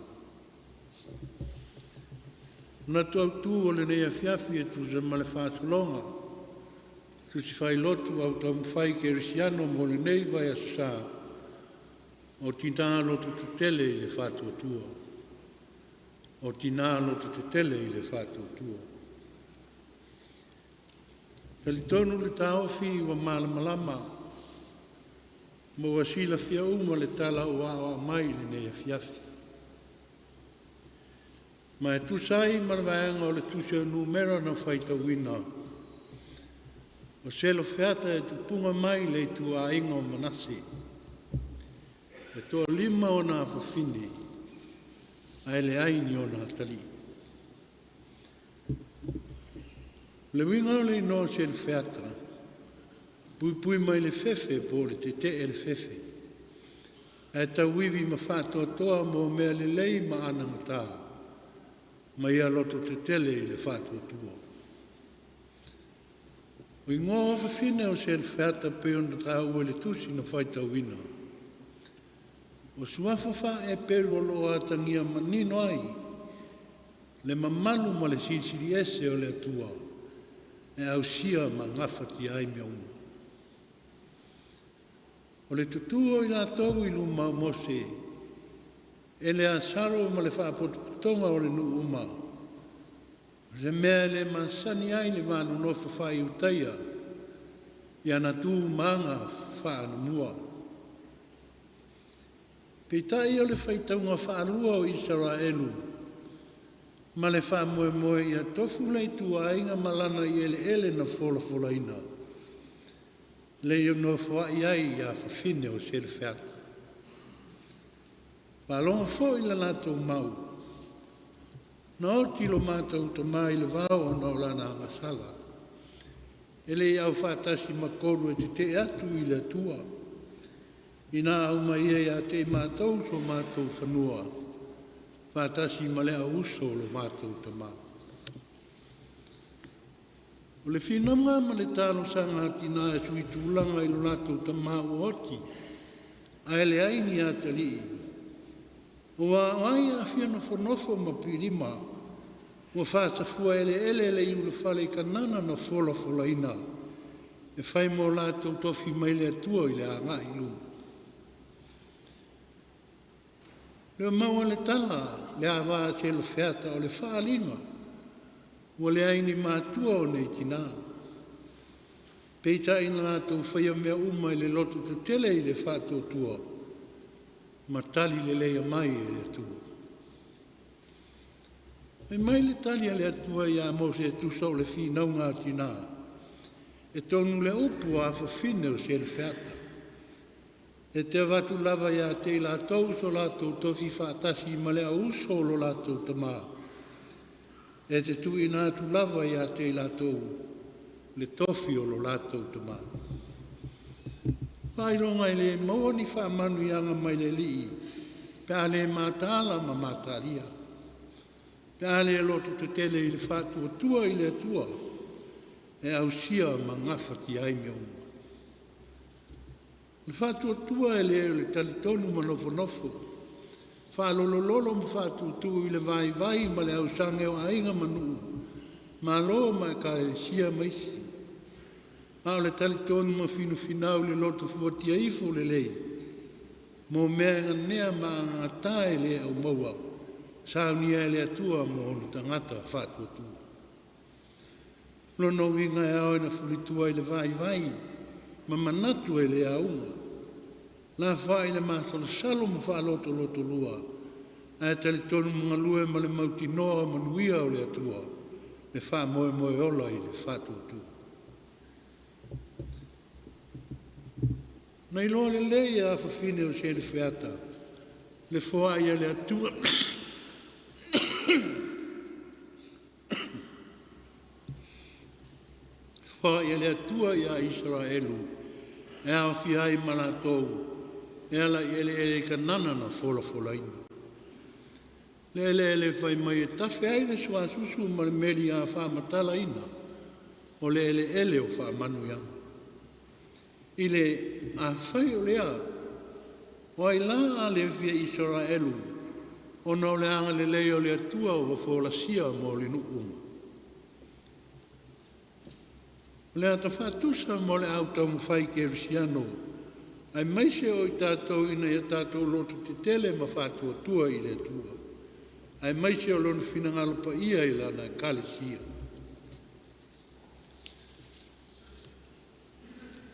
Manatu autu o lenei afiafi e tusa ma le faasologa Tusi Faailotu Au Taumafai Kerisiano mo lenei vaiaso sa, o Tinā Lototetele i le Faatuatua. O Tinā Lototetele i le Faatuatua. E Talitonu le taofi ua malamalama ma ua silafia uma le tala ua aoao mai i lenei afiafi. Ma e tusa ai ma le vaega o le tusi o Numera na faitauina, o Selofeata e tupuga mai le ituaiga o Manase. E toalima ona afafine ae leai ni ona atalii. O le uiga o le igoa o Selofeata, puipui mai le fefe po o le tetee le fefe, ae tauivi ma faatoatoa mo mea lelei ma anagata, ma ia lototetele i le faatuatua. O igoa o afafine o Selofeata e pei ona taua i le tusi na faitauina, o suafa faa-Eperu o lo o atagia manino ai le mamalu ma le Silisili Ese o le Atua e ausia ma gafatia ai mea uma. O le tutu o i latou i luma o Mose, Eleasaro ma le faapotopotoga o le nuu uma, o se mea e le masani ai le va nonofo faa-Iutaia i ana tu ma aga faaleanumua. Peitai o le faitauga faalua o Isaraelu ma le faamoemoe ia tofu le ituaiga ma lana i eleele na folafolaina, le i nofoai ai afafine o Selofeata. Faalogo foi le latou mau, na oti lo matou tama i le vao ona o lana agasala, e le i aufaatasi ma Olo e tetee atu i le Atua, ina a aumai ia ia te i matou so matou fanua faatasi ma le auuso o lo matou tama. O le finauga ma le talosaga a tina e suitulaga i lo latou tama ua oti ae leai ni atalii, aua o ai a fia nofonofo ma pilima ua faasafuaeleele le iulefale i Kanana na folafolaina e fai ma o latou tofi mai le Atua i le agai i luma. O lea ua maua le tala le ava a Selofeata o le faaaliga ua leai ni matua o nei tina. Peitai na latou faia mea uma i le lototetele i le faatuatua ma tali lelei mai e le Atua. Fai mai le tali a le Atua ia Mose e tusa o le finauga a tina, e tonu le upu a afafine o Selofeata, e te avatu lava ia te i latou so latou tofi faatasi ma le auuso o lo latou tama, e te tuuina atu lava ia te i latou le tofi o lo latou tama. Faailoga e le maua ni faamanuiaga mai le Alii. pe a le mataala ma matalia, pe a le lototetele i le faatuatua i le Atua e ausia ma gafatia ai mea uma. O le faatuatua e le o le talitonu ma nofonofo, faalolololo ma faatutu i le vaivai ma le ausage o aiga ma nuu, malo ma ekalesia ma isi, a o le talitonu ma finafinau i le loto fuatia ifo lelei mo mea e nanea ma agagata e le aumaua, saunia e le Atua mo ona tagata faatuatua. O Lona uiga e ao ina fulitua i le vaivai ma manatu e le auga, lafoai i le masalosalo ma faalotolotolua, ae talitonu ma galue ma le mautinoa o manuia o le Atua le faamoemoe ola i le faatuatua. Na iloa lelei e afafine o Selefeata le foai a le Atua foai a le Atua ia Isaraelu e aofia ai ma latou e ala i eleele i Kanana na folafolaina. Le eleele fai mai e tafe ai le suasusu ma le meli a faamatalaina o le eleele o faamanuiaga. I le afai o lea, o ai la a le fia Isaraelu ona o le agalelei o le Atua ua folasia mo le nuu uma? O le ata faatusa mo le au taumafai kerisiano aemaise o i tatou ina ia tatou lototetele ma faatuatua i le Atua, aemaise o Lona finagalo paia i Lana Ekalesia.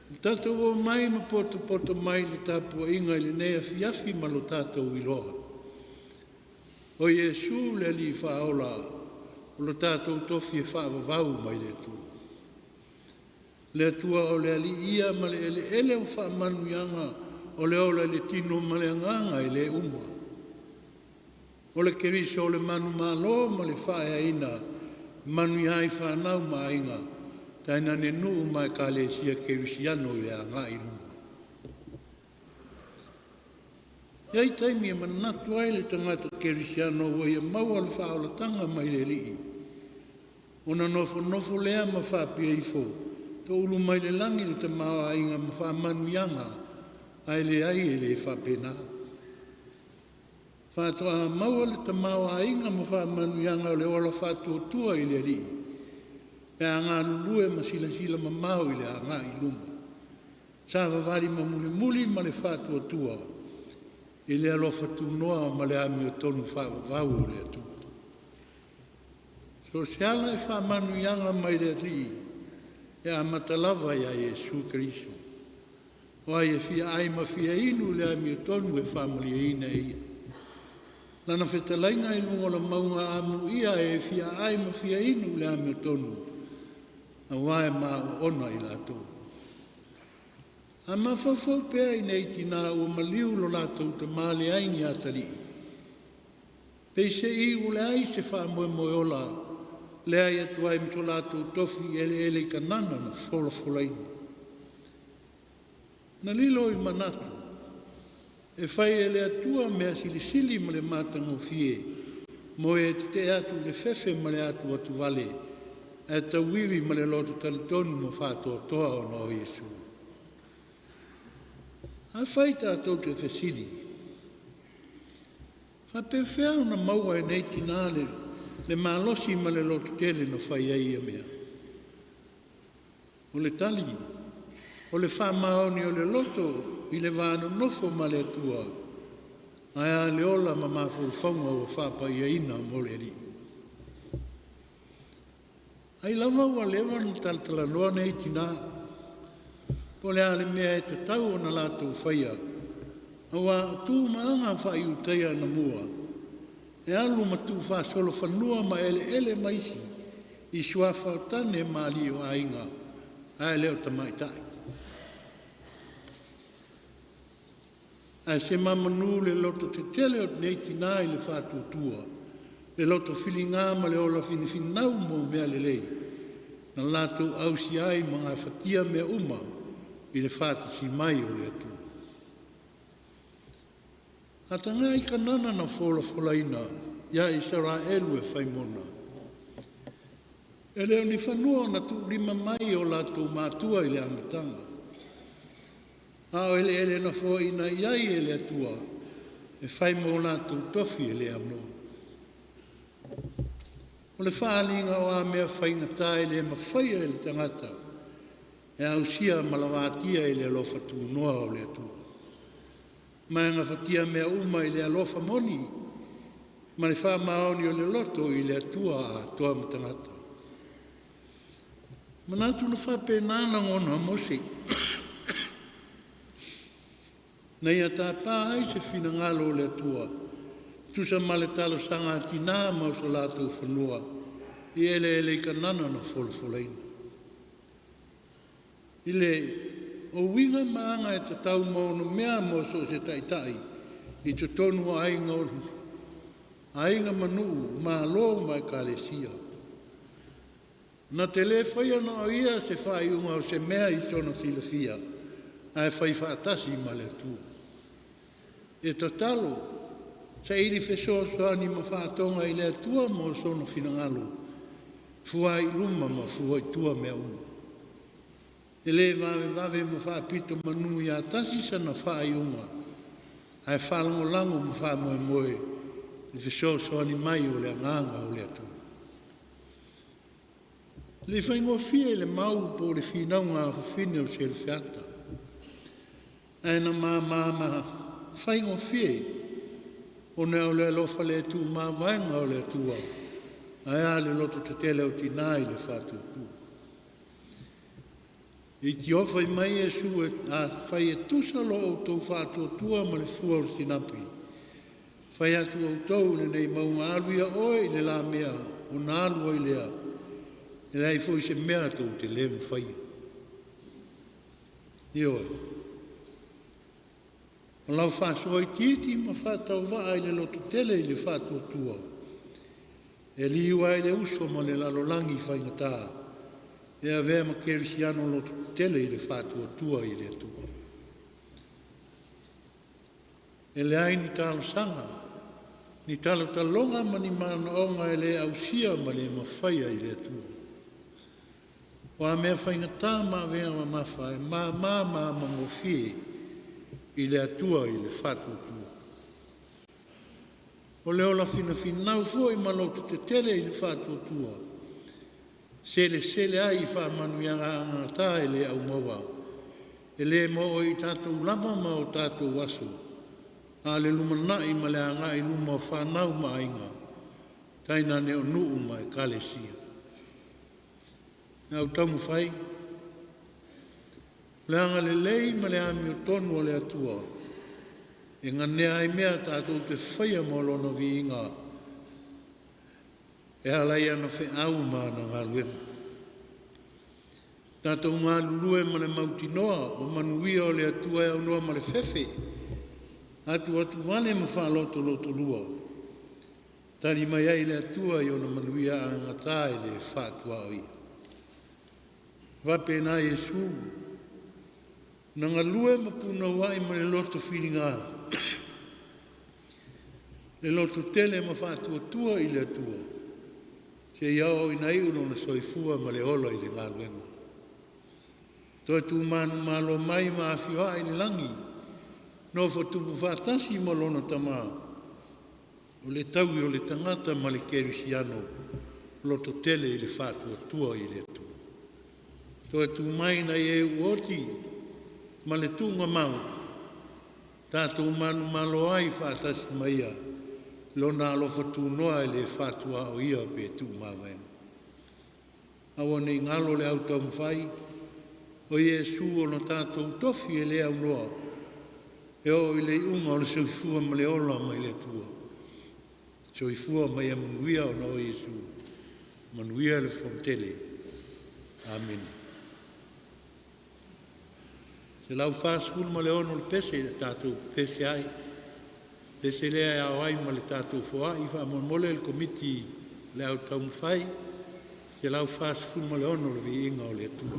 Ua tatou omai ma potopoto mai i le tapuaiga i lenei afiafi ma lo tatou iloa, o Iesu le Alii Faaola o lo tatou tofi e faavavau mai le Atua. Le Atua o le Alii ia ma le eleele o faamanuiaga o le ola i le tino ma le agaga e le uma. O le Keriso o le manumalo ma le faaeaina e manuia ai fanau ma aiga, tainane nuu ma ekalesia kerisiano i le agai i luma. E i ai taimi e manatu ai le tagata kerisiano ua ia maua le faaolataga mai le Alii, ona nofonofo lea ma faapea ifo, “Toulu mai le lagi le tamaoaiga ma faamanuiaga,” ae leai e le faapena. Faatoa maua le tamaoaiga ma faamanuiaga o le ola faatuatua i le Alii pe a galulue ma silasila mamao i le agai i luma, savavali ma mulimuli ma le faatuatua i le alofa tunoa ma le amiotonu faavavau a le Atua. So o se ala i faamanuiaga mai le Alii, e amata lava ia Iesu Keriso. O ai e fia ai ma fia inu i le amiotonu e faamalieina e ia. Lana fetalaiga i luga o le mauga, amuia e fia ai ma fia inu i le amiotonu, aua e ma oona i latou. A mafaufau pea i nei tina ua maliu lo latou tama leai ni atalii, peiseai ua leai se faamoemoe ola, leai atu ai ma so latou tofi i eleele i Kanana na folafolaina. Na lilo i manatu e fai e le Atua mea silisili ma le matagofie mo e tetee atu i le fefe ma le atuatuvale, ae tauivi ma le loto talitonu ma faatoatoa ona o Iesu. Afai tatou te fesili, “Faapefea ona maua e nei tina le malosi ma le lototele na fai ai ia mea?” O le tali, o le faamaoni o le loto i le va nonofo ma le Atua, ae a le ola ma mafaufauga ua faapaiaina mo le Alii. Ai lava ua leva ona talatalanoa nei tina po o le a le mea e tatau ona latou faia, aua o tu ma aga faa-Iutaia anamua, e alu ma tuufaasolo fanua ma eleele ma isi i suafa o tane ma alii o aiga, ae le o tamaitai. Ae sema manu le lototetele o nei tina i le faatuatua, le loto filiga ma le ola finafinau mo mea lelei, na latou ausia ai ma gafatia mea uma i le faatasi mai o le Atua. Ataga i Kanana na folafolaina ia Isaraelu e fai mona. E le o ni fanua na tuulima mai e o latou matua i le amataga, a o eleele na foaina i ai e le Atua e fai mo latou tofi e le aunoa. O le faaaliga o a mea faigata e le mafaia e le tagata e ausia ma lavatia i le alofa tunoa o le Atua. Ma e gafatia mea uma i le alofa moni ma le faamaoni o le loto i le Atua atoa ma tagata. E manatu na faapena lagona o Mose, na ia tapa ai se finagalo o le Atua e tusa ma le talosaga a tina ma so latou fanua i eleele i Kanana na folafolaina. I le o uiga ma aga e tatau ma onomea mo so o se taitai i totonu o aiga, aiga ma nuu, malo ma ekalesia. Na te le faia na o ia se faaiuga o se mea i sona silafia, ae fai faatasi ma le Atua. E tatalo, saili fesoasoani ma faatoga i le Atua mo sona finagalo, fua i luma ma fua i tua mea uma. E le vavevave ma faapito manu ia tasi sana faaiuga, ae faalagolago ma faamoemoe i le fesoasoani mai o le Agaga o le Atua. E le i faigofie le mau po o le finauga a fafine o Selefeata, ae na mama ma faigofie ona o le alofa le tuumavaega o le Atua, ae a le lototetele o tina i le faatuatua. E itio fai mai Iesu, afai e tusa lo outou faatuatua ma le fua o le sinapi, fai atu outou i lenei mauga, alu ia oe i le lamea, ona alu ai lea, e leai foi se mea tou te le mafaia. Ioe, o lau faasoa itiiti ma faatauvaa i le lototele i le faatuatua, e liu ai le uso ma le lalolagi faigata e avea ma kerisiano lototetele i le faatuatua i le Atua. E leai ni talosaga, ni talotaloga ma ni manaoga e le ausia ma le mafaia i le Atua. O a mea faigata ma avega mamafa, e mama ma amagofie i le Atua i le faatuatua. O le ola finafinau foi ma lototetele i le faatuatua, e selesele ai i faamanuiaga agagata e le au maua, e le mo i tatou lava ma o tatou aso, a o le lumanai ma le agai i luma o fanau ma aiga, tainane o nuu ma ekalesia. Le au taumafai, o le agalelei ma le amiotonu a le Atua e ganea ai mea tatou te faia mo Lona viiga e ala i ana feau ma ana galuega. Tatou galulue ma le mautinoa o manuia o le Atua e aunoa ma le fefe, atuatuvale ma faalotolotolua, tali mai ai le Atua i ona manuia agagata e le faatuaoia. E faapena Iesu, na galue ma punouai ma le loto filiga, le lototele ma faatuatua i le Atua, seia oo ina iu lona soifua ma le ola i le galuega. Toe tumanumalo mai ma afioai i le lagi, nofo tupu faatasi ma lona Tama, o le taui o le tagata ma le kerisiano lototele i le faatuatua i le Atua. Toe tu mai nai e ua oti ma le tuugamau, tatou manumalo ai faatasi ma ia, Lona alofa tunoa e le faatuaoia pe tuumavaega. Aua ne i galo le au taumafai, o Iesu ona tatou tofi e le aunoa, e oo i le iuga o le soifua ma le ola mai le Atua. Soifua ma ia manuia ona o Iesu. Manuia le Fonotele. Amene. 146 le pese na tatou pepese ai, pese lea e ao ai ma le tatou foai. Faamolemole le Komiti o le Au Taumafai, 146 le Viiga o le Atua.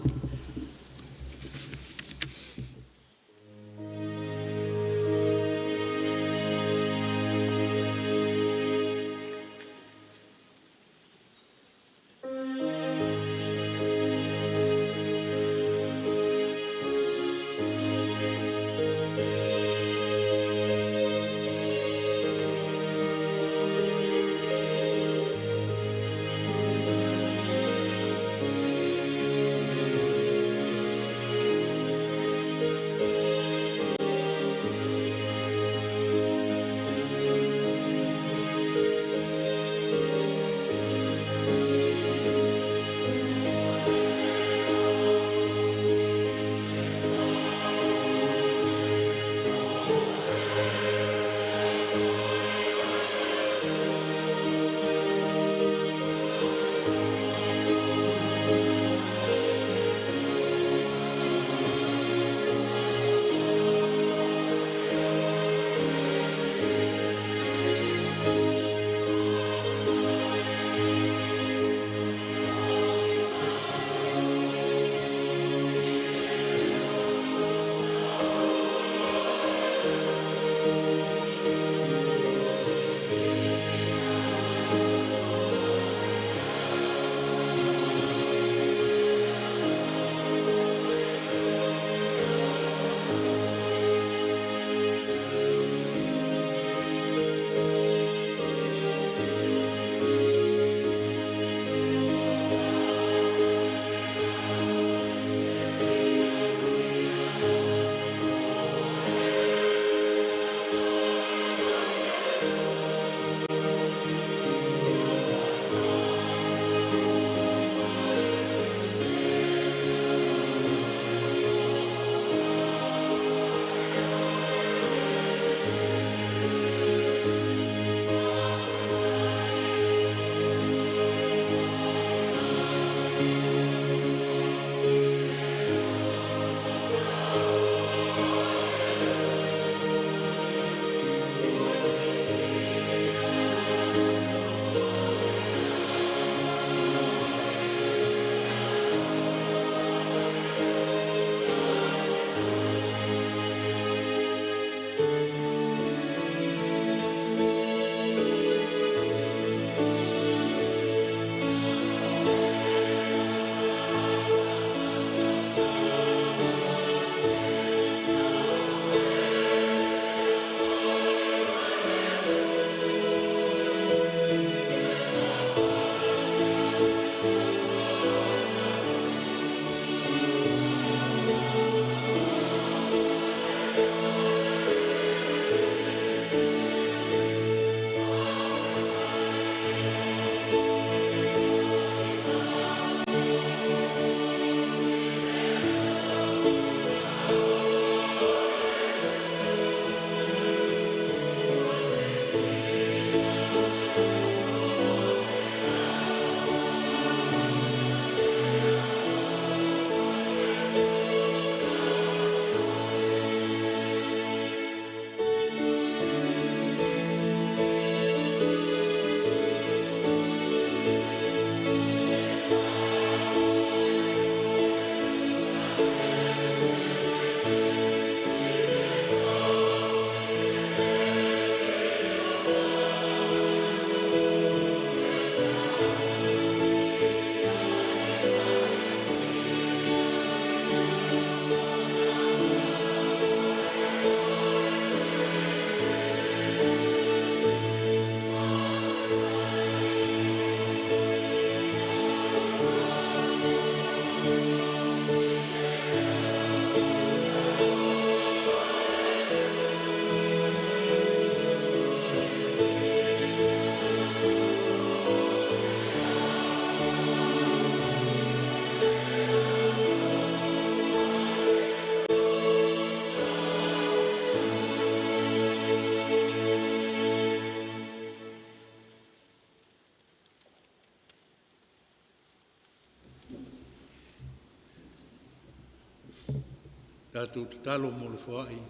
Tatou tatalo mo le foai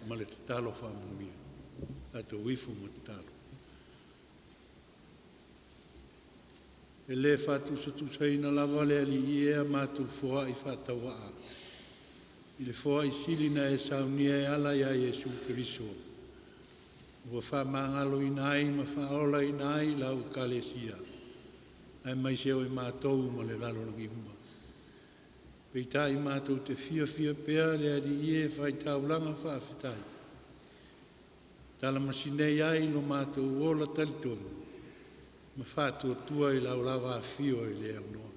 ma le tatalo faamanuia. Tatou ifo ma tatalo. E le faatusatusaina lava le Alii e a matou foai faatauvaa i le foai sili na e saunia e ala ia Iesu Keriso, ua faamagaloina ai ma faaolaina ai lau Ekalesia, aemaise o i matou ma le lalolagi uma. Peitai matou te fiafia pea le Alii e i faitaulaga faafetai, talamasi nei ai lo matou ola talitonu ma faatuatua i lau lava afio e le aunoa.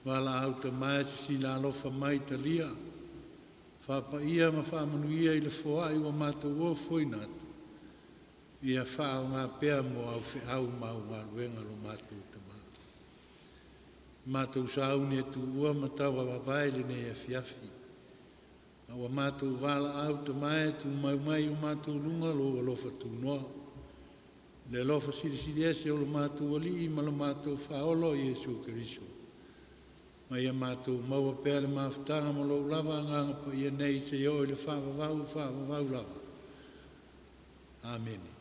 Valaau Tama e silasila alofa mai talia, faapaia ma faamanuia i le foai ua matou ofoina atu, ia faaaoga pea mo au feau ma au galuega lo matou Tama. Matou sauni e tuua ma tauavavae i lenei afiafi, a ua matou valaau Tama e tumau mai i o matou luga lou alofa tunoa, le alofa silisili ese o lo matou Alii ma lo matou Faaola o Iesu Keriso, ma ia matou maua pea le mafutaga ma lou lava Agaga Paia nei seia oo i le faavavau faavavau lava. Amene.